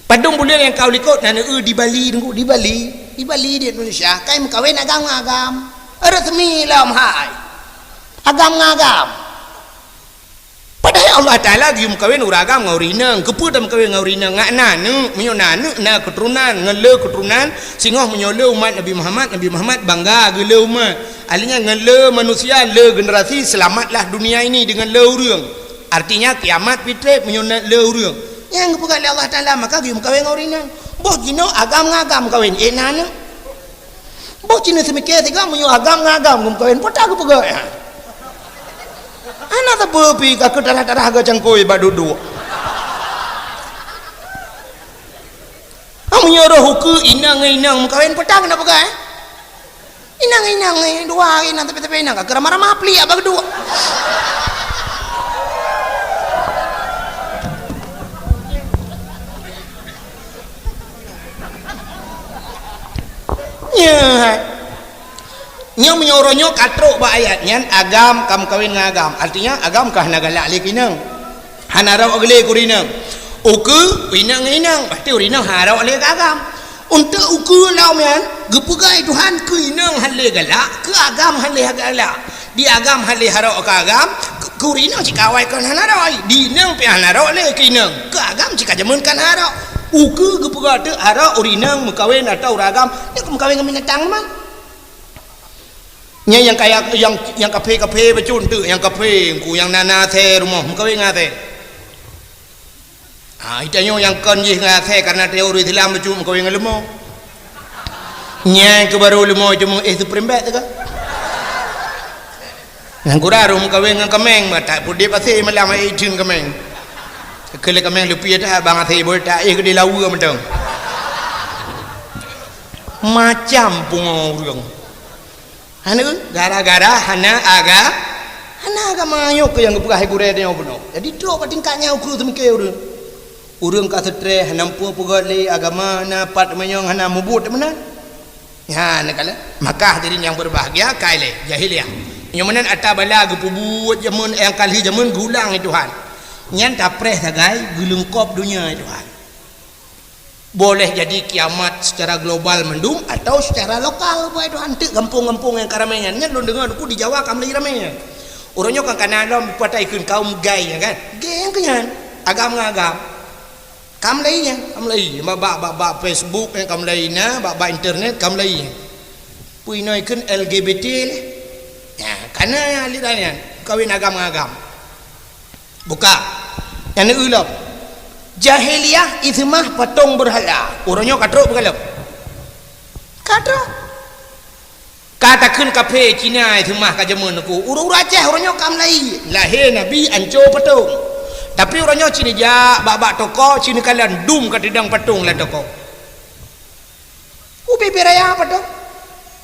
Padum buleuen nyang ka likot na neu di Bali, Teungku, di Bali. Di Bali di Indonesia, kai meukawen agam ngon agam. Resmi lom hai. Agam ngon agam. Padahai Allah Taala geuyue meukawen ureueng agam ngon ureueng inong. Keupeue tameukawen ngon ureueng inong? Ngat na aneuk, meunyoe na aneuk na keuturonan, ngon le keuturonan, singoh meunyoe le umat Nabi Muhammad, Nabi Muhammad bangga geule umat. Artinya ngon le manusia, le generasi, selamatlah dunia ini dengan le ureueng. Artinya kiamat pih treb meunyoe na le ureueng. Nyang geupeugah lé Allah Taala, maka geuyue meukawen ngon ureueng inong. Boh jinoe agam ngon agam meukawen, eh na aneuk. Boh cina seumiké sigoe meunyoe agam ngon agam geumeukawen, peue ta geupeugah nyan? Hana sapeue pih ka keu tarah-tarah geucangkôi bak duek-duek. Ah, meunyoe roh ukeue inong ngon inong meukawen, peue ta geupeugah, eh? Inong ngon inong, eh, dua inong tapi-tapi inong ka keu ramah-ramah plik bak duek. Nyan. Nyoe meunyoe uroe nyoe ka trok bak ayat nyan, agam ka meukawen ngon agam. Artinya agam ka hana galak lé keu inong. Hana rhok lé keu ureueng inong. Ukeue inong ngon inong, berarti ureueng inong hana rhok lé keu agam. Untuk ukeue lom nyan geupeugah lé Tuhan keu inong hana lé galak, keu agam hana lé galak. Di agam hana lé harok keu agam, keu, keu ureueng inong cit ka awai kon hana rhok, di inong pih hana rhok lé keu inong, keu agam cit ka jameun kon harok. Ukeue geupeugah teuk harok ureueng inong meukawen atau ureueng agam, nyoe keu meukawen ngon binatang teuma. Nyan nyang kaya, nyang, nyang kaphé-kaphé bacut teuk, nyang kaphé, Teungku, nyang na, na asèe rumoh, meukawen ngon asèe. Ha, geutanyoe nyang kon jih ngon asèe kareuna tanyoe ureueng Islam bacut meukawen ngon leumo. Nyan keuh barô leumo cuma éh supreme bed teuka. Nyang kurang rhot meukawen ngon kameng, bah that peuet dép asèe malam hai itheun kameng. Keu lé kameng leupie that bang asèe bôi that éh keudéh laweue mantong. Macam pungo ureueng. Hana, gara-gara hana aga-, hana agama, nyoe keuh nyang geupeugah hai gurèe tanyoe bunoe. Jadi trok bak tingkat nyan ukeue seumiké ureueng. Ureueng ka seutrés, hana muphom peugöt lé agama, na pat meunyoe hana mubuet meunan. Nyan kala. Maka hadirin yang berbahagia, ka ilèe jahiliyah. Nyoe meunan ata bala geupeubuet jameun nyang ka lheueh jameun geulang lé Tuhan. Nyan tapreh sagai geuleungkop donya lé Tuhan. Boleh jadi kiamat secara global mandum atau secara lokal, buet Tuhan, teuk gampông-gampông nyang ka ramè nyan. Nyan lôn deungö Teungku di Jawa ka mulai ramè nyan. Uroe nyoe kan kana lom peukatai kheun kaum gay nyan kan. Gay nyang keu nyan. Agam ngon agam. Ka mulai nyan, ka mulai. Bak, bak, bak, bak Facebook nyan ka mulai na, bak, bak internet ka mulai nyan. Peue inoe kheun L G B T lé. Nyan, kana aliran nyan, kawin agam ngon agam. Buka. Nyang neueu lom. Jahiliyah iseumah patong beurhala. Uroe nyoe ka trok beugalom. Ka trok. Ka takheun kaphé Cina iseumah ka jameun Teungku. Ureueng-ureueng Aceh uroe nyoe ka mulai. Lahé Nabi anco patong. Tapi uroe nyoe ci neujak bak-bak toko, ci neukalon dum ka teudong patong lam toko. Ubé-bé raya patong.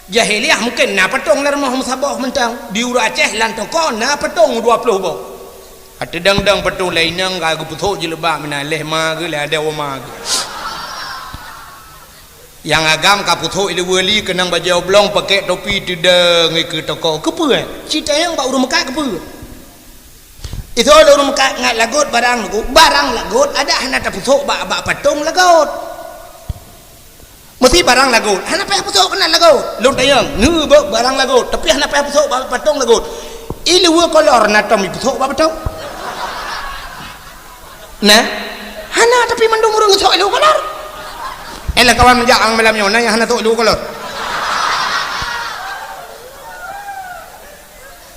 Jahiliyah mungken na patong lam rumoh meusaboh mantong. Di ureueng Aceh lam toko na patong dua ploh boh. Ka teudong-dong patong lé inong ka geupeusok jilbab meunan lé ma geuh lé adoe ma geuh. Nyang agam ka peusok ileue li keunong bajèe oblong pakèk topi teudong ikeue toko. Keupeue? Ci tanyong bak ureueng meukat keupeue? Isoe lé ureueng meukat ngat lagot barang lagot, barang lagot adak hana tapeusok bak, bak patong lagot. Meusti barang lagot, hana payah peusok keunan lagot. Lôn tanyong, neu bak barang lagot, tapi hana payah peusok bak patong lagot. Ileue kolor na tom ipeusok bak patong? Nah, hana tapi mandum ureueng sok ileue kolor. Eh, lam kawan meujak ang malam nyoe na nyang hana sok ileue kolor.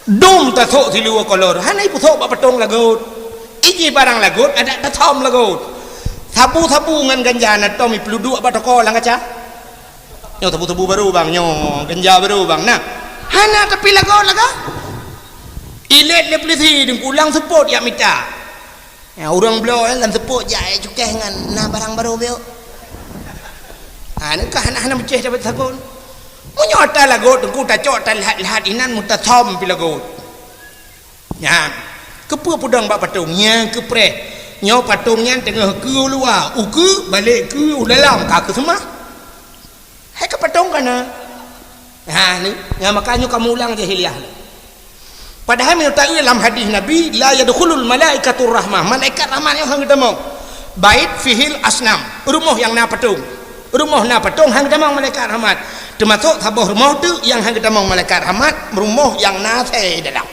Dum tasok siluweue kolor, hana ipeusok bak patong lagot. Iji barang lagot, adak tasom lagot. Sabu-sabu ngon ganja na tom ipeuluduk bak toko lam kaca. Nyoe sabu-sabu barô bang, nyoe ganja barô bang, nah. Hana tapi lagot-lagot. Ilét lé peulisi Teungku lam seupôt jak mita. Ya, ureueng bloe, eh, lam seupôt jak, eh, cukéh ngon na barang barô beuh. Ha, nyan ka hana, hana meucéh dapat sagon. Meunyoe ata lagot Teungku tacok talhat-lhat inan meutasom pi lagot. Nyan, keupeue peudong bak patong? Nyang keupreh, nyoe patong nyan teungoh keue u luwa, ukeue balek keue u dalam ka keuseumah. Hai ka patong ka na. Ha ni, nyang maka nyoe kamoe ulang jahiliyah. Padahai meunyoe taeu lam hadis Nabi, "La yadkhulul malaikatur rahmah." Malaikat rahmat nyoe han geutamong. "Bait fihil asnam." Rumoh nyang na patong. Rumoh na patong han geutamong malaikat rahmat. Teumasok saboh rumoh teuk nyang han geutamong malaikat rahmat, rumoh nyang na asèe dalam.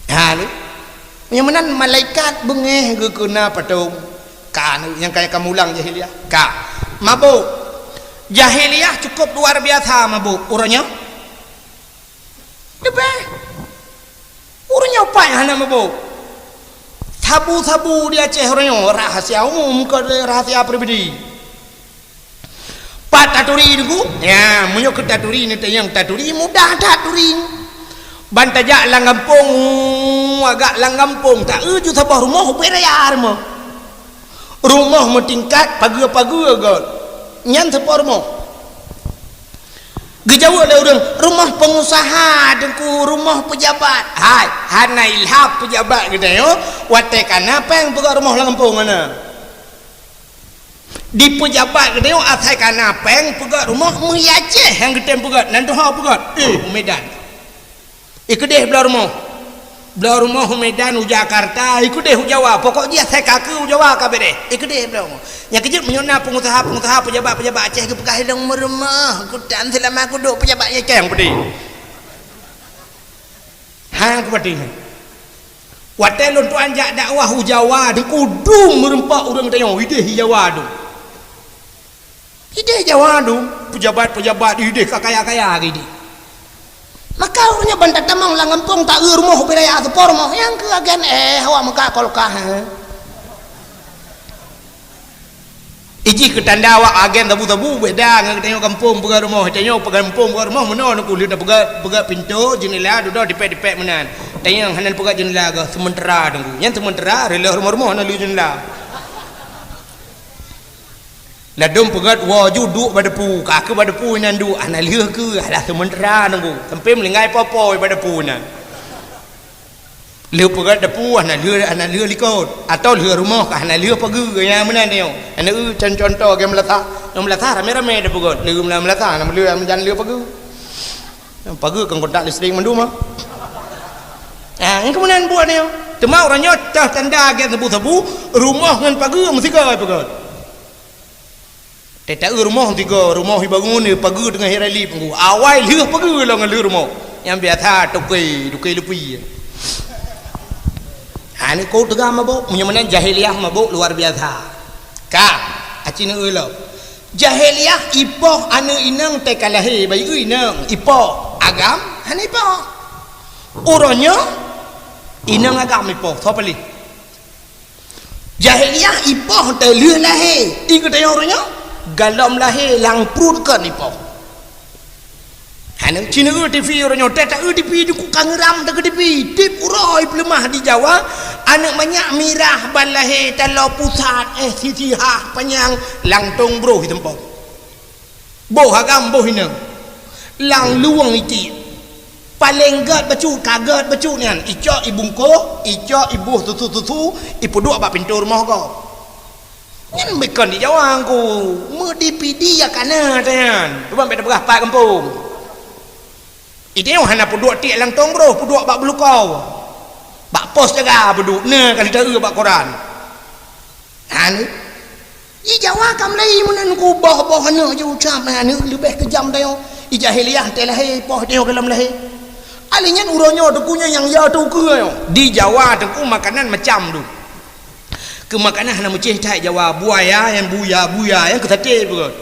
Ha ni. Nyang meunan malaikat beungéh geukeuna patong. Ka ni nyang kaya kamoe ulang jahiliyah. Ka. Mabôk. Jahiliyah cukup luar biasa mabôk. Uroe nyoe? Leubeh. Uroe nyoe pat hana mabôk. Sabu-sabu di Aceh uroe nyoe rahasia umum, kon rahasia pribadi. Pat taturi Teungku? Ya, meunyoe keu taturi neutanyong taturi, mudah that turi. Ban tajak lam gampông, agak lam gampông, taeu ju saboh rumoh ubé raya rumoh. Rumoh meutingkat, pageue-pageue göt. Nyan saboh rumoh. Geujaweueb lé ureuëng, "Rumoh peungusaha, Teungku, rumoh peujabat." Hai, hana ilham peujabat geutanyoe, watée kana péng peugöt rumoh lam gampông hana. Di peujabat geutanyoe asai kana péng peugöt rumoh, meuh i Aceh nyang geutem peugöt, nan tuha peugöt, eh, u Medan. I keudeh bloe rumoh. Bloe rumoh u Medan, u Jakarta, i keudeh u Jawa. Pokok jih asai ka keu u Jawa ka beureh. I keudeh bloe rumoh. Nyang keujeuet meunyoe na peungusaha-peungusaha, peujabat-peujabat Aceh geupeugah ilong meurumoh, kutan seulama kuduek peujabat nyang keng peudeh. Hang kupatéh. Watée lôn tuan jak dakwah u Jawa, Teungku, dum meureumpok ureuëng tanyoe, ideh i Jawa dum. Ideh Jawa dum, peujabat-peujabat ideh ka kaya-kaya ideh. Maka ureuëng nyan ban tatamong lam gampông taeu rumoh ubé raya saboh rumoh, nyang keu agen, eh, awak meuka kolkah, eh. Ijih keu tanda awak agen sabu-sabu, beda ngon geutanyoe gampông peugöt rumoh. Tanyoe peugöt gampông peugöt rumoh, meunoe Teungku, lheueh tapeugöt, peugöt pintoe, jeundela, dudoe dipék-dipék meunan. Tanyoe hana peugöt jeundela geuh, seumeutara Teungku. Nyan seumeutara, reuloh rumoh-rumoh hana lheueh jeundela. Ladôm peugöt woe ju duek bak depu, ka keu bak depu inan duek, hana lheueh keu, alah seumeutara Teungku. Sampai meuninggai po-po bak depu inan. Lheueh peugöt depu hana lheueh, hana lheueh likot. Atau lheueh rumoh ka hana lheueh pageue, nyang meunan nyoe. Hana eu con-, contoh lagèe meulasah. Nyoe meulasah ramé-ramé tapeugöt. Lheueh meulasah, meulasah hana lheueh, meujan lheueh pageue. Pageue kan kontak listrik mandum ah. Ah, nyang keumudian buet nyoe. Teuma ureuëng nyoe teuh tanda lagèe sabu-sabu, rumoh ngon pageue meusigoe peugöt. Teuta rumoh tiga, rumoh ibangun pageue teungoh iralip Teungku. Awai lheueh pageue lom ngon lheueh rumoh. Nyang biasa toke, toke lupi. Ha ni kok teuga mabök, meunyoe meunan jahiliyah mabök luar biasa. Ka, aci neueu lom. Jahiliyah ipoh aneuëk inong teuka lahé, bayeue inong ipoh, agam hana ipoh. Uroe nyoe inong agam ipoh, soe paléh? Jahiliyah ipoh teuh lheueh lahé. I geutanyoe uroe nyoe, galom lahé lam pruet kon ipoh. Hana ci neueu TV uroe nyoe, teuta eu TV di ku kangeram teuh keu TV. Tiep uroe i peuleumah di Jawa, aneuëk manyak mirah ban lahé taloe pusat, eh, sisihah panyang, langtong broh i teumpat. Boh agam boh inong. Lam luwang itiek. Paleng gét bacut, ka gét bacut nyan. Icok ibungkoh, icok iboh susu-susu, ipeuduek bak pintoe rumoh gob. Nyan bukon di Jawa Teungku. Meudipidi ya kana nyan. Cuba bèk tapeugah pat gampông. Itiek hana peuduek tiek langtong broh, peuduek bak beulukau. Bak pos jaga peuduek, na ka lheueh taeu bak koran. Ha ni. Di Jawa ka mulai meunan Teungku boh-boh aneuëk jiucab aneuëk leubeh keujam tanyoe. I jahiliyah teuh lahé, poh tanyoe galom lahé. Alèh nyan uroe nyoe Teungku nyoe nyang ya teukeue nyoe. Di Jawa Teungku makanan macam tu. Keu makanan hana meucéh that Jawa, buaya nyang buya, buya nyang keu saté peugöt.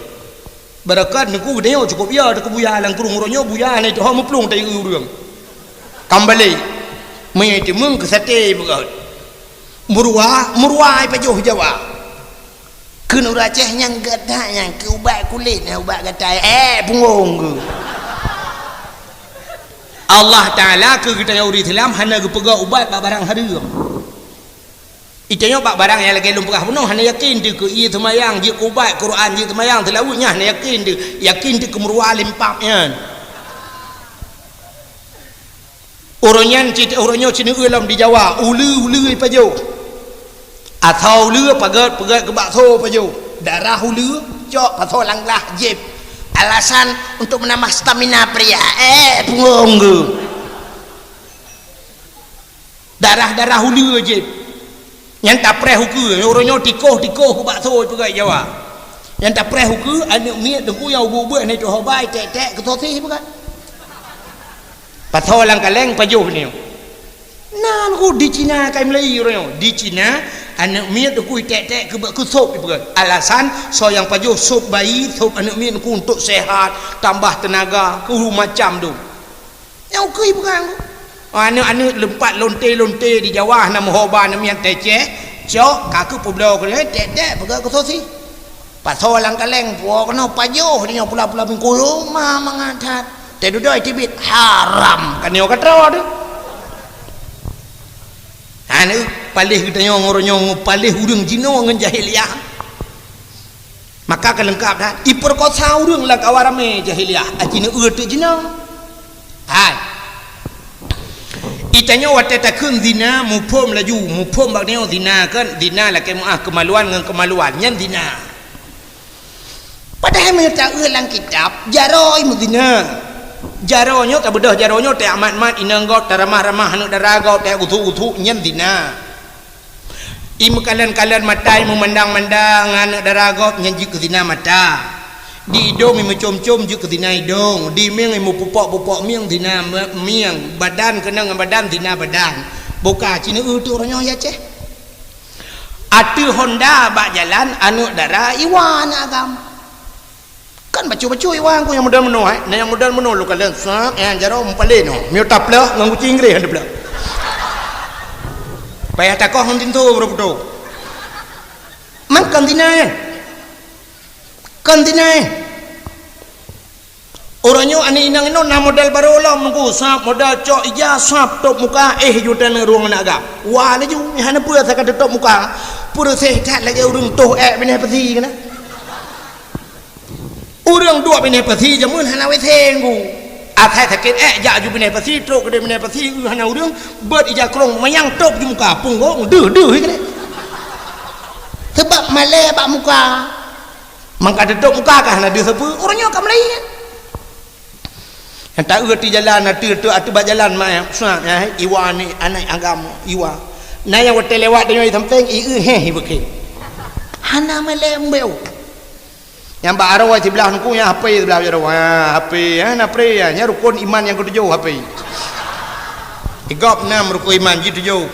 Beureukat Teungku geutanyoe cukôp ya teukeue buya lam krueng uroe nyoe buya hana jiteuho meuplueng tayue ureuëng. Kam balek. Meunyoe teumeung keu saté peugöt. Meuruwa, meuruwa ipajoh Jawa. Kheun ureuëng Aceh nyang gét that nyang keu ubat kulét, nyang ubat gatai, eh, punggong keu. Allah Taala keu geutanyoe ureuëng Islam hana geupeugah ubat bak barang hareuem. Itanyoe bak barang nyang lagée lôn peugah bunoe hana yakin teuh keu ié teumayang, jeuet keu ubat Quran, jeuet teumayang teulaweuet nyan hana yakin teuh, yakin teuh keu meuruwa limpab nyan. Uroe nyan cit, uroe nyoe cit neueu lom di Jawa, uleue-uleue ipajoh. Asoe uleue paget-paget keu bakso pajoh. Darah uleue cok pasoe lam glah jép. Alasan untuk menambah stamina pria. Eh, punggong ke. Darah-darah uleue jih. Nyan tapreh ukeue, uroe nyoe tikoh-tikoh keu bakso peugah Jawa. Nyan tapreh ukeue, aneuk miet teungku nyang ubeut-ubeut hana jiteuhobai, tek-tek keu sosis peugah. Pasoe lam kaleng pajoh nyoe. Nan ku di Cina kai meulai uroe nyoe. Di Cina, aneuk miet teungku tek-tek keu, keu sop peugah. Alasan, soe nyang pajoh sop bayi, sop aneuk miet teungku untuk sehat, tambah tenaga, keu macam tu. Nyang ukui bukan. Aneuk-aneuk leumpat lonte-lonte di Jawa hana meuhoba, aneuk miet teceh, cok, ka keupeubloe keu tek-tek peugah keu sosis. Pasoe lam kaleng, puwoe keunoe pajoh di nyoe pula-pula bingkulu, ma mangat that. Teududoe teubiet, haram kan nyoe ka troe teuh. Aneuk paléh geutanyoe ngon uroe nyoe, paléh ureuëng jinoe ngon jahiliah. Maka ka leungkap that, ipeurkosa ureuëng lam kawan ramé jahiliah, aci neu-eu teuk jinoe. Hai. Itanyoe watée takheun zina, muphom laju, muphom bak nyoe zina kan, zina lakée meuáh keumaluan ngon keumaluan, nyan zina. Padahai meunyoe ta-eu lam kitab, jaroe meuzina. Jaroe nyoe tabeudôh, jaroe nyoe teuamat-mat inong gob, taramah-ramah aneuk dara gob, teugusu-gusu, nyan zina. Imeukalon-kalon mata, imeumandang-mandang aneuk dara gob, nyan jeuet keu zina mata. Di idong imucom-com jeuet keu zina idong. Di mieng imupupak-pupak mieng, zina me-, mieng. Badan keunong ngon badan, zina badan. Boka ci neu-eu teuk uroe nyoe ya ceh. Ateueh honda bak jalan aneuk dara iwa aneuk agam. Kan bacut-bacut iwa ku nyang model meunoe, eh. Nah nyang model meunoe lôn kalon, sat, eh, jaroe mupalé nyoe. Miyup tapleuh ngon guci Inggréh han tapleuh. Payah takoh ngon tinto baru putôh. Man kon zina, eh. Kon zina, eh. Uroe nyoe aneuk inong inoe na model barô lom nungku, sab model cok ija, sab tôp muka, eh, ju taneuk rueng aneuk agam. Wa laju, hana peue asai ka teutôp muka. Peureuseh that lagée ureuëng toh ék binéh pasi keunan. Ureuëng duek binéh pasi jameun hana W C nungku. Asai sakét ék jak ju binéh pasi, trok keudeh binéh pasi, eu hana ureuëng, beuet ija krông manyang tôp ju muka, punggong deuh-deuh keudeh. Sabab malée bak muka. Mangka teutôp muka ka hana deuh sapeue, uroe nyoe ka meulai. Nyang ta-eu ateueh jalan, ateueh, ateueh, ateueh bak jalan, ma, sa, ya, iwa ni, aneuk agam, iwa. Na nyang watée lewat tanyoe sampéng, i-eu, heh, ibeuke. Hana malée mbeu. Nyang bak aroe siblah nungku, nyang hapé siblah jaroe. Ha, hapé, ha, na pre, ya. Nyan rukon iman nyang keutujôh, hapé. Igop nam rukon iman jih tujôh.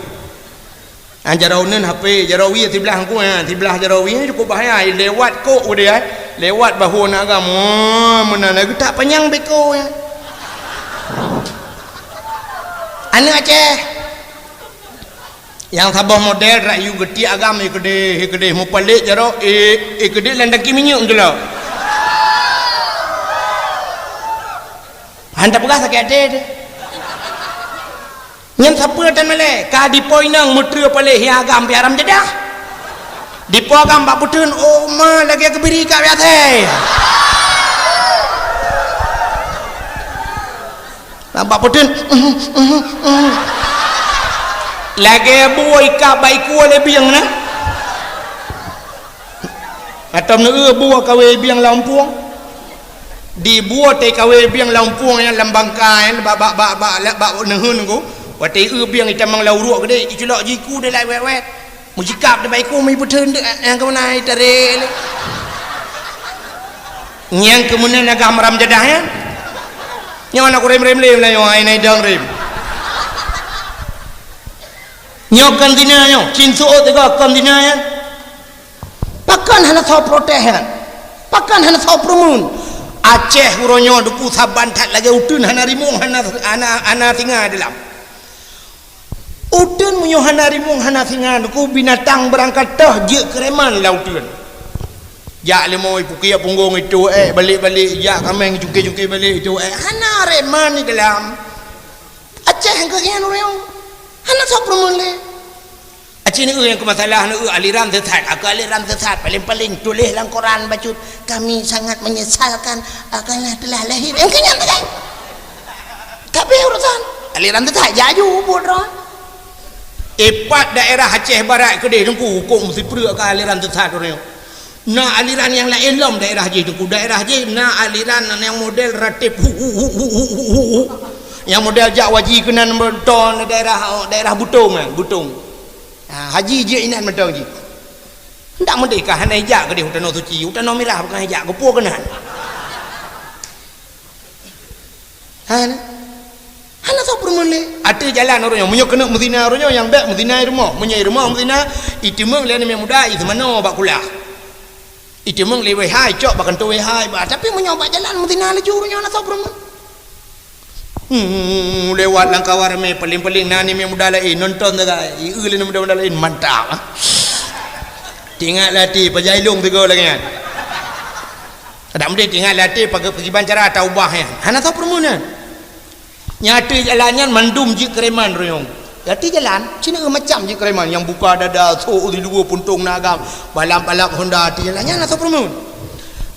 Ha, jaroe uneun hapé, jaroe wie siblah nungku, ha, siblah jaroe wie cukôp bahaya. Lewat kok udeh, ha. Lewat bahu aneuk agam. Oh, meunan lagée tak panyang beko, ya. Aneuk Aceh. Nyang saboh model rak yue geutiek agam, i keudeh, i keudeh mupalek jaroe, i, i keudeh lam tangki minyeuk meutulak. Han tapeugah sakét até teuh. Nyan sapeue tan malée, ka dipo inong meutreue palek hi agam pi haram jadah. Dipo agam bak peuteun, oh ma lagée keubiri ka biasa. Nampak peuteun. Lagée bue ikab bak iku lé bieng na. Atau neu bue kawé bieng lam pueng. Di bue teuh kawé bieng lam pueng nyan lam bangka nyan bak, bak, bak, bak, bak neuheun ku. Watée eu bieng itamong lam uruek keudeh, iculok jiku dilai wet-wet. Meusikap teubaiku meuipeutreun deuk nyang keumeunai tarek lé. Nyang keumeunai agam haram jadah nyan. Nyoe na kurem-rem lé meulayeue ai nai dong rem. Nyoe kon zina nyoe, cin suot teuga kon zina nyan. Pakon hana soe protes nyan? Pakon hana soe peureumeun? Aceh uroe nyoe duku saban that lagée uteuen hana rimueng hana, hana, hana singa dilam. Uteuen meunyoe hana rimueng hana singa, nyoe binatang beurangkat toh jeuet keureman lam uteuen. Jak leumo ipukiek punggong itu, eh, balek-balek, jak kameng jungke-jungke balek itu, eh, hana reman di dalam. Aceh keuh nyan ureuëng. Hana soe peureumeun lé. Aci neu nyang keu masalah neu aliran sesat, aku aliran sesat, paling-paling tuléh lam koran bacut, "Kami sangat menyesalkan, ah, karena telah lahir." Engkau nyan tu kan? Tapi urusan aliran sesat, jaju buet droe. Ipat daerah Aceh Barat keudeh teungku huköm sipreuk ka aliran sesat ureuëng. Na aliran nyang laén lom daerah jih, Teungku. Daerah jih na aliran nyang model ratib hu, hu, hu. Nyang model jak haji keunan meuton daerah, daerah Butong kan, Butong. Ha, haji jih inan mantong jih. Ndak meudeh ka hana ijak keudeh u Tanoh Suci, u Tanoh Mirah bukan ijak, keupeue keunan. Hana. Hana soe peureumeun lé. Ateueh jalan uroe nyoe, meunyoe keuneuk meuzina uroe nyoe, nyang bèk meuzina i rumoh. Meunyoe i rumoh meuzina, iteumeung lé aneuk muda, iseumanoe bak kulah. Iteumeung lé W H, icok bak kantô W H, bah, tapi meunyoe bak jalan meuzina laju uroe nyoe, hana soe peureumeun. Hmm, lewat lam kawan ramé, paléng-paléng na aneuk muda laén nonton sagai. Ieu lé aneuk muda-muda laén, mantap, ah. Teuingat lé até, pajan ilong sigoe lagèe nyan. Adak meudeh teuingat lé até, pagi-, pakiban cara taubah nyan. Hana soe peureumeun nyan. Nyang ateueh jalan nyan mandum jeuet keureman royong. Ateueh jalan, sineuk macam jeuet keureman. Nyang buka dada, sôk di luwa puntông na agam, balap-balap Honda ateueh jalan nyan, hana soe peureumeun.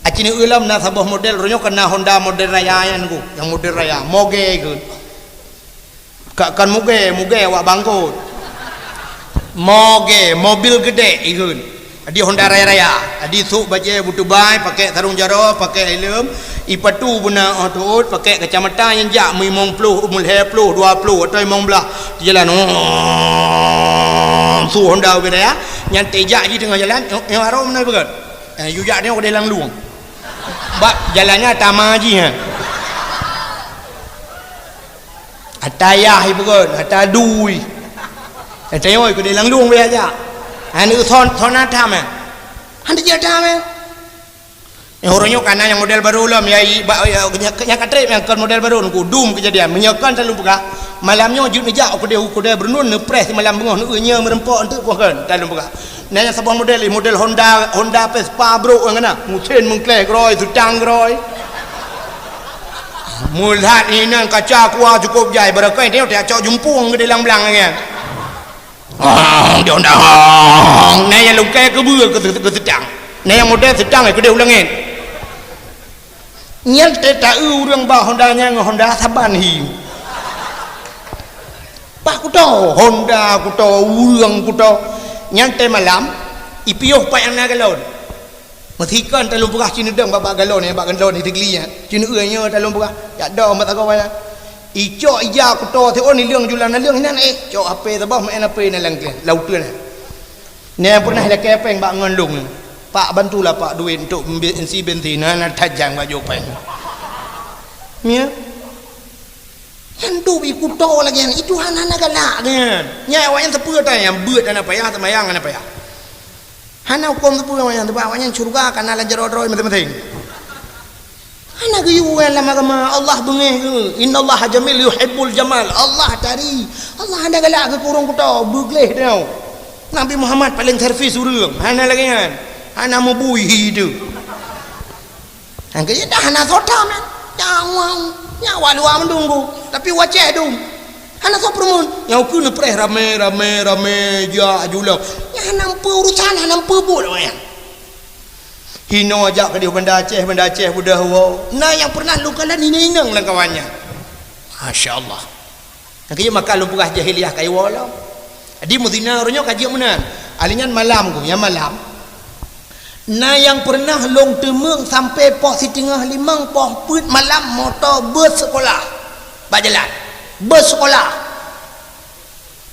Aci neuk lom na saboh model, royong ka na Honda model raya nyan ku. Nyang model raya, moge keu. Ka, kon mugée, mugée awak bangkot. Mogée, mobil geudée ikheun. Adi Honda raya-raya. Adi sôk bajée beutubai, pakék sarong jaroe, pakék helm, ipatu beuna óh teuôt, pakék kacamata nyang jak meulimong ploh, meulhèe ploh, dua ploh, atau limong blaih. Di jalan, su Honda ubé raya, nyan tejak jih teungoh jalan, nyoe, nyoe arôm na ipeugét. Eh, yue jak nyoe keudeh lam lueng. Bak jalan nyan tama jih, ha. Ata yah ipeugét, ata dui. Ata yoi keudeh lam lueng biasa. Aneuk son, son ata meh. Hana jeuet ata meh. Nyang uroe nyoe ka na nyang model barô lom, ya, i, ba, ya, nyang, nyang ka trép nyang kon model barô nungku, dum keujadian. Meunyoe kon talôn peugah, malam nyoe jeuet neujak u keudè, u keudè Beureunon neupreh simalam beungoh, neueu nyoe meureumpok eunteuk poh kon, talôn peugah. Na nyang saboh model, model Honda, Honda Vespa brôk nyang na. Meusén meungkleh keurôi, seutang keurôi. Meulat inan kaca kuah cukôp jai, barangkai teuh tacok jumpung keudeh lam blang nyan. Hong, di Honda hong. Na nyang lungkai keubeue keu, keu seutang. Na nyang model seutang keudeh u langét. Nyan teuh taeu ureueng bak Honda nyan ngon Honda saban hi. Bah kuto, Honda kuto, ureueng kuto. Nyan teuh malam, ipiôh pat nyang na galon. Meusikon talôn peugah ci neudong bak, bak galon nyan, bak galon nyan, teugeuli nyan. Ci neueu nyoe talôn peugah, jak dong bak sagoe nyan. Icok ija kuto siôn ileueng julan naleueng inan, eh, cok H P saboh, main H P na lam, lam uteuen nyan. Nyan pernah ilakée péng bak ngon lôn. Pak, bantulah Pak duit untuk bensi, bensin. Na, na tajang bak jopeng. Ya. Nyan dum ikuto lagée nyan. Itu hana, hana galak nyan. Nyan awaknyan sapeue tan, nyang beuet hana payah, seumayang hana payah. Hana huköm sapeue awaknyan, sabab awaknyan syeuruga ka na lam jaroe droe maséng-maséng. Hana geuyue lam agama, Allah beungéh geuh. Innallaha jamil yuhibbul jamal. Allah tari. Allah hana galak geuh keu ureueng kuto, beugleh teuh. Nabi Muhammad paléng servis ureueng. Hana lagée nyan. Hana meubui hi teuh. Nyang keu dah hana sota man. Nyang wang, nyang awak luwa meudunggu. Tapi u Aceh dum. Hana soe peureumeun. Nyang ukeue neupreh ramé, ramé, ramé, jak aju lom. Nyang hana meupeue urusan, hana meupeue buet awaknyan. Hinoe jak keudeh Banda Aceh, Banda Aceh beudôh woe. Na nyang pernah lôn kalon inong-inong lam kawan nyan. Masya Allah. Nyang keu maka lôn peugah jahiliyah ka iwoe lom. Jadi meuzina uroe nyoe ka jeuet meunan. Ahli nyan malam ku, nyang malam. Na nyang pernah lôn teumeung sampoe poh siteungoh limong, poh peuet malam moto bus sekolah. Bak jalan. Bus sekolah.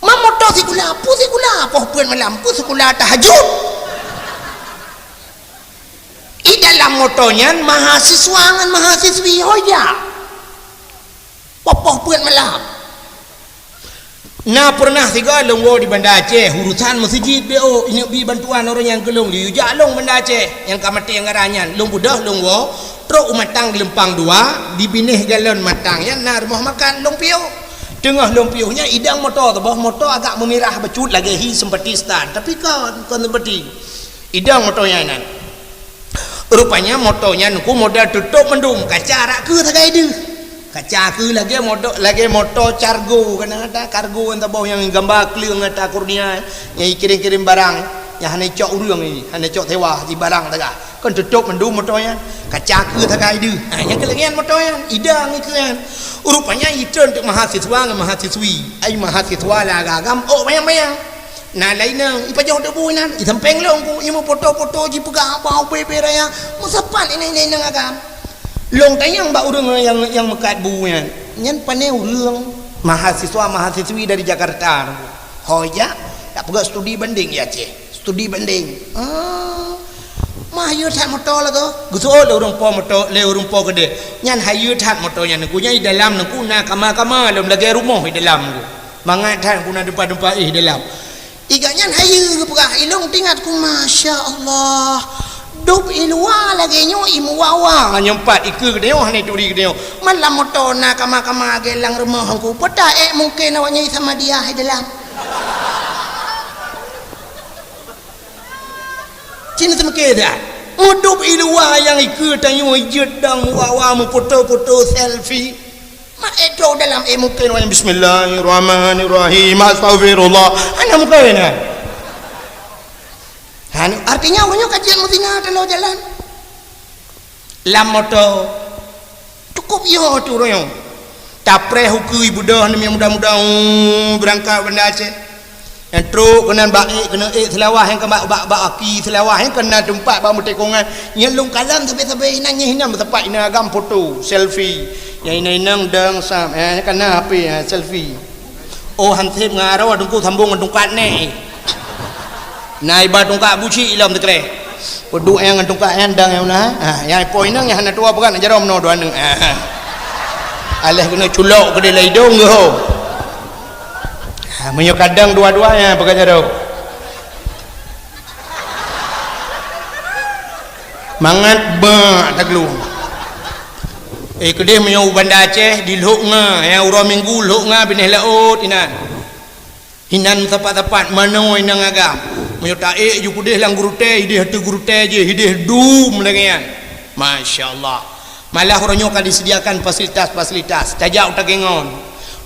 Ma moto sikula, peue sikula, poh peuet malam, peue sikula tahajud. I dalam moto nyan mahasiswa ngon mahasiswi ho jak. Poh-poh peuet malam. Na pernah sigoe lôn woe di Banda Aceh, urusan meuseujid B O, ineuk bi bantuan ureueng nyang keu lôn, liyue jak lôn Banda Aceh, nyang ka maté anggaran nyan. Lôn beudôh lôn woe, trok u Matang Geulumpang Dua, di binéh galon Matang nyan na rumoh makan, lôn piôh. Teungoh lôn piôh nyan, idong moto teuboh, moto agak meumirah bacut lagée hi seumpati setan, tapi kon, kon seumpati. Idong moto nyan inan. Rupanya moto nyan ku model tutôp mandum, kaca rak keue sagai deuh. Kaca keue lagée moto, lagée moto cargo, kana ata kargo nyang saboh nyang gamba kleueng ata kurnia, nyang ikirém-kirém barang, nyang hana icok ureueng, hana icok sewa, jibarang sagai. Kon tutôp mandum moto nyan, kaca keue sagai deuh. Ha, nyang keu lagée nyan moto nyan, idong ikeu nyan. Rupanya itreun teuk mahasiswa ngon mahasiswi. Ai mahasiswa lam agam, oh, bayang-bayang. Na lainang, ipajoh teuk bu inan, isampéng lôn ku, imeupoto-poto jipeugah haba ubé-bé raya, meusapat inan-inan agam. Lôn tanyong bak ureuëng nyang, nyang meukat bu nyan, nyan pané ureuëng mahasiswa-mahasiswi dari Jakarta. Ho jak, tapeugah studi banding di Aceh. Studi banding. Ah, mah hayeue that moto lagoe. Geuseuôt lé ureuëng po moto, lé ureuëng po keudeh. Nyan hayeue that moto nyan. Nyan i dalam nyan na kama-kama lom lagée rumoh i dalam. Mangat that na teumpat-teumpat éh dalam. I gobnyan hayeue geupeugah, ilôn teuingat ku, masya Allah. Dub i luwa lagée nyoe i meuwa-wa nyoe pat, i keue geutanyoe hana turi geutanyoe. Malam moto na kama-kama lagée lam rumoh ku. Peue ta ék mungken awaknyan i Samadiyah i dalam. Cina seumike dah. Mudub i luwa nyang i keue tanyoe jeuet dang meuwa-wa meupoto-poto selfie. Mak ék trok dalam ék mungken awaknyan bismillahirrahmanirrahim, astaghfirullah. Hana mungken nyan. Hana, artinya ureuëng nyoe ka jeuet meuzina taloe jalan. Lam moto. Cukup yo tu ureuëng nyoe. Tapreh ukeue beudôh namiet muda-muda, uh, beurangkat Banda Aceh. Nyang trok keunan bak ék, keuneuk ék Seulawah nyang ka bak, bak, bak aki Seulawah nyang keunan teumpat bak meutekongan. Nyang lôn kalon sabe-sabe inan, nyang inan meusapat inan agam foto, selfie. Nyang inan-inan dang sam, eh, nyang kana H P, eh, selfie. Oh, hanseb ngon aroe teungku sambong ngon tungkat neh. Na iba tungkat buci ilom teukreh. Peuduek nyang ngon tungkat nyan dang nyang na. Ha, nyang ipo inong nyang hana tuwoe peugah na jaroe meunoe dua aneuk. Ha, ha. Aléh keuneuk culok keudeh lam idong geuh. Ha, meunyoe kadang dua-dua nyan peugah jaroe. Mangat bak taglung. Eh, keudeh meunyoe u Banda Aceh di Lhok Nga, nyang uroe Minggu Lhok Nga binéh laôt inan. Inan sapat-sapat manoe inong agam. Meunyoe taék ju keudeh lam gurutée, ideh ateueh gurutée jih, ideh dum lagée nyan. Masya Allah. Malah uroe nyoe ka disediakan fasilitas-fasilitas. Tajak u Takengon.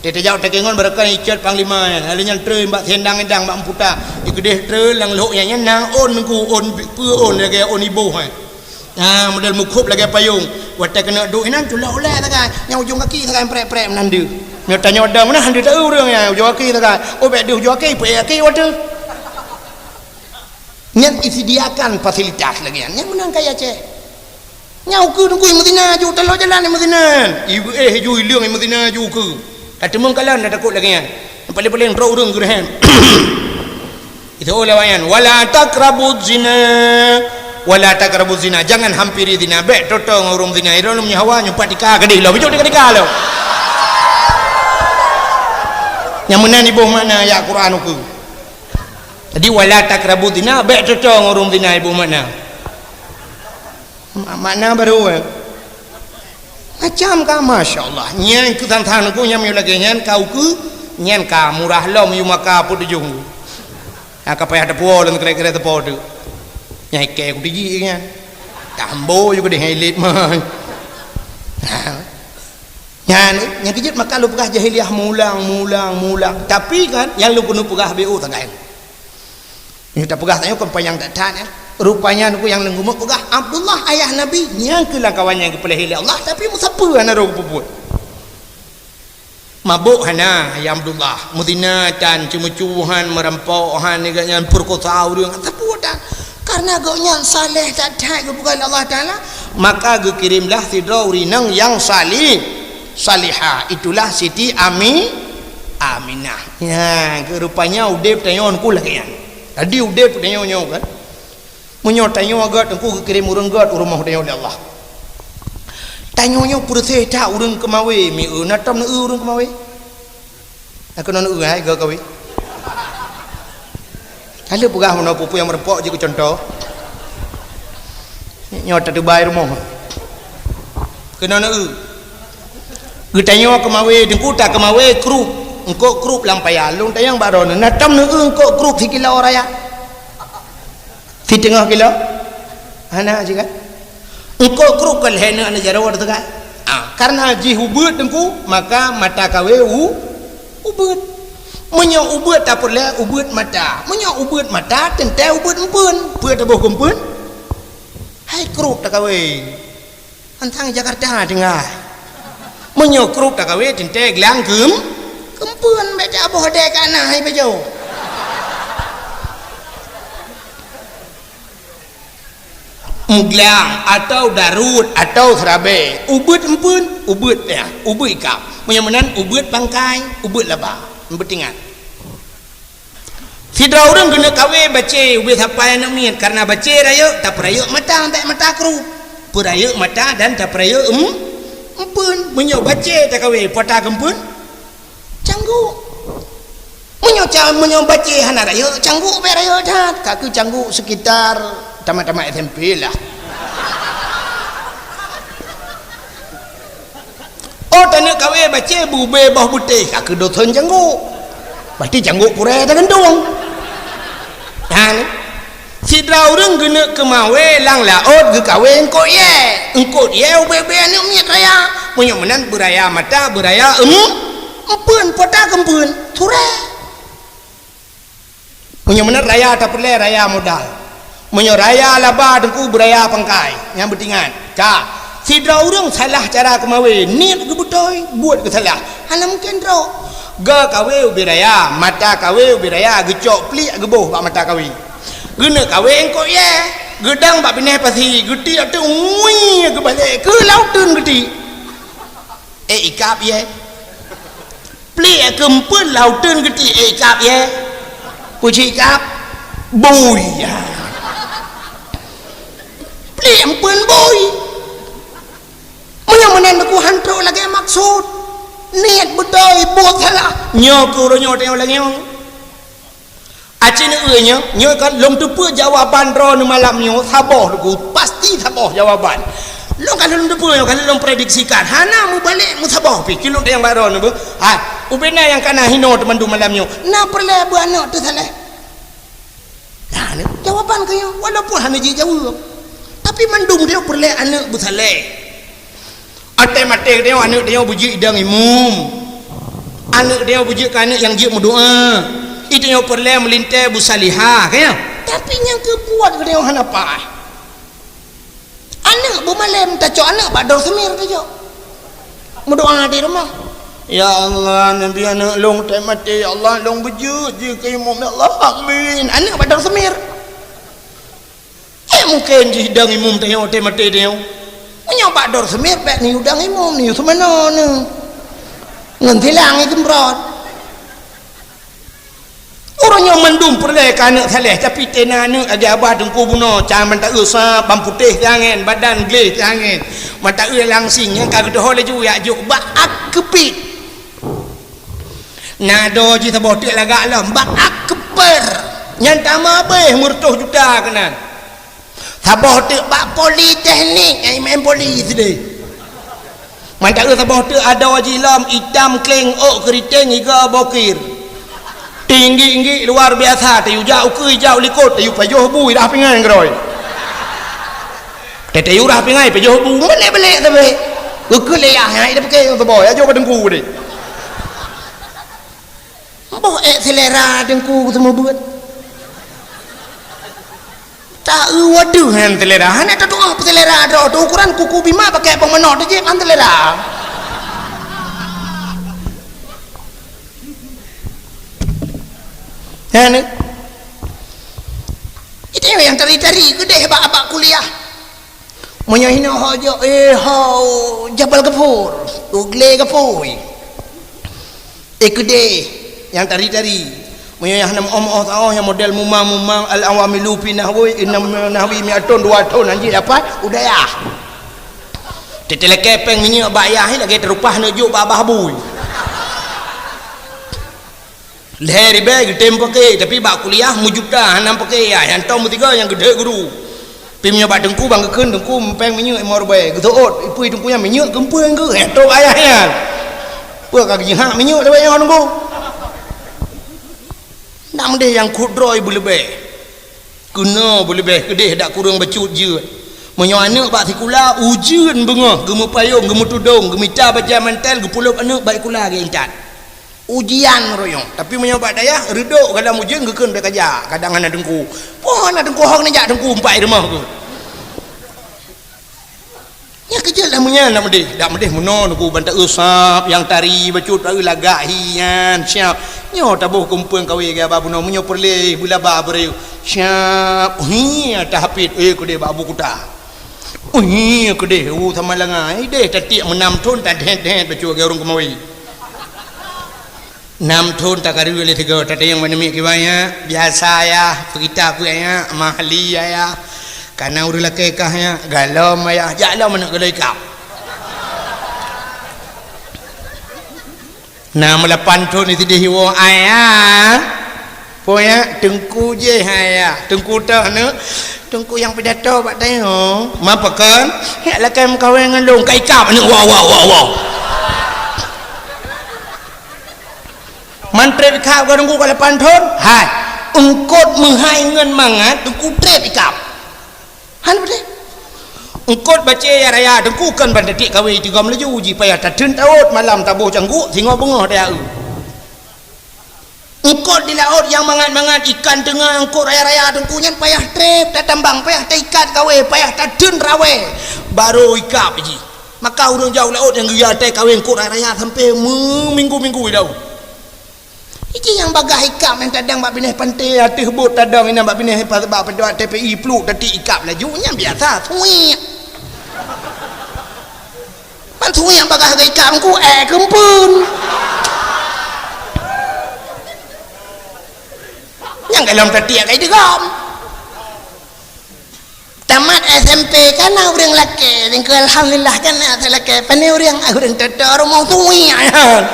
Tajak u Takengon barokon icot panglima nyan. Lalu nyan treun bak Sendang Endang bak Mputa. Di keudeh treun lam lhok nyan, nyan na ôn nungku, ôn peue ôn lagée ôn iboh nyan. Ha, model mukhop lagée payong. Watée keuneuk duek inan culok ulée sagai. Nyang ujong kaki sagai prek-prek meunan deuh. Nyoe tanyoe dang meunan hana teu ureuëng nyan ujong kaki sagai. Oh, bék deuh ujong kaki, peuék kaki watée. Nyan disediakan fasilitas lagée nyan. Nyan meunan kaya Aceh. Nyang ukeue teungku meuzina ju taloe jalan meuzina. Ibu éh ju ileueng meuzina ju ukeue. Ka teumeung kalon dah takot lagée nyan. Nyang paléng-paléng trok ureuëng geureuhem. Itu ulama nyan, "Wala taqrabuz zina, wala taqrabuz zina." Jangan hampiri zina. Bék toto ngon ureuëng zina. Irong lom nyawa nyumpat tika gadih lo. Bijok tika-tika lo. Nyang meunan iboh makna ayat Quran ukeue. Jadi, "Wala taqrabuz zina", bék toto ngon ureuëng zina iboh makna. Ma-, makna baru, eh. Macam ka, masya Allah. Nyan keu than-than ku nyang meunyoe lagée nyan ka ukeue, nyan ka murah lom yue maka peue tujong. Ha, ka payah teupuwoe lom kira-kira teupo tu. Nyang ikée ku tiji nyan. Tambo ju keudeh ilit mai. Ha. Nyan, nyang keujeuet maka lôn peugah jahiliyah mulang, mulang, mulang. Tapi kan, nyang lôn keuneuk peugah B O sagai. Nyoe tapeugah tanyoe kon panyang that-that, eh. Rupanya nyoe nyang lôn geumeuk peugah, Abdullah ayah Nabi, nyang keu lam kawan nyang geupeulahé lé Allah, tapi meusapeue hana roh geupeubuet. Mabök hana, ya Abdullah. Meuzina tan, ceumeucue han, meurampok han, nyan peurekosa ureuëng, sapeue tan. Karena gobnyan saleh that-that geupeugah lé Allah Taala, maka geukirimlah sidroe ureuëng inong nyang salih, salihah. Itulah Siti Ami-, Aminah. Nyan, keu rupanya udeb tanyoe nyoe ku lagée nyan. Jadi udeb tanyoe nyoe kan. Meunyoe tanyoe gét teungku geukirém ureuëng gét u rumoh tanyoe lé Allah. Tanyoe nyoe peureuséh that ureuëng keumawé, mi eu na tom neu ureuëng keumawé. Aku non eu hai gét kawé. Ka lheueh peugah meunoe peue-peue nyang meureumpok jih keu cuntoh. Nyoe tateubai rumoh. Keunoe neu eu. Geutanyoe keumawé, teungku ta keumawé krup, eungkôt krup lam paya. Lôn tanyong bak droeneuh, na tom neu eu eungkôt krup sikilo raya? Siteungoh kilo? Hana sigat. Eungkôt krup kon lhée neu aneuk jaroe teuka. Ah, karena jih ubeuet teungku, maka mata kawé u-, ubeuet. Meunyoe ubeuet tapeureulée ubeuet mata. Meunyoe ubeuet mata teuntée ubeuet empeuen. Peue taboh keu empeuen? Hai krup takawé. Antang Jakarta tinggai. Meunyoe krup takawé teuntée glang keum-, keumpeuen bék taboh dée kana hai beujô. Muglang, atau daruet, atau seurabée. Ubeuet empeuen, ubeuet, ya, ubeuet ikab. Meunyoe meunan, ubeuet pangkai, ubeuet laba. Beutingat. Sidroe ureuëng keuneuk kawé bacée ubé sapai aneuëk miet, kareuna bacée rayeuk, tapeurayeuk mata, bèk mata krup. Peurayeuk mata dan tapeurayeuk em-, empeuen. Meunyoe bacée takawé, peue ta keumpeuen? Cangguk. Meunyoe ca-, meunyoe bacée hana rayeuk, cangguk bèk rayeuk that. Ka keuh cangguk sekitar tamat-tamat S M P lah. Oh, taneuk kawé bacée bubé boh beutéh, ka keuh dosen cangguk. Berarti cangguk purée tagantung. Nyan, sidroe ureuëng geuneuk keumawé lam laôt geukawé eungkôt yée. Eungkôt yée ubé-ubé aneuëk miet raya. Meunyoe meunan beuraya mata, beuraya em-, empeuen, peue ta keumpeuen, surée. Meunyoe meunan raya tapeureulée, raya modal. Meunyoe raya laba teungku, beuraya pangkai, nyan beutingat. Ka, sidroe ureuëng salah cara keumawé, niet geubeutôi, buet geusalah. Hana mungken droe. Geukawé ubé raya, mata kawé ubé raya, geucok pliek geuboh bak mata kawé. Geuneuk kawé eungkôt yée, geudang bak binéh pasi, geutiek teuk ngui geubalek keu lam uteuen geutiek. Eh, ikab yée. Pliek keumpeuen lam uteuen geutiek, eh, ikab yée. Peue jih ikab? Bui, ya. Pliek empeuen bui. Meunyoe meunan teungku han trok lagée maksud. Niet beutôi, buet salah. Nyoe keuh uroe nyoe tanyoe lagée nyoe. Aci neueu nyoe, nyoe kan lôn teupeue jawaban droeneuh malam nyoe saboh teungku, pasti saboh jawaban. Lôn ka lôn teupeue nyoe, ka lôn prediksikan, hana mubalek musaboh pih, keu lôn tanyong bak droeneuh beuh. Hai, ubé na nyang ka na hinoe teumandum malam nyoe, na peureulée beuaneuëk teusaleh? Nah, ni jawaban keu nyoe, walaupun hana jijaweueb. Tapi mandum droe peureulée aneuëk beusaleh. Watée maté geutanyoe, aneuëk tanyoe beujeuet idang imum. Aneuëk tanyoe beujeuet keu aneuëk nyang jeuet meudoá. Itanyoe peureulée meulintée beusalihah, ka nyan? Tapi nyang keu buet geutanyoe hana paih. Aneuëk beumalém tacok aneuëk bak dor seumir tacok. Meudoá di rumoh. "Ya Allah, neubi aneuëk lôn watée maté, ya Allah, lôn beujeuet jih keu imum, ya Allah, amin." Aneuëk bak dor seumir. Eh, mungken jih dang imum tanyoe, watée maté tanyoe. Meunyoe bak dor seumir, bèk neuyue dang imum, neuyue seumanoe neuh. Ngon silang i keumrot. Uroe nyoe mandum peureulée keu aneuëk saleh, tapi tena aneuëk lagée abah teungku bunoe, can mata eu sa, ban putéh tangen, badan gleh tangen, mata eu langsing, nyang ka geudoho laju jak jok bak ak keupit. Na do jih saboh teuk lagak lom, bak ak keupeu. Nyan tamah abéh meureutoh juta keunan. Saboh teuk bak politeknik, nyang maén poli sideh. Mantong saboh teuk adoe jih lom, itam kleng ôk keuriteng iga bokir. Tinggi-tinggi luar biasa, tayue jak ukeue ijak u likot, tayue pajoh bu i rah pingai keudroe. Tayue rah pingai, pajoh bu, meulek-meulek sabe. Geukheun lé yah, hai, ida pakai nyang saboh, ya, jok bak teungku deh. Boh ék selera teungku seumeubeuet. Ta-eu wadoh nyan selera, hana tatu'oh peuselera droe teuh, ukuran kuku bima pakai bong manok teuh jép han selera. Nyan, eh. Itu nyang tari-tari keudeh bak, bak kuliah. Meunyoe hinoe ho jok, eh, ho Jabal Gafur, Ugle Gafur. Eh, keudeh nyang tari-tari. Meunyoe nyang hana meu'oh-meu'oh taoh nyang model mumang-mumang al-awamilu fi nahwi, inna nahwi mi'atun dua thon anjing dapat udayah. Teutelekée péng minyeuk bak yah lagée teurupah neujok bak babah bui. Lhée ribée geutem paké, tapi bak kuliah meujuta hana paké yah, nyang tom meusigoe nyang geudeh guru. Pi meunyoe bak teungku ban geukheun teungku mupéng minyeuk limong ribée, geuseuôt, ipui teungku nyan minyeuk keumpeueng geuh, nyang tom ayah nyan. Peue ka geujihak minyeuk lawét nyoe teungku? Nak meudeh nyang khudrah beuleubeh. Keunoe beuleubeh keudeh dak kureueng bacut jeuet. Meunyoe aneuëk bak sikula, ujeuen beungoh, geumeupayong, geumeutudong, geumita bajée mantel, geupulop aneuëk bak sikula geuintat. Ujian royong. Tapi meunyoe bak dayah, reudok galom ujeuen geukheun bèk kajak, kadang hana teungku. Poh hana teungku, hok neujak teungku umpai rumoh tu. Nyang keujeuet lah meunyan dak meudeh, dak meudeh meunoe teungku ban ta-eu sab nyang tari bacut ta-eu lagak hi nyan siap. Nyoe taboh keumpeueng kawé gaya ba bunoe meunyoe peureulée beulaba beureu siap. Hi tahapit eh keudeh bak Abu Kuta. Ui, keudeh, u sama langa. Ideh tatiek meunam thon tadhet-dhet bacut lagèe ureueng keumawi. Nam thon takareu lé sigoe, tateueng bak namiet kiban, ya. Biasa, ya, peugita peue, ya, mahli, ya, ya. Kana ureueng lakèe kah, ya, galom, ya, jak lom aneuk geuloe ikab. Nam lapan thon sideh iwoe, ayah. Peue, ya, teungku jih, ayah. Teungku toh aneuk, teungku nyang pidato bak tanyoe. Ma pakon? Ya, lakèe meukawen ngon lôn, ka ikab aneuk, wa, wa, wa, wa. Man trép ikab ka teungku ka lapan thon? Hai. Eungkôt meuhai ngon mangat teungku trép ikab. Han beutôi. Eungkôt bacé ya raya teungku kon ban tatiek kawé tigom laju ji payah tatheun tawôt malam taboh cangguk singoh beungoh daya eu. Eungkôt di laôt nyang mangat-mangat ikan teunga eungkôt raya-raya teungku nyan payah trép tatambang, payah taikat kawé, payah tatheun rawé, barô ikab ji. Maka ureueng jauh laôt nyang geuyue até kawé eungkôt raya-raya sampoe meuminggu-minggu ilôn. Iji nyang bagaih ikab nyang tadong bak binéh panté ateueh bot tadong inan bak binéh pa-, bak, bak T P I pluek tatiek ikab laju nyang biasa suwék. Ban suwék nyang bagaih ikab ngku, eh, keumpeuen. Nyang golom tatiek kai digom. Tamat S M P kana ureueng lakèe, tingkeu alhamdulillah kana lakèe. Pane ureueng, ah, ureueng toto rumoh tuwi nyan.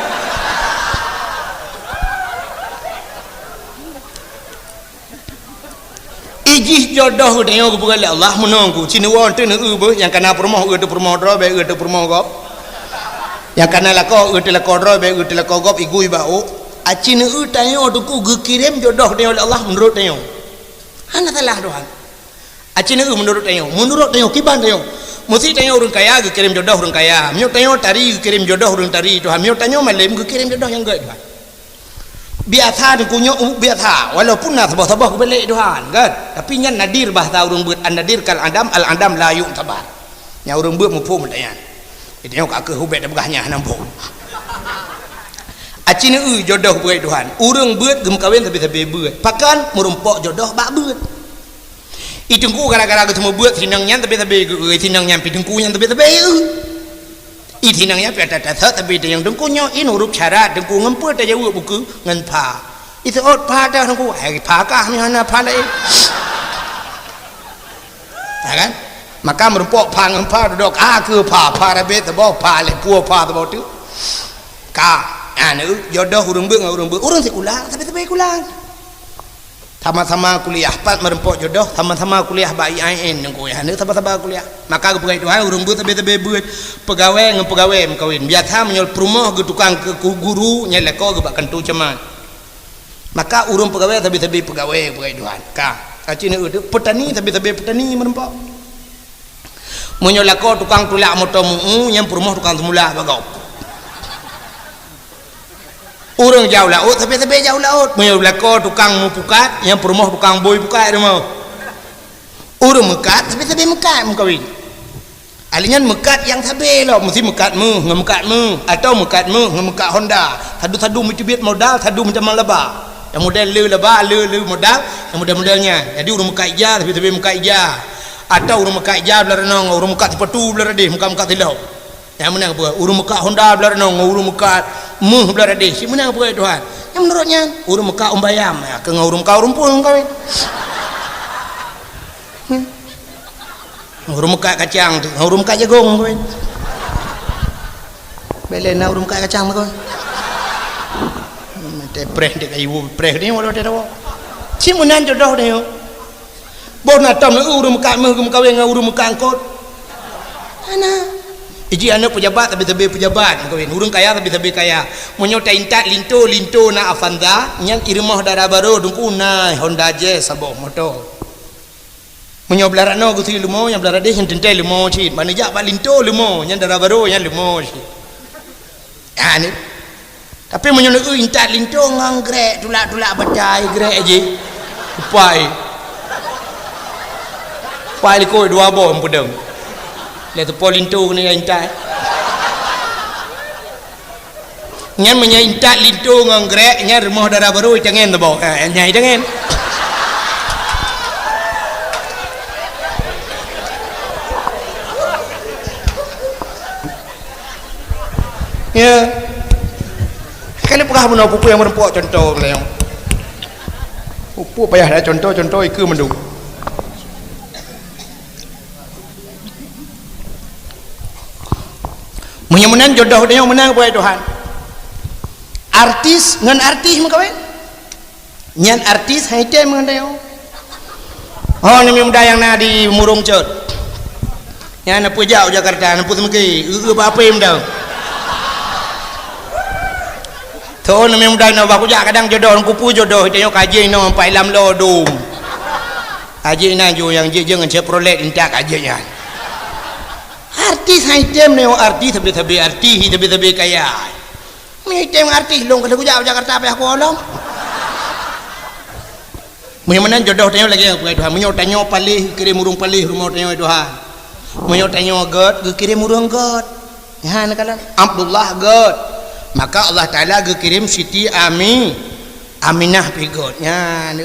Ijih jodoh geutanyoe geupeugah lé Allah meunong ku. Cit neuwoe teuh neu-eu beuh, nyang kana peurumoh eu teuh peurumoh droe, bèk eu teuh peurumoh gob. Nyang kana lakoe eu teuh lakoe droe, bèk eu teuh lakoe gob, igui bak ôk. Aci neu-eu tanyoe teungku geukirém jodoh tanyoe lé Allah meunurot tanyoe. Hana salah Tuhan. Aci neu-eu meunurot tanyoe, meunurot tanyoe, kiban tanyoe. Meusé tanyoe ureueng kaya geukirém jodoh ureueng kaya. Meunyoe tanyoe tari geukirém jodoh ureueng tari Tuhan. Meunyoe tanyoe malém geukirém jodoh nyang gèt Tuhan. Biasa teungku nyoe u biasa, walaupun na saboh-saboh geubelek Tuhan, kan? Tapi nyan nadir bahasa ureueng beuet, an-nadir kal adam, al-adam la yu'tabar. Nyang ureueng beuet muphom meutanyan. Tanyoe ka keuh ubet tapeugah nyan hana muphom. Aci neu-eu jodoh beuet Tuhan. Ureueng beuet geumeukawen sabe-sabe beuet. Pakon meurumpok jodoh bak beuet. I teungku gara-gara geuseumeubeuet sinong nyan sabe-sabe geu-, sinong nyan pi teungku nyan sabe-sabe eu. I sinong nyan pi ata tasot sabe teunyong teungku nyoe in huruf syarat teungku ngon peue tajaweueb buku ngon pha. I seuôt pha dah teungku, hai pha kah meuhana pha laén. Ya kan? Maka meurumpok pha ngon pha dudok a keu pha, pha rabe teuboh pha lé pue pha teuboh tu. Ka, anu, jodoh ureueng beuet ngon ureueng beuet, ureueng sikula, sabe-sabe sikula. Sama-sama kuliah, pat meurumpok jodoh, sama-sama kuliah bak I A I N, nunggu ya, sama-sama kuliah. Maka geupeugah Tuhan, ureueng beuet sabe-sabe beuet, peugawée ngon peugawée meukawen. Biasa meunyoe peurumoh geutukang keu guru, nyan lakoe geuh bak kantô camat. Maka ureueng peugawée sabe-sabe peugawée, peugawée Tuhan. Ka, aci neu peutani sabe-sabe peutani meurumpok. Meunyoe lakoe tukang tulak moto meu-eu, nyan peurumoh tukang seumula bak gob. Ureueng jauh laôt, sabe-sabe jauh laôt. Meunyoe lakoe tukang meupukat, nyan peurumoh tukang bôi pukat rumoh. Ureueng meukat, sabe-sabe meukat meukawen. Ahli nyan meukat nyang sabe lom, meusti meukat méuh ngon meukat méuh, atawa meukat méuh ngon meukat Honda. Sadu-sadu meuteubiet modal, sadu meutamong laba. Nyang model le laba, le, le modal, nyang model-model nyan. Jadi ureueng meukat ija, sabe-sabe meukat ija. Atawa ureueng meukat ija blah ranong, ureueng meukat sipatu blah radeh, meukat-meukat silop. Nyang meunang peue? Ureueng meukat Honda blah ranong, ureueng meukat méuh blah radeh. Cit meunang peue Tuhan? Nyang meunurot nyan, ureueng meukat umbayam, ya, keu ngon ureueng meukat ureueng phon kawin. Hmm. Ureueng meukat kacang tu, ureueng meukat jagong tu kan. Bèk lé na ureueng meukat kacang tu kan. Meutepreh dek kayu, preh ni walau dia tahu. Cit meunan jodoh dia. Boh na tom ureueng meukat méuh geumeukawen ngon ureueng meukat eungkôt. Hana. Iji aneuk peujabat sabe-sabe peujabat meukawen, ureueng kaya sabe-sabe kaya. Meunyoe taintat linto, linto na Avanza, nyan i rumoh dara barô teungku na Honda Jazz saboh moto. Meunyoe blah ranoe geusie leumo, nyang blah radeh nyang teuntèe leumo cit. Ban neujak bak linto leumo, nyang dara barô nyan leumo cit. Ha ni. Tapi meunyoe neu intat linto ngon grek, tulak-tulak batai grek jih. Upai. Upai likot dua boh peudong. Lé teupo linto keuneuk intat. Nyan meunyoe intat linto ngon grek, nyan rumoh dara barô itangen teuboh. Eh, nyan itangen. Ya. Kan peugah bunoe peue-peue nyang meureumpok contoh meulayeue. Peue payah dah contoh, contoh ikeue mandum. Meunyoe meunan jodoh tanyoe meunan keu Tuhan. Artis ngon artis meukawen. Nyan artis hai tem ngon tanyoe. Oh, namiet muda nyang na di Murong Cot. Nyan na peujak u Jakarta, na peuseumeukée, eu-eu bak apém dah. Tho namiet muda na bak kujak kadang jodoh, ngon kupeue jodoh, tanyoe kaji inoe empat lam lo dum. Kaji na ju nyang jijeueng ngon Chevrolet intat kaji nyan. Artis hai tem nyoe, artis sabe-sabe artis, sabe-sabe kaya. Meunyoe item artis lôn keuneuk kujak u Jakarta payah kuolom. Meunyoe meunan jodoh tanyoe lagée peue Tuhan. Meunyoe tanyoe paléh, geukirém ureuëng paléh rumoh tanyoe Tuhan. Meunyoe tanyoe gét, geukirém ureuëng gét. Nyan kalon Abdullah gét. Maka Allah Taala geukirém Siti Ami, Aminah pi gét. Nyan.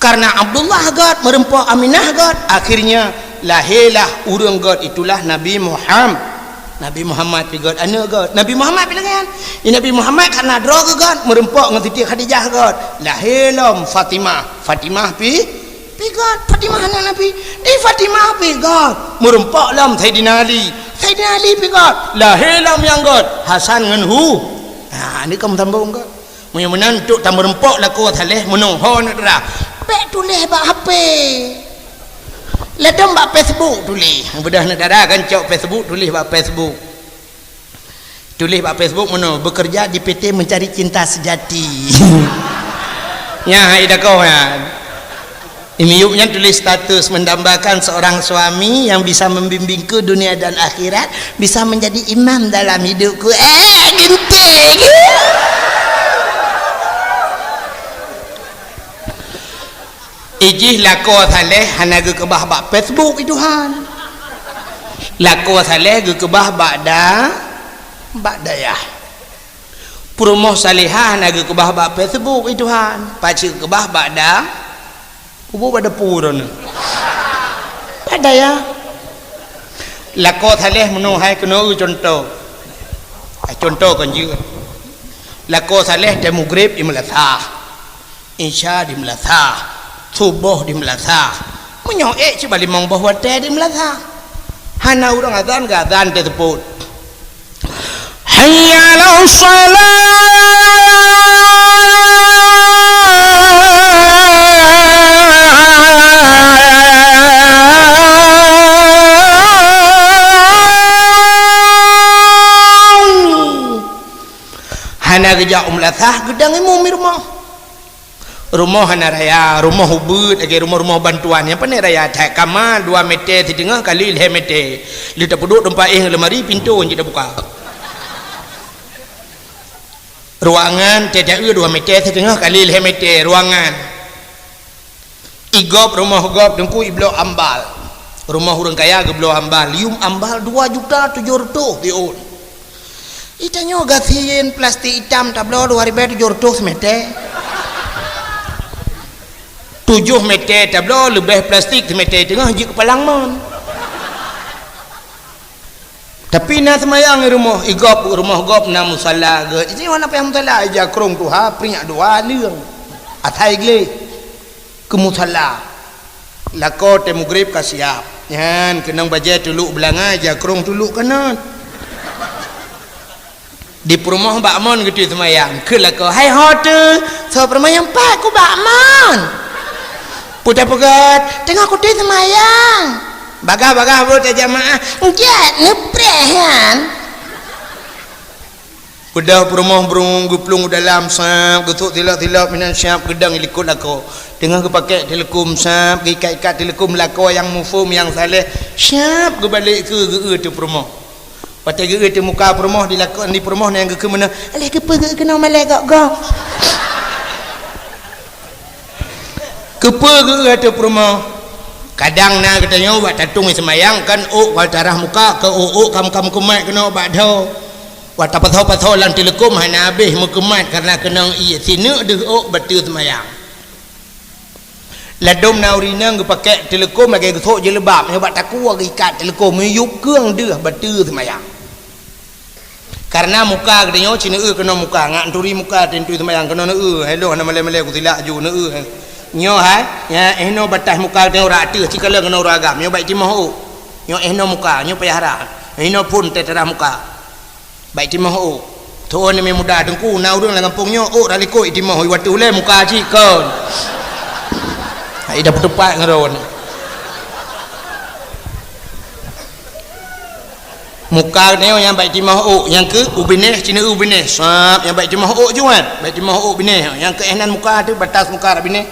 Karena Abdullah gét meureumpok Aminah gét, akhirnya lahirlah ureuëng gét, itulah Nabi Muham-, Nabi Muhammad pi gét, aneuëk gét. Nabi Muhammad pi lagée nyan. Di Nabi Muhammad karena droe geuh gét meureumpok ngon Siti Khadijah gét. Lahé lom Fatimah. Fatimah pi, pi gét. Fatimah aneuëk Nabi. Di Fatimah pi gét meureumpok lom Saidina Ali. Saidina Ali pi gét. Lahé lom nyang gét, Hasan ngon Hu-, ha, ni ka meusambong gét. Meunyoe meunan, untuk tameureumpok lakoe saleh meunoe ho neutra. Bék tuléh bak H P. Ladom bak Facebook tuléh. Beudôh neutra kan cok Facebook, tuléh bak Facebook. Tuléh bak Facebook meunoe, bekerja di P T Mencari Cinta Sejati. Nyan hai dakoe nyan. Di miyueb nyan tuléh status mendambakan seorang suami yang bisa membimbingku dunia dan akhirat, bisa menjadi imam dalam hidupku. Eh, ginting. Ijih lakoe saleh hana geukeubah bak Facebook i Tuhan. Lakoe saleh geukeubah bak da-, bak dayah. Peurumoh salehah hana geukeubah bak Facebook i Tuhan. Pacit geukeubah bak da-, Kubu bak depu droeneuh. Bak dayah. Lakoe saleh meunoe hai keunoe contoh. Hai contoh kon jeuet. Lakoe saleh tée mugreb di meulasah. Isya di meulasah. Suboh di meulasah. Meunyoe ék cit bak limong boh watée di meulasah. Hana ureuëng azan geuazan teuseupôt. Hayya 'alas shalah. Hana geujak u meulasah, geudong imum di rumoh. Rumoh hana raya, rumoh ubeuet lagée rumoh-rumoh bantuan nyang pané raya that, kama dua meter siteungoh kali lhée meter. Lheueh tapeuduek teumpat éh ngon lemari, pintoe jeuet tabuka. Ruangan teuh dua meter siteungoh kali lhée meter ruangan. I gob rumoh gob teungku ibloe ambal. Rumoh ureuëng kaya geubloe ambal, yuem ambal dua juta tujoh reutôh siôn. Itanyoe gasien plastik itam tabloe dua ribée tujoh reutôh simeter. Tujoh meter tabloe leubeh plastik simeter teungoh jeuet keu palang mon. Tapi na seumayang i rumoh, i gob rumoh gob na musala gét. Itanyoe hana payah musala, ija krong tuha, prinyak dua leung. Asai gleh. Keu musala. Lakoe tée mugreb ka siab. Nyan keunong bajée tuluk beulanga, jakrong tuluk keunan. Di peurumoh bak mon geutui seumayang. Keu lakoe, "Hai ho teuh, soe peurumoh nyang pat ku bak mon?" Peue tapeugét, "Teungoh kutui seumayang." Bagah-bagah bro tajamaah, "Enggak, neupreh nyan." Beudôh peurumoh beurung geuplueng u dalam, sab, geusok silop-silop, meunan siab geudong i likot lakoe. Teungoh geupakék teuleukum, sab, geuikat-ikat teuleukum lakoe nyang muphom, nyang saleh, siab geubalek keue geu-eu teuh peurumoh. Watée geu-eu teuh muka peurumoh, di lakoe, di peurumoh nyang geukheun meunan, "Aléh keupeue geu-eu keunoe malée gok-gok?" Keupeue geu-eu ateueh peurumoh? Kadang na geutanyoe bak tatong seumayang kan ôk ka tarah muka keu ôk-ôk kam-kam keumat keunoe bak dhoe. Bak tapasoe-pasoe lam teuleukum hana habéh meukeumat kareuna keunong ié sineuk deuh ôk bateue seumayang. Ladôm na ureuëng inong geupakék teuleukum lagée geusok jilbab, nyoe bak takue geuikat teuleukum, miyueb keueng deuh bateue seumayang. Karena muka geutanyoe ci neueu keunoe muka, ngat turi muka teuntui seumayang keunoe neueu, hai lôn hana malée-malée kusilak ju neueu. Nyoe hai, nyan eh nyoe batas muka geutanyoe rot ateueh, ci kalon keunoe ureueng agam, nyoe bak timoh ôk. Nyoe eh nyoe muka, nyoe payah rah. Eh nyoe phon teutarah muka. Bak timoh ôk. Thôn ni muda teungku, na ureueng lam gampông nyoe ôk rot likot timoh, i watèe ulèe muka cit kon. Hai dah peuteupat ngon droeneuh. Muka nyoe nyang bak timoh ôk, nyang keu u binéh, ci neueu u binéh. Sab, nyang bak timoh ôk juet, bak timoh ôk binéh. Nyang keu eh nan muka teuh, batas muka rot binéh.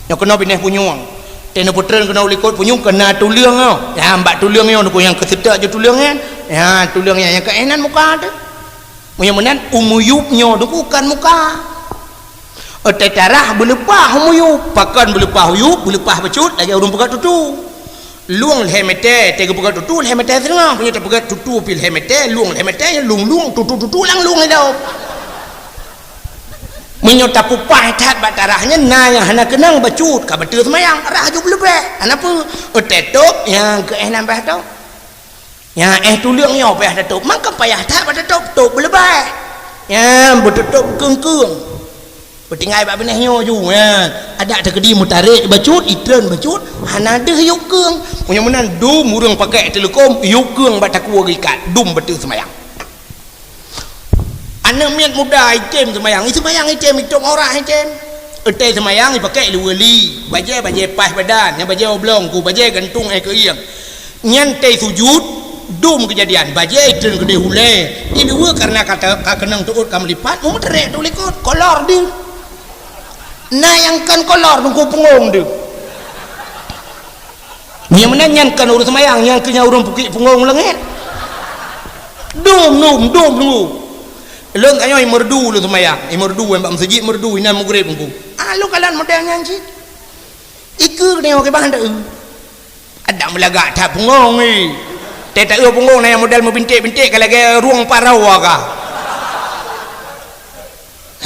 Nyoe keunoe binéh punyueng. Teuh neupeutreun keunoe u likot punyueng keunan tuleueng nyoe. Nyang bak tuleueng nyoe, nyoe nyang keu seutôt ju tuleueng nyan. Nyang tuleueng nyan, nyang keu eh nan muka teuh. Meunyoe meunan, u miyueb nyoe teuh kon muka. Teutarah beuleupah u miyueb, pakon beuleupah u miyueb, beuleupah bacut lagèe ureueng peugöt tutu. Lueng lhèe mètè, teuh geupeugöt tutu lhèe mètè siteungoh, meunyoe teupeugöt tutu pih lhèe mètè, lueng lhèe mètè, lueng-lueng, tutu-tutu lam lueng ilop. Meunyoe tapeupaih that bak tarah nyan, na nyang hana keunong bacut, ka bateue seumayang, rah ju beuleubeh, hana peue. Teuh tôb nyang keu eh nan bah tôb. Nyan eh tuleueng nyoe payah tatôb, mangkon payah that bak tatôb, tôb beuleubeh. Nyan beututôb keung-keung. Beutinggai bak binéh nyoe ju, nyan. Adak teukeudi meutarek bacut, itreun bacut, hana deuh yôh keung. Meunyoe meunan dum ureueng pakèk teuleukom, yôh keung bak takue geuikat, dum bateue seumayang. Aneuk miet muda item seumayang, iseumayang item, itôb aurat item. Watèe seumayang ipakèk luweue li, bajèe-bajèe paih badan, nyang bajèe oblong ku, bajèe gantung eh keuieng. Nyan teuh sujud, dum keujadian, bajèe itreun keudeh ulèe, di luweue kareuna ka te-, ka keunong teuôt ka meulipat, meumeutarek teuh likot, kolor deuh. Na nyang kon kolor, teungku pungong deuh. Nyang meunan nyan kon ureueng seumayang, nyan keuh nyang ureueng pukik pungong leungét. Dum, dum, dum, dum. Lôn tanyoe imeurdu lôn seumayang, imeurdu bak meuseujid meurdu inan mugreb teungku. Ah, lôn kalon model nyan cit. Ikeue nyoe kiban teu. Adak meulagak that pungong ni. Teuh taeu pungong na nyang model meubinték-binték ka lagèe rueng parau ka.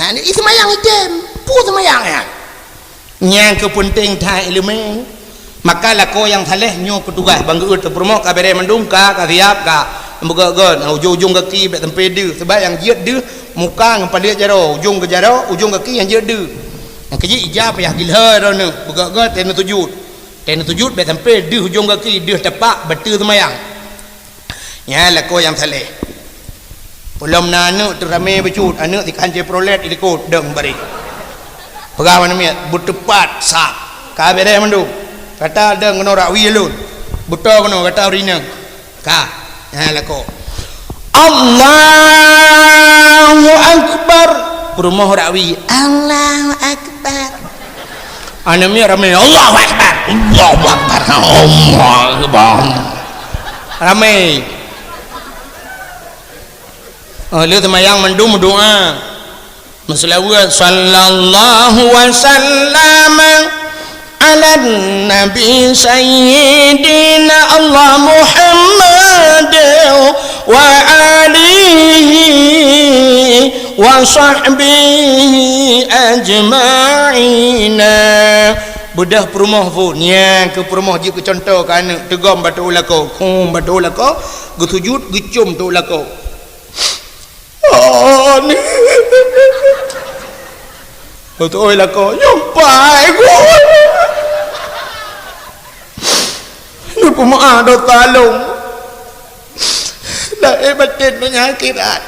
Ha, ni seumayang item. Peue seumayang nyan? Nyang keu peunteng that ileumèe. Maka lakoe nyang saleh nyoe keu tugaih ban geuôt teuh peurumoh ka bèrèh mandum ka, ka siap ka. Beugöt-göt, ujong-ujong gaki bèk sampoe deuh, sabab nyang jeuet deuh muka ngon paleuet jaroe, ujong keu jaroe, ujong gaki nyang jeuet deuh. Nyang keujeuet ija payah gilhôi droeneuh, beugöt-göt teuh neusujud. Teuh neusujud bèk sampoe deuh ujong gaki, deuh tapak bateue seumayang. Nyan lakoe nyang saleh. Peulom na aneuk teuh ramé bacut, aneuk sikan Chevrolet i likot dong bareh. Peugah bak aneuk miet, beuteupat sab. Ka bèrèh mandum. Gata dong keunoe rak wie lôn. Beutoe keunoe gata ureueng inong. Ka. Nyan lakoe. Allahu Akbar. Peurumoh rak wie. Allahu Akbar. Aneuk miet ramé, "Allahu Akbar, Allahu Akbar, Allahu Akbar." Ramé. Oh, lheueh seumayang mandum meudoa. Meuseulaweuet, "Sallallahu wa sallama ala nabi sayyidina Allah Muhammad wa alihi wa sahbihi ajma'ina." Beudôh peurumoh phon, nyan keu peurumoh jeuet keu cuntoh keu aneuk, teugom bak teuôt lakoe, khum bak teuôt lakoe, geusujut, geucom teuôt lakoe. Oh, ni. Beutôi lakoe, nyoe pai gua. Neupeumeu'ah dosa lôn. Lahé batén donya akhirat.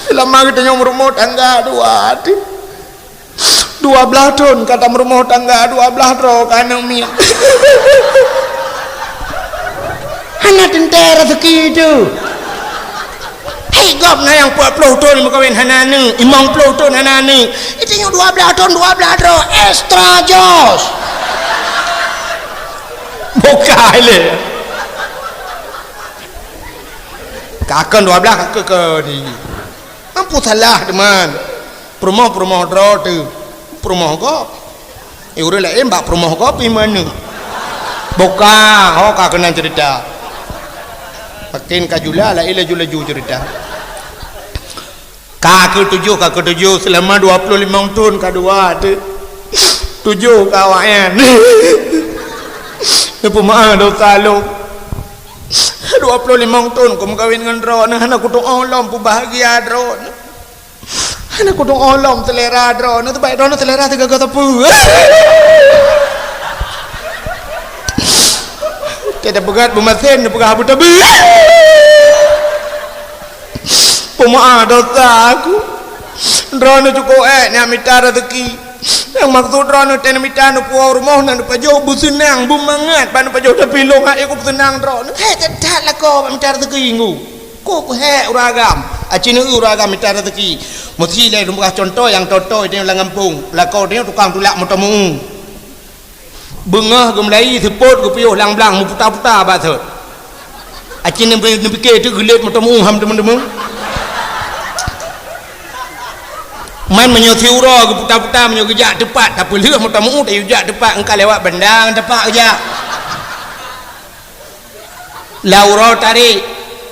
Seulama geutanyoe meurumoh tangga dua, dua blaih thon ka tameurumoh tangga, dua blaih droe ka aneuk miet. Hana teuntèe raseuki teuh. Hai gob na nyang peuet ploh thon meukawen hana aneuk, limong ploh thon hana aneuk. Geutanyoe dua blaih thon, dua blaih droe, extra jos. Bukai lé. Ka kon dua blaih ka keu, keu di. Mampu salah teuma. Peurumoh-peurumoh droe teuh. Peurumoh gob. Eh, ureueng laén bak peurumoh gob pih meuaneuk. Buka, ho ka keunan ceurita. Makin ka jula, laén laju-laju ceurita. Ka keu tujoh, ka keu tujoh, seulama dua ploh limong thon ka dua teuh. Tujoh ka awaknyan. Neupeumeu'ah dosa lôn. Dua ploh limong thon kumeukawen ngon droeneuh, hana kutu'oh lom peubahgia droeneuh. Hana kutu'oh lom seulera droeneuh, sabab droeneuh seulera sigaga sapeue. Teupeugah beumasen, neupeugah Abu Tabi. Peumeu'ah dosa aku. Droeneuh cukôp ék neumita raseuki. Nyang maksud droeneuh teuh neumita neupuwoe rumoh, na neupajoh beuseunang, beumangat bak neupajoh, tapi lôn hana ék beuseunang droeneuh. Hék, that-that lakoe bak mita raseuki ngu. Kok keuhek ureueng agam. Aci neu ureueng agam mita raseuki. Meusti lé lôn peugah cuntoh nyang toe-toe tanyoe lam gampông. Lakoe tanyoe tukang tulak moto meu-u. Beungoh geumeulayi seupôt geupiôh lam blang meuputa-puta bak sot. Aci neu-, neupike teuk geulet moto meu-u ham teumeu-teumeu. Man meunyoe siuroe geuputa-puta meunyoe geujak teupat, tapeulheueh moto meu-u tayue jak teupat, engka lewat bandang teupat geujak. Lam uroe tarék,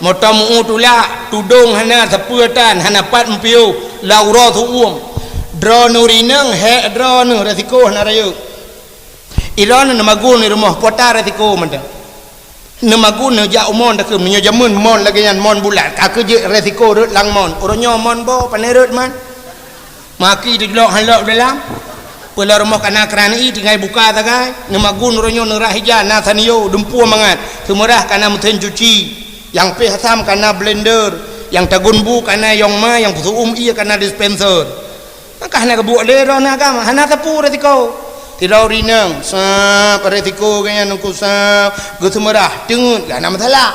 moto meu-u tulak, tudong hana sapeue tan, hana pat meupiôh, lam uroe seu-uem. Droeneuh rineueng, hék droeneuh, resiko hana rayeuk. Droeneuh neumagun di rumoh, peue ta resiko mantong. Neumagun neujak u mon takheun, meunyoe jameun mon lagèe nyan, mon bulat, ka keuh jeuet resiko rhot lam mon. Uroe nyoe mon boh, pane rhot man. Maki teujlok han lok dalam. Peue lam rumoh ka na kran ie, tinggai buka sagai. Neumagun uroe nyoe neurah ija, na sanio, dumpeue mangat. Seumeurah ka na meusén cuci. Nyang péh asam ka na blender. Nyang tagun bu ka na yong ma, nyang peuseu'uem ie ka na dispenser. Maka hana geubuet lé droeneuh agam, hana sapeue resiko. Sidroe rineueng, sab, resiko geuh nyan Teungku, sab, geuseumeurah, teungeut, ka na masalah.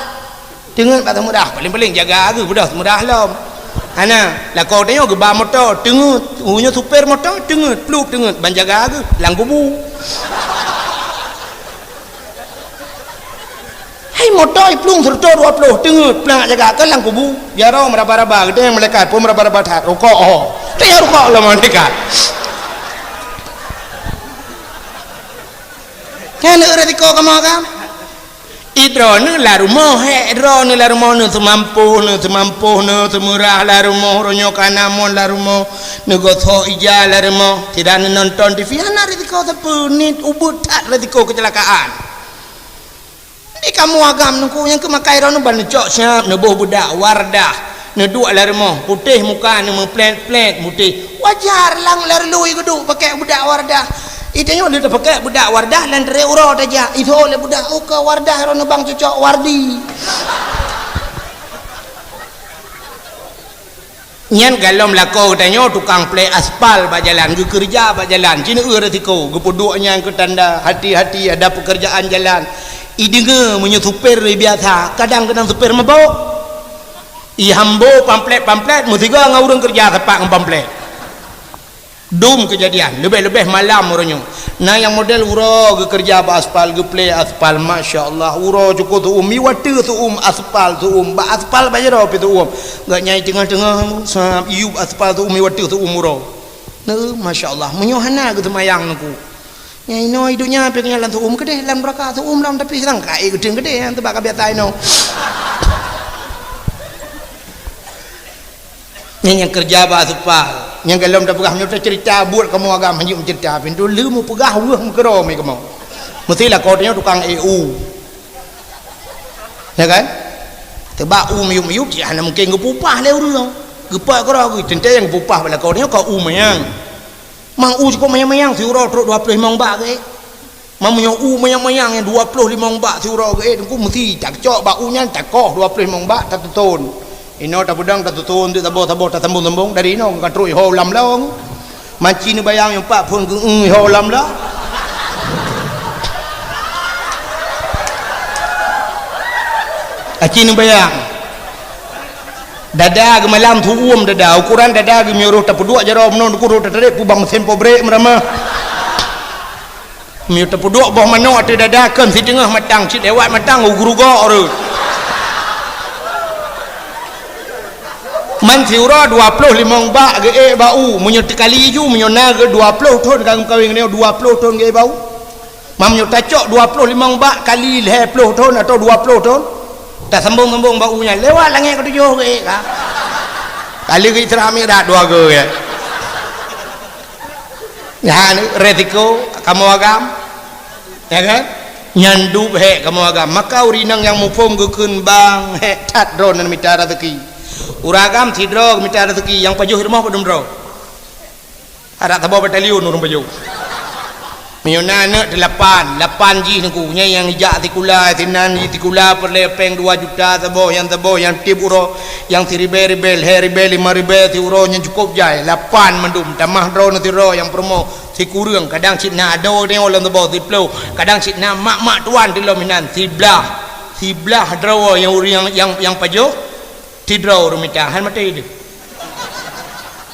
Teungeut bak seumeurah, paléng-paléng jaga geuh, beudôh seumeurah lom. Hana, lakoe tanyoe geuba moto, teungeut, meunyoe supir moto, teungeut, plup teungeut, ban jaga geuh, lam kubu. Hai moto iplueng seureutôh dua ploh, teungeut, plueng jaga keu lam kubu. Jaroe meuraba-raba, geutanyoe malaikat, peue meuraba-raba that, rukok ho. Teuh rukok lom malaikat. Nyan resiko kamoe kan? Droeneuh lam rumoh, hék droeneuh lam rumoh, neuh seumampoh, neuh seumampoh, neuh seumeurah lam rumoh, uroe nyoe ka na mon lam rumoh, neugosok ija lam rumoh, sidang neunonton T V, hana resiko sapeue, nit ubit that resiko keucilakaan. Di kamoe agam Teungku, nyang keu makai droeneuh ban neucok siab, neuboh beudak Wardah. Neuduek lam rumoh, putéh muka, neumeuplet-plet, putéh. Wajar lang lam rului geuduek pakèk beudak Wardah. Itanyoe lheueh tapakèk beudak Wardah, lam trép uroe tajak. Ithô lé beudak, oh, ka Wardah, droeneuh bang cocok Wardi. Nyan galom lakoe geutanyoe tukang plek aspal bak jalan, geukeureuja bak jalan. Ci neu resiko, geupeuduek nyan keu tanda, hati-hati ada pekerjaan jalan. Ideungoe meunyoe supir lé biasa, kadang-kadang supir mabök. Ihambo pamflet-pamflet, meusigoe ngon ureueng keureuja sapat ngon pamflet. Dum keujadian, leubeh-leubeh malam uroe nyoe. Na nyang model uroe geukeureuja bak aspal, geuplek aspal, masya Allah. Uroe cukôp seu'uem, iwa teuh seu'uem, aspal seu'uem, bak aspal bak jaroe pih seu'uem. Gobnyan teungoh-teungoh, sab, iyup aspal seu'uem, iwa teuh seu'uem uroe. Neu, masya Allah, meunyoe hana geuseumayang Teungku. Nyang inoe i donya pih nyan lam seu'uem keudeh, lam neuraka seu'uem lom, tapi sekarang ka ék geuteun keudeh, nyan teuba ka biasa inoe. Nyan nyang keureuja bak aspal. Nyang galom tapeugah meunyoe taceurita buet kamoe agam hanjeuet meuceurita, pintoe lheueh meupeugah weueh meukeurô mi kamoe. Meusti lakoe tanyoe tukang ék u. Ya kan? Teuba u miyup-miyup, cit hana mungken geupeupah lé ureueng. Geupeuet keudroe geuh, teuntèe nyang geupeupah bak lakoe tanyoe ka u manyang. Mang u cukôp manyang-manyang, siuroe trok dua ploh limong bak geuék. Mang meunyoe u manyang-manyang nyang dua ploh limong bak siuroe geuék, Teungku, meusti tacok bak u nyan, takoh dua ploh limong bak, tateuthon. Inoe tapeudong, tateuthon, teuk saboh-saboh, tasambong-sambong, dari inoe ka trok iho lam lôn. Maci neubayang nyang pat phon geu-, iho lam la. Aci neubayang. Dada geumalam seu'uem dada, ukoran dada geuh meunyoe roh tapeuduek jaroe meunoe, Teungku, roh tatarek peue bak meusén pabrék meuramah. Meunyoe tapeuduek boh manok ateueh dada, kon siteungoh matang, cit lewat matang, u geurugok rot. Man siuroe dua ploh limong bak geuék bak u, meunyoe teukali ju, meunyoe na geu-, dua ploh thon ka meukawen ngon nyoe, dua ploh thon geuék bak u. Man meunyoe tacok dua ploh limong bak kali lhèe ploh thon atawa dua ploh thon, tasambong-sambong bak u nyan, lewat langèt keutujoh geuék ka. Kali geuh Isra Mi'raj dua geuh, ya. Nyan resiko kamoe agam. Ya kan? Nyan dub hék kamoe agam. Maka ureueng inong nyang muphom geukheun bang, hék that droeneuh mita raseuki. Ureueng agam sidroe geumita raseuki, nyang pajoh rumoh padum droe. Adak saboh batalion ureueng pajoh. Meunyoe na aneuk teulapan, lapan jih nungku. Nyan nyang jak sikula, sinan jih sikula peureulée péng dua juta saboh, nyang saboh nyang tieb uroe, nyang siribée-ribée, lhée ribée, lima ribée siuroe, nyan cukôp jai. Lapan mandum, tamah droeneuh sidroe nyang peurumoh sikureueng, kadang cit na adoe nyoe lam saboh siplôh, kadang cit na mak-mak tuan di lom inan, siblaih, siblaih droe nyang ureueng nyang, nyang, nyang pajoh, sidroe ureueng mita, han maté deuh.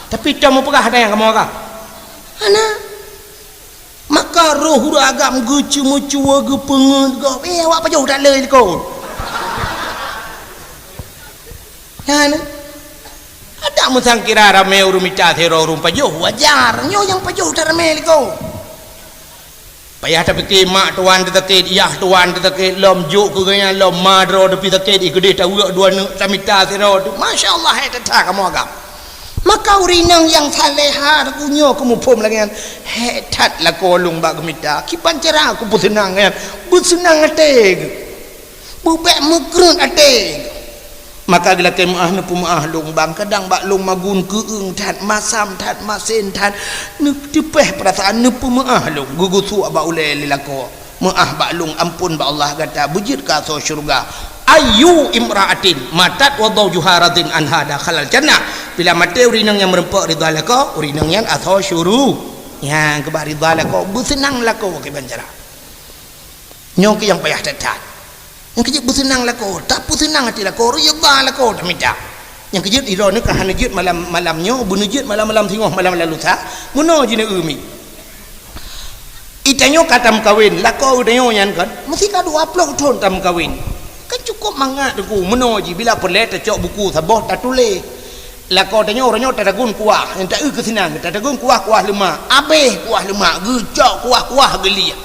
Tapi tom meupeugah ada nyang kamoe agam. Hana. Maka roh ureueng agam geuceumeucue, geupeungeut gob, eh, awak pajoh that le likot. Nyan, adak meusangkira ramé ureueng mita sidroe ureueng pajoh, wajar. Nyoe nyang pajoh that ramé likot. Payah tapike mak tuan teusakét, yah tuan teusakét, lom jok keu geuhnyan, lom ma droe teupih sakét, i keudeh taweuek dua neuk tamita sidroe tu. Masya Allah, hai that-that kamoe agam. Maka ureueng inong nyang salehah geuh nyoe keu muphom lagée nyan, hék that lakoe lôn bak geumita, kiban cara kupeuseunang nyan, beuseunang até geuh. Beubek meukreuet até. Maka geulakée meuáh neupeumeuáh lôn bang, kadang bak lôn magun keueung that, masam that, masen that, neuteupeh peurasaan neupeumeuáh lôn, geugusok bak ulée lé lakoe. Meuáh bak lôn, amphon bak Allah gata, beujeuet keu asoe syeuruga. Ayyu imra'atin matat wa zawjuha radin anha dakhalal jannah. Bila maté ureueng inong nyang meureumpok ridha lakoe, ureueng inong nyan asoe syuru-, nyang keubah ridha lakoe, beuseunang lakoe kiban cara. Nyoe keuh nyang payah that-that. Nyang keu jeuet beuseunang lakoe, tapeuseunang até lakoe, ridha lakoe tamita. Nyang keu jeuet droeneuh ka hana jeuet malam, malam nyoe, beuneujeuet malam-malam singoh, malam-malam lusa, meunoe jih neu-eu mi. Itanyoe ka tameukawen, lakoe geutanyoe nyan kan, meusti ka dua ploh thon tameukawen. Kan cukôp mangat teungku, meunoe jih bila peureulée tacok buku saboh tatuléh. Lakoe tanyoe uroe nyoe tatagun kuah, nyang ta-eu keu sinan, tatagun kuah, kuah leumak, abéh kuah leumak, geucok kuah-kuah geulieh.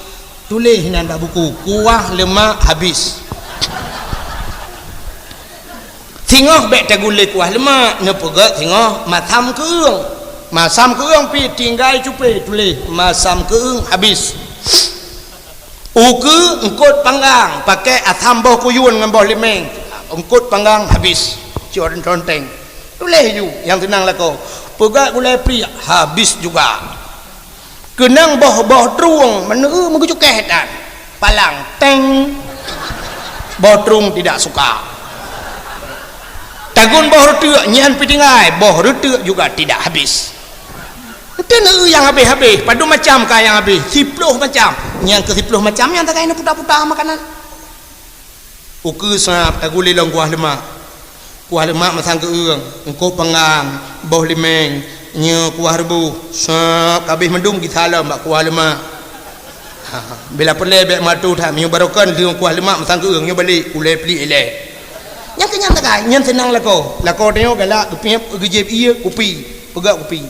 Tuléh inan bak buku, kuah leumak habis. Singoh bék tagun lé kuah leumak, neupeugét singoh masam keueung. Masam keueung pih tinggai cupé tuléh, masam keueung habis. Ukeue eungkot panggang, pakai asam boh kuyun ngon boh limeng, eungkot panggang habis. Cok ronteng. Tuléh ju nyang seunang lakoe. Peugét gulai pliek, habis juga. Keunong boh-boh trueng, meuneu meugeucukeh dan palang, teng. Boh trueng tidak suka. Tagun boh reuteuk, nyan pih tinggai, boh reuteuk juga tidak habis. Ente neu nyang habéh-habéh, padum macam ka nyang habéh, siploh macam. Nyang keu siploh macam nyan takai neuputa-puta makanan. Ukeue sab tagulé lom kuah leumak. Kuah leumak masang keueung, eungkot panggang, boh limeng, nyoe kuah reubôh, sab kabéh mandum gisa lom bak kuah leumak. Ha, bila peureulée bék meuatur that, meunyoe barokon lheueh kuah leumak masang keueung, nyoe balek ulée pliek ilée. Nyang keu nyan takai, nyan seunang lakoe. Lakoe tanyoe galak geupiep, geujieb ié kupi, peugét kupi.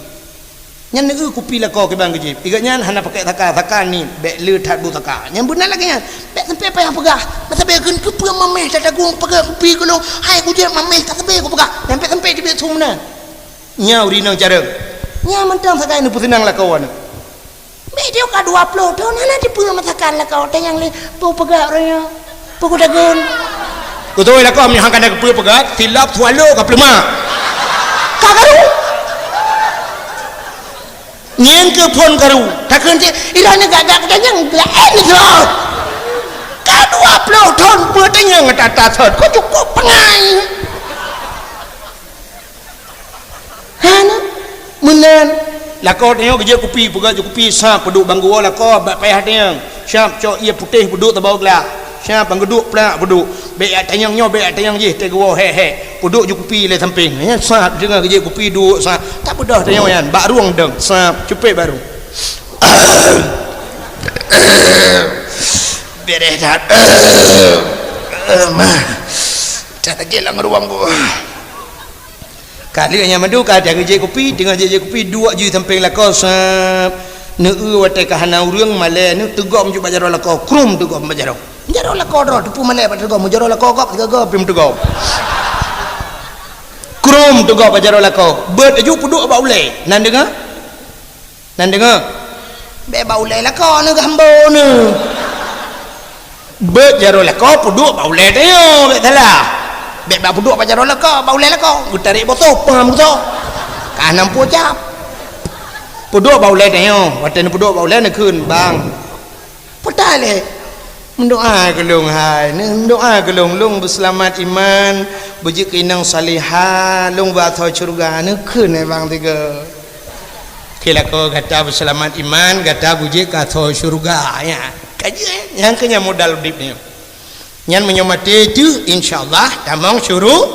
Nyan neu-eu kupi lakoe kiban geujieb. Igét nyan hana pakai saka, saka ni bék le that bu saka. Nyan beuna lagée nyan. Bék sampai payah peugah. Masa bék kheun keupeue mameh tatagung peugah kupi keu lôn. Hai kujieb mameh ka sabe kupeugah. Nyan bék sampai teubiet su meunan. Nyan ureueng inong carông. Nyan mantong sagai neupeuseunang lakoe nyoe. Bék ka dua ploh thon hana jipeue masakan lakoe teuh nyang lé peugah ureueng nyoe. Peue kutagun? Beutôi lakoe meuhang kana keupeue peugah, silap swallow ka peuleuma. Ka karu. Nyan keuh phon karu. Takheun cit, ilah neugak-gak keudanyang laén droe. Ka dua ploh thon peue tanyong ata-ata sot. Ko cukup peungai. Hana. Meunan. Lakoe tanyoe geujok kupi, peugah jok kupi sab peuduek banggu lakoe bak payah tanyoe. Sab cok ié putéh peuduek tabau glah. Sab bang geuduek plak peuduek. Bék jak tanyong nyoe, bék jak tanyong jih, teuguwoe hék-hék. Peuduek jok kupi lé sampéng. Nyan sab deungon geujok kupi duek sab. Tak peudoh tanyoe nyan, bak rueng dong. Sab cupet bak rueng. Beres that. Mah. Tak lagi lam ruang gua. Ka lheueh nyan mandum ka geujép kupi, teungoh jép-jép kupi, duek ju sampéng lakoe, sab. Neu-eu watée ka hana ureuëng, malée neu teugom ju bak jaroe lakoe, krum teugom bak jaroe. Jaroe lakoe droe, teupeu malée bak teugom, jaroe lakoe gob, sigoe gob pih teugom. Krum teugom bak jaroe lakoe, beuet laju peuduek bak ulée. Nan deungoe? Nan deungoe? Bék bak ulée lakoe neu geuhambo neu. Beuet jaroe lakoe peuduek bak ulèe tanyoe, bèk salah. Bèk bak peuduek bak jaroe lakoe, bak ulèe lakoe. Geutarek botol, pam botol. Ka nam pue cap. Peuduek bak ulèe tanyoe, watèe neupeuduek bak ulèe neukheun, "Bang, peue ta lé? Meudoa keu lôn hai, neumeudoa keu lôn, lôn beuseulamat iman, beujeuet keu inong salihah, lôn bak asoe syeuruga," neukheun lé bang sigoe. Keu lakoe gata beuseulamat iman, gata beujeuet keu asoe syeuruga, ya. Ka jeuet, nyang keu nyan modal udép nyoe. Nyan meunyoe maté teuh, insya Allah tamong syuru-,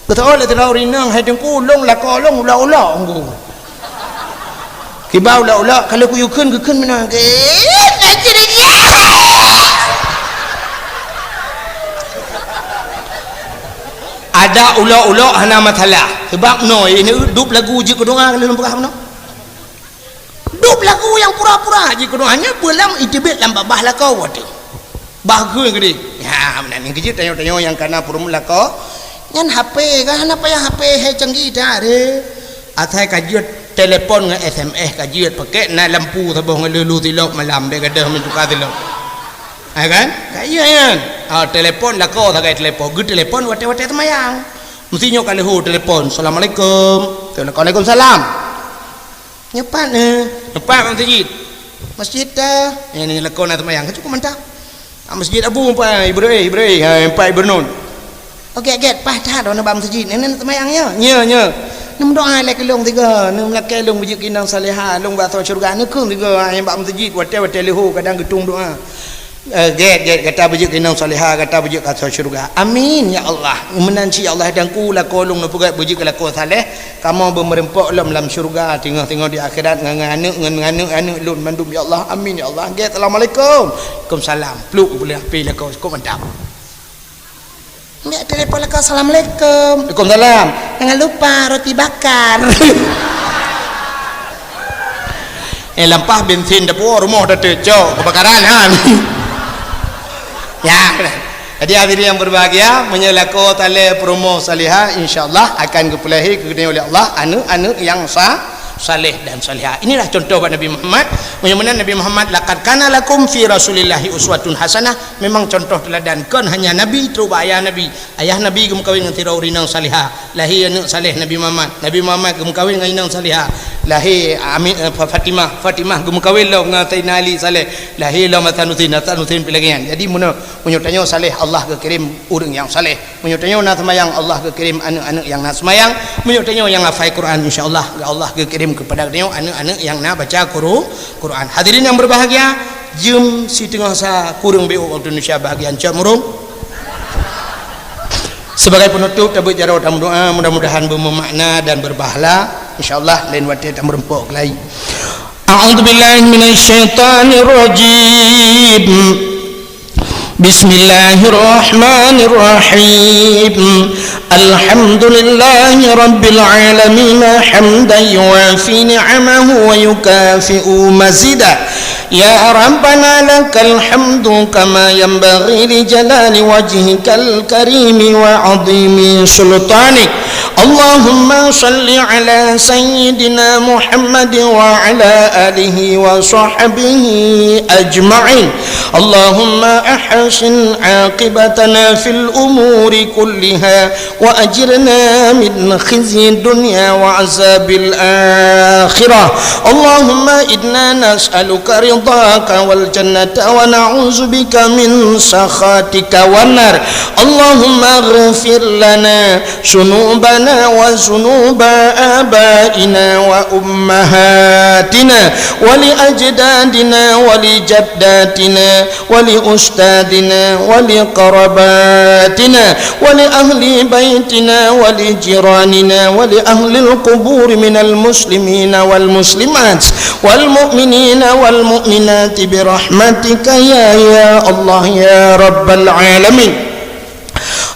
beutôi lé sidroe ureueng inong, "Hai Teungku, lôn lakoe lôn ulok-ulok, Teungku." Kiban ulok-ulok, ka lheueh kuyue kheun, geukheun meunan. Ada ulok-ulok hana masalah. Sabab noe, ini dub lagu jeuet keu doa ka lheueh lôn peugah meunoe. Dub lagu nyang pura-pura jeuet keu doa, nyan peue lam iteubiet lam babah lakoe watèe. Bah geukheun keudéh. Ya, meunan nyan keuh jeuet tanyoe-tanyoe nyang kana peurumoh lakoe. Nyan H P kan, hana payah H P hai canggih that deh. Asai ka jeuet telepon ngon S M S ka jeuet, pakèk na lampu saboh ngon lheuh-lheuh silop malam, bèk gadôh meutuka silop. Ha kan? Ka jeuet nyan. Ah, telepon lakoe sagai telepon, geutelepon watèe-watèe seumayang. Meusti nyoe ka lheuh telepon, "Assalamualaikum." "Waalaikumsalam." "Nyoe pat, eh?" "Nyoe pat bak meuseujid." "Meuseujid ta?" "Nyan, nyan lakoe na seumayang, ka cukôp mantap." "Ah, meuseujid Abu, Pak Ibrahim, Ibrahim, ha, Pak Ibrahim." "Oh, gèt, gèt, paih that droeneuh bak meuseujid. Nyan, nyan seumayang nyoe?" "Nyoe, nyoe." "Neuh meudoa lé keu lôn sigoe, neuh meulakèe lôn beujeuet keu inong salihah, lôn bak asoe syeuruga, neukheun sigoe, ha, nyang bak meuseujid, watèe-watèe leuhô kadang geutueng doa." Eh, gèt, gèt, gata beujeuet keu inong salihah, gata beujeuet keu asoe syeuruga. Amin, ya Allah. Meunan cit, ya Allah, Teungku, lakoe lôn neupeugèt beujeuet keu lakoe saleh, kamoe beumeureumpok lom lam syeuruga, teungoh-teungoh di akhirat, ngon, ngon aneuk, ngon, ngon aneuk, aneuk lôn mandum, ya Allah. Amin, ya Allah. Gèt, "Assalamualaikum." "Waalaikumsalam." Pluk, geupeuleueh H P lakoe, cukôp mantap. Bèk telepon lakoe, "Assalamualaikum." "Waalaikumsalam." "Jangan lupa roti bakar." Eh, lampah bensin dapur rumoh dah teucok kebakaran, ha. Ya. Jadi, hadirin yang berbahagia, meunyoe lakoe saleh, peurumoh salihah, insya Allah akan geupeulahé keu geutanyoe oleh Allah aneuk-aneuk nyang sa-, saleh dan salihah. Inilah contoh bak Nabi Muhammad. Meunyoe meunan Nabi Muhammad, "Laqad kana lakum fi Rasulillahi uswatun hasanah." Memang contoh teuladan, kon hanya Nabi, trok bak ayah Nabi. Ayah Nabi geumeukawen ngon sidroe ureueng inong salihah, lahé aneuk saleh Nabi Muhammad. Nabi Muhammad geumeukawen ngon inong salihah, lahé Ami-, eh, Fa-, Fatimah. Fatimah geumeukawen lom ngon Saidina Ali saleh, lahé lom Hasan Husein. Hasan Husein pih lagèe nyan. Jadi, meunyoe, meunyoe tanyoe saleh, Allah geukirém ureueng nyang saleh. Meunyoe tanyoe na seumayang, Allah geukirém aneuk-aneuk nyang na seumayang. Meunyoe tanyoe nyang hafai Quran, insya Allah, Allah geukirém keupada tanyoe aneuk-aneuk nyang na baca Quru-, Quran. Hadirin yang berbahagia, jeuem siteungoh sa kureueng beu waktu Indonesia bahagian cot murung. Sebagai penutup, tabeuet jaroe tameudoa, mudah-mudahan bermakna dan berpahala. Insya Allah, lain watèe tameureumpok keulai. A'udzubillahi minasyaitonirrajim. Bismillahirrahmanirrahim. Alhamdulillahi rabbil alamin, hamdan yuwafi ni'amahu wa yukafi'u mazidah. Ya Rabbana, lakal hamdu kama yanbaghi li jalali wajhikal karimi wa azimi sultanik. Allahumma salli ala sayyidina Muhammad wa ala alihi wa sahbihi ajma'in. Allahumma ahsin aqibatana fil umuri kulliha wa ajirna min khizyid dunya wa azabil akhirah. Allahumma inna nas'aluka ridhaka wal jannata wa na'udzubika min sakhatika wan nar. Allahumma ighfir lana dzunubana wa dzunuba abaina wa ummahatina wa li ajdadina wa li jaddatina wa li ustadzina wa li qarabatina wa li ahli baitina wa li jiranina wa li ahlil qubur minal muslimina wal muslimat wal mu'minina wal mu'minati bi rahmatika ya, ya Allah, ya Rabbal alamin.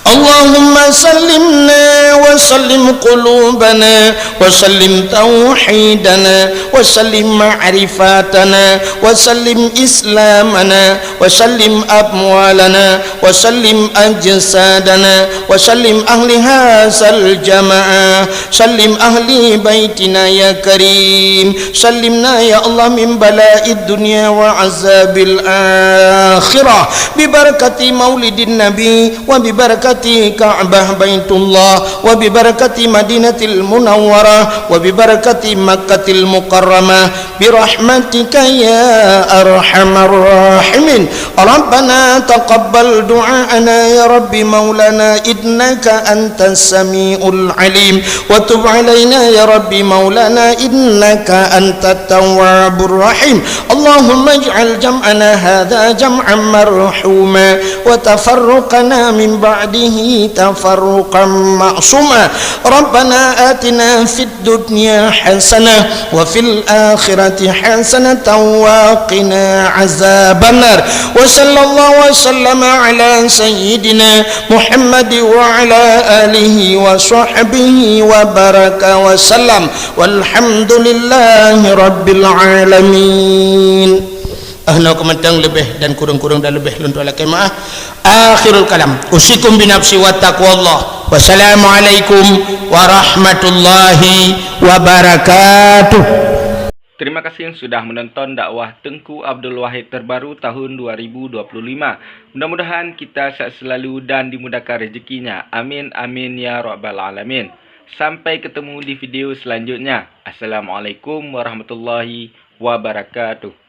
اللهم سلمنا وسلم قلوبنا وسلم توحيدنا وسلم معرفتنا وسلم إسلامنا وسلم أموالنا وسلم أجسادنا وسلم أهل هذا الجماعة، سلم أهل بيتنا يا كريم، سلمنا يا الله من بلاء الدنيا وعذاب الآخرة، ببركة مولد النبي وببركة كعبة بيت الله وببركة مدينة المنورة وببركة مكة المكرمة برحمتك يا أرحم الراحمين. ربنا تقبل دعاءنا يا رب مولانا إنك أنت السميع العليم وتب علينا يا رب مولانا إنك أنت التواب الرحيم. اللهم اجعل جمعنا هذا جمعا مرحوما وتفرقنا من بعده تفرقا معصوما. ربنا آتنا في الدنيا حسنة وفي الآخرة حسنة وقنا عذاب النار. وصلى الله وسلم على سيدنا محمد وعلى آله وصحبه وبارك وسلم. والحمد لله رب العالمين. Ah, na keumantang leubeh dan kureueng-kureueng dan leubeh lôn tuan lakée meu'ah. Akhirul kalam. Usikum binafsi wa taqwallah. Wassalamualaikum warahmatullahi wabarakatuh. Terima kasih sudah menonton dakwah Teungku Abdul Wahid terbaru tahun dua ribu dua puluh lima. Mudah-mudahan kita sehat selalu dan dimudahkan rezekinya. Amin, amin, ya rabbal alamin. Sampai ketemu di video selanjutnya. Assalamualaikum warahmatullahi wabarakatuh.